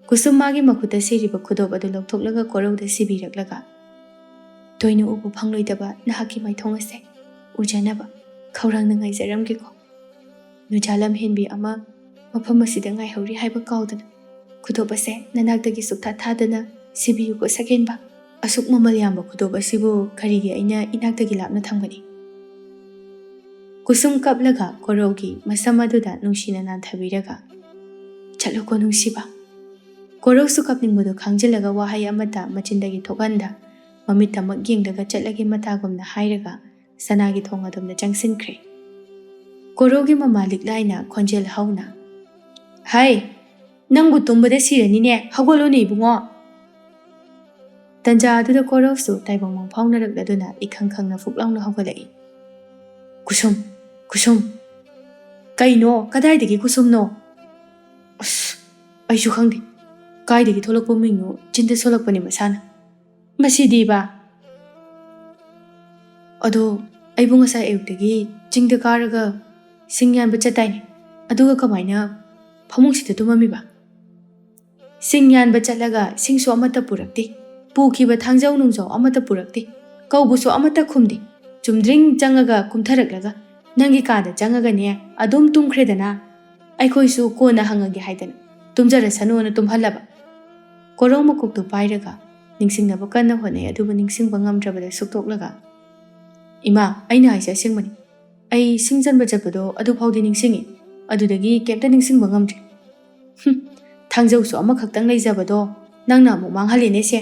ꯀꯨꯁꯨꯝ ꯃꯥꯒꯤ ꯃꯈꯨꯠꯇ ꯁꯤꯔꯤꯕ ꯈꯨꯗꯣꯞ ꯑꯗꯨ ꯂꯧꯊꯣꯛꯂꯒ ꯀꯣꯔꯧꯗ ꯁꯤꯕꯤꯔꯛꯂꯒ, "ꯇꯣꯏꯅ ꯎꯕ ꯐꯪꯂꯣꯏꯗꯕ ꯅꯍꯥꯛꯀꯤ ꯃꯥꯏꯊꯣꯡ ꯑꯁꯦ ꯎꯖꯅꯕ ꯈꯧꯔꯥꯡꯅ ꯉꯥꯏꯖꯔꯝꯒꯦꯀꯣ꯫ ꯅꯨꯖꯥ ꯂꯝꯍꯦꯟꯕꯤ ꯑꯃ ꯃꯐꯝ ꯑꯁꯤꯗ ꯉꯥꯏꯍꯧꯔꯤ ꯍꯥꯏꯕ ꯀꯥꯎꯗꯅ ꯈꯨꯗꯣꯞ ꯑꯁꯦ ꯅꯅꯥꯛꯇꯒꯤ ꯁꯨꯛꯊꯥ ꯊꯥꯗꯅ ꯁꯤꯕꯤꯌꯨꯀꯣ ꯁꯛꯍꯦꯟꯕ꯫ ꯑꯁꯨꯛ ꯃꯃꯜ ꯌꯥꯝꯕ ꯈꯨꯗꯣꯞ ꯑꯁꯤꯕꯨ ꯀꯔꯤꯒꯤ ꯑꯩꯅ ꯏꯅꯥꯛꯇꯒꯤ ꯂꯥꯞꯅ ꯊꯝꯒꯅꯤ?" ꯀꯨꯁꯨꯝ ꯀꯞꯂꯒ ꯀꯣꯔꯧꯒꯤ ꯃꯁꯝ ꯑꯗꯨꯗ ꯅꯨꯡꯁꯤꯅ ꯅꯥꯟꯊꯕꯤꯔꯒ, "ꯆꯠꯂꯨꯀꯣ ꯅꯨꯡꯁꯤꯕ"꯫ ꯀꯣꯔꯧꯁꯨ ꯀꯞꯅꯤꯡꯕꯗꯨ ꯈꯥꯡꯖꯤꯜꯂꯒ ꯋꯥꯍꯩ ꯑꯃꯠꯇ ꯃꯆꯤꯟꯗꯒꯤ ꯊꯣꯛꯍꯟꯗ, ꯃꯃꯤꯠꯇꯃꯛ ꯌꯦꯡꯂꯒ ꯆꯠꯂꯒꯦ ꯃꯇꯥꯒꯨꯝꯅ ꯍꯥꯏꯔꯒ ꯁꯅꯥꯒꯤ ꯊꯣꯡ ꯑꯗꯣꯝꯗ ꯆꯪꯁꯤꯟꯈ꯭ꯔꯦ꯫ ꯀꯣꯔꯧꯒꯤ ꯃꯃꯥ ꯂꯤꯛꯂꯥꯏꯅ ꯈꯣꯟꯖꯦꯜ ꯍꯧꯅ, "ꯍꯥꯏ, ꯅꯪꯕꯨ ꯇꯨꯝꯕꯗ ꯁꯤꯔꯅꯤꯅꯦ, ꯍꯧꯒꯠꯂꯣꯅꯦ ꯏꯕꯨꯡꯉꯣ!" ꯇꯟꯖꯥ ꯑꯗꯨꯗ ꯀꯣꯔꯧꯁꯨ ꯇꯥꯏꯕꯪ ꯃꯪꯐꯥꯎꯅꯔꯛꯂꯗꯨꯅ ꯏꯈꯪ ꯈꯪꯅ ꯐꯨꯛ ꯂꯥꯎꯅ ꯍꯧꯒꯠꯂꯛꯏ꯫ "ꯀꯨꯁꯨꯝ, ꯀꯨꯁꯨꯝ!" "ꯀꯩꯅꯣ? ꯀꯗꯥꯏꯗꯒꯤ ꯀꯨꯁꯨꯝꯅꯣ?" "ꯑꯁ, ꯑꯩꯁꯨ ꯈꯪꯗꯦ꯫ ꯀꯥꯏꯗꯒꯤ ꯊꯣꯛꯂꯛꯄ ꯃꯤꯡꯅꯣ? ꯆꯤꯟꯗ ꯁꯣꯜꯂꯛꯄꯅꯤ ꯃꯁꯥꯅ꯫ ꯃꯁꯤꯗꯤꯕ!" "ꯑꯗꯣ ꯑꯩꯕꯨ ꯉꯁꯥꯏ ꯑꯌꯨꯛꯇꯒꯤ ꯆꯤꯡꯗ ꯀꯥꯔꯒ ꯁꯤꯡ ꯌꯥꯟꯕ ꯆꯠꯇꯥꯏꯅꯦ꯫ ꯑꯗꯨꯒ ꯀꯃꯥꯏꯅ ꯐꯃꯨꯡꯁꯤꯗ ꯇꯨꯝꯃꯝꯃꯤꯕ?" "ꯁꯤꯡ ꯌꯥꯟꯕ ꯆꯠꯂꯒ ꯁꯤꯡꯁꯨ ꯑꯃꯠꯇ ꯄꯨꯔꯛꯇꯦ꯫ ꯄꯨꯈꯤꯕ ꯊꯥꯡꯖꯧ ꯅꯨꯡꯖꯧ ꯑꯃꯠꯇ ꯄꯨꯔꯛꯇꯦ꯫ ꯀꯧꯕꯁꯨ ꯑꯃꯠꯇ ꯈꯨꯝꯗꯦ꯫ ꯆꯨꯝꯗ꯭ꯔꯤꯡ ꯆꯪꯉꯒ ꯀꯨꯝꯊꯔꯛꯂꯒ ꯅꯪꯒꯤ ꯀꯥꯗ ꯆꯪꯉꯒꯅꯦ ꯑꯗꯨꯝ ꯇꯨꯝꯈ꯭ꯔꯦꯗꯅ꯫ ꯑꯩꯈꯣꯏꯁꯨ ꯀꯣꯟꯅ ꯍꯪꯉꯒꯦ ꯍꯥꯏꯗꯅ ꯇꯨꯝꯖꯔꯁꯅꯨꯅ ꯇꯨꯝꯍꯜꯂꯕ꯫" ꯀꯣꯔꯧ ꯃꯀꯣꯛꯇꯨ ꯄꯥꯏꯔꯒ ꯅꯤꯡꯁꯤꯡꯅꯕ ꯀꯟꯅ ꯍꯣꯠꯅꯩ, ꯑꯗꯨꯕꯨ ꯅꯤꯡꯁꯤꯡꯕ ꯉꯝꯗ꯭ꯔꯕꯗ ꯁꯨꯛꯇꯣꯛꯂꯒ, "ꯏꯃꯥ, ꯑꯩꯅ ꯍꯥꯏꯁꯦ ꯑꯁꯦꯡꯕꯅꯤ꯫ ꯑꯩ ꯁꯤꯡ ꯆꯟꯕ ꯆꯠꯄꯗꯣ ꯑꯗꯨ ꯐꯥꯎꯗꯤ ꯅꯤꯡꯁꯤꯡꯉꯤ, ꯑꯗꯨꯗꯒꯤ ꯀꯩꯝꯇ ꯅꯤꯡꯁꯤꯡꯕ ꯉꯝꯗ꯭ꯔꯦ꯫ ꯍꯨꯝ, ꯊꯥꯡꯖꯧꯁꯨ ꯑꯃꯈꯛꯇꯪ ꯂꯩꯖꯕꯗꯣ ꯅꯪꯅ ꯑꯃꯨꯛ ꯃꯥꯡꯍꯜꯂꯦꯅꯦ ꯁꯦ꯫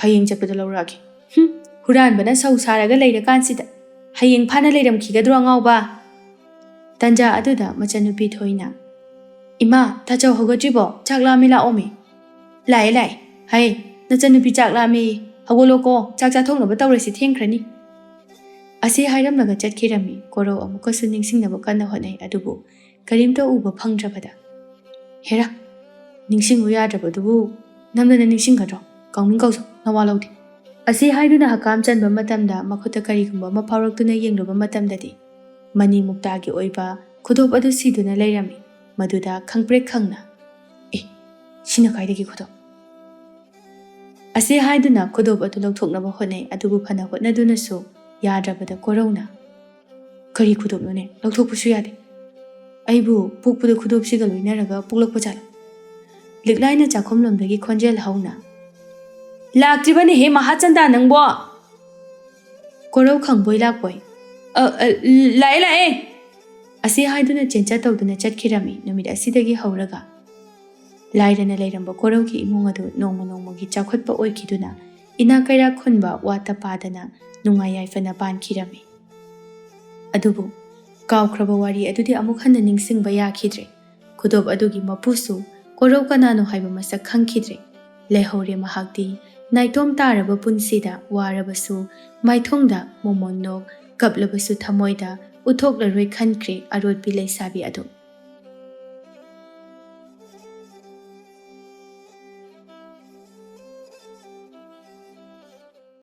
ꯍꯌꯦꯡ ꯆꯠꯄꯗ ꯂꯧꯔꯛꯑꯒꯦ꯫ ꯍꯨꯝ, ꯍꯨꯔꯥꯟꯕꯅ ꯁꯧ ꯁꯥꯔꯒ ꯂꯩꯔꯀꯥꯟꯁꯤꯗ ꯍꯌꯦꯡ ꯐꯥꯅ ꯂꯩꯔꯝꯈꯤꯒꯗ꯭ꯔꯣ ꯑꯉꯥꯎꯕ?" ꯇꯟꯖꯥ ꯑꯗꯨꯗ ꯃꯆꯟꯅꯨꯄꯤ ꯊꯣꯏꯅ, "ꯏꯃꯥ, ꯇꯥꯆꯧ ꯍꯧꯒꯠꯇ꯭ꯔꯤꯕꯣ? ꯆꯥꯛ ꯂꯥꯝꯃꯤ, ꯂꯥꯛꯑꯣꯃꯤ꯫" "ꯂꯥꯛꯑꯦ, ꯂꯥꯛꯑꯦ꯫ ꯍꯩ, ꯅꯆꯟꯅꯨꯄꯤ ꯆꯥꯛ ꯂꯥꯝꯃꯦꯌꯦ꯫ ꯍꯧꯒꯠꯂꯣꯀꯣ, ꯆꯥꯛ ꯆꯥꯊꯣꯛꯅꯕ ꯇꯧꯔꯁꯤ, ꯊꯦꯡꯈ꯭ꯔꯅꯤ꯫" ꯑꯁꯤ ꯍꯥꯏꯔꯝꯂꯒ ꯆꯠꯈꯤꯔꯝꯃꯤ꯫ ꯀꯣꯔꯧ ꯑꯃꯨꯛꯀꯁꯨ ꯅꯤꯡꯁꯤꯡꯅꯕ ꯀꯟꯅ ꯍꯣꯠꯅꯩ, ꯑꯗꯨꯕꯨ ꯀꯔꯤꯝꯇ ꯎꯕ ꯐꯪꯗ꯭ꯔꯕꯗ, "ꯍꯦꯔꯥ, ꯅꯤꯡꯁꯤꯡꯉꯨ ꯌꯥꯗ꯭ꯔꯕꯗꯨꯕꯨ ꯅꯝꯗꯅ ꯅꯤꯡꯁꯤꯡꯒꯗ꯭ꯔꯣ? ꯀꯥꯎꯅꯤꯡ ꯀꯥꯎꯖꯧ, ꯅꯋꯥ ꯂꯧꯗꯦ꯫" ꯑꯁꯤ ꯍꯥꯏꯗꯨꯅ ꯍꯀꯥꯝ ꯆꯟꯕ ꯃꯇꯝꯗ, ꯃꯈꯨꯠꯇ ꯀꯔꯤꯒꯨꯝꯕ ꯑꯃ ꯐꯥꯎꯔꯛꯇꯨꯅ ꯌꯦꯡꯂꯨꯕ ꯃꯇꯝꯗꯗꯤ, ꯃꯅꯤ ꯃꯨꯛꯇꯥꯒꯤ ꯑꯣꯏꯕ ꯈꯨꯗꯣꯞ ꯑꯗꯨ ꯁꯤꯗꯨꯅ ꯂꯩꯔꯝꯃꯤ꯫ ꯃꯗꯨꯗ ꯈꯪꯄ꯭ꯔꯦꯛ ꯈꯪꯅ, "ꯑꯦ, ꯁꯤꯅ ꯀꯥꯏꯗꯒꯤ ꯈꯨꯗꯣꯞ?" ꯑꯁꯤ ꯍꯥꯏꯗꯨꯅ ꯈꯨꯗꯣꯞ ꯑꯗꯨ ꯂꯧꯊꯣꯛꯅꯕ ꯍꯣꯠꯅꯩ, ꯑꯗꯨꯕꯨ ꯐꯅ ꯍꯣꯠꯅꯗꯨꯅꯁꯨ ꯌꯥꯗ꯭ꯔꯕꯗ ꯀꯣꯔꯧꯅ, "ꯀꯔꯤ ꯈꯨꯗꯣꯞꯅꯣꯅꯦ? ꯂꯧꯊꯣꯛꯄꯁꯨ ꯌꯥꯗꯦ꯫ ꯑꯩꯕꯨ ꯄꯣꯛꯄꯗ ꯈꯨꯗꯣꯞꯁꯤꯒ ꯂꯣꯏꯅꯔꯒ ꯄꯣꯛꯂꯛꯄ ꯖꯥꯠꯂꯣ?" ꯂꯤꯛꯂꯥꯏꯅ ꯆꯥꯛꯈꯨꯝꯂꯣꯝꯗꯒꯤ ꯈꯣꯟꯖꯦꯜ ꯍꯧꯅ, "ꯂꯥꯛꯇ꯭ꯔꯤꯕꯅꯦꯍꯦ ꯃꯍꯥꯆꯟꯗꯥ ꯅꯪꯕꯣ!" ꯀꯣꯔꯧ ꯈꯪꯕꯣꯏ ꯂꯥꯛꯄꯣꯏ, "ꯑ, ꯑ, ꯂꯥꯛꯑꯦ, ꯂꯥꯛꯑꯦ!" ꯑꯁꯤ ꯍꯥꯏꯗꯨꯅ ꯆꯦꯟꯆꯠ ꯇꯧꯗꯨꯅ ꯆꯠꯈꯤꯔꯝꯃꯤ꯫ ꯅꯨꯃꯤꯠ ꯑꯁꯤꯗꯒꯤ ꯍꯧꯔꯒ ꯂꯥꯏꯔꯅ ꯂꯩꯔꯝꯕ ꯀꯣꯔꯧꯒꯤ ꯏꯃꯨꯡ ꯑꯗꯨ ꯅꯣꯡꯃ ꯅꯣꯡꯃꯒꯤ ꯆꯥꯎꯈꯠꯄ ꯑꯣꯏꯈꯤꯗꯨꯅ, ꯏꯅꯥꯛ ꯀꯩꯔꯥꯛ ꯈꯨꯟꯕ ꯋꯥꯠꯇ ꯄꯥꯗꯅ ꯅꯨꯡꯉꯥꯏ ꯌꯥꯏꯐꯅ ꯄꯥꯟꯈꯤꯔꯝꯃꯤ꯫ ꯑꯗꯨꯕꯨ ꯀꯥꯎꯈ꯭ꯔꯕ ꯋꯥꯔꯤ ꯑꯗꯨꯗꯤ ꯑꯃꯨꯛ ꯍꯟꯅ ꯅꯤꯡꯁꯤꯡꯕ ꯌꯥꯈꯤꯗ꯭ꯔꯦ꯫ ꯈꯨꯗꯣꯞ ꯑꯗꯨꯒꯤ ꯃꯄꯨꯁꯨ ꯀꯣꯔꯧ ꯀꯅꯥꯅꯣ ꯍꯥꯏꯕ ꯃꯁꯛ ꯈꯪꯈꯤꯗ꯭ꯔꯦ꯫ ꯂꯩꯍꯧꯔꯦ ꯃꯍꯥꯛꯇꯤ ꯅꯥꯏꯇꯣꯝ ꯇꯥꯔꯕ ꯄꯨꯟꯁꯤꯗ, ꯋꯥꯔꯕꯁꯨ ꯃꯥꯏꯊꯣꯡꯗ ꯃꯣꯃꯣꯟ ꯅꯣꯛ, ꯀꯞꯂꯕꯁꯨ ꯊꯃꯣꯏꯗ ꯎꯠꯊꯣꯛꯂꯔꯣꯏ ꯈꯟꯈ꯭ꯔꯦ ꯑꯔꯣꯠꯄꯤ ꯂꯩꯁꯥꯕꯤ ꯑꯗꯨ꯫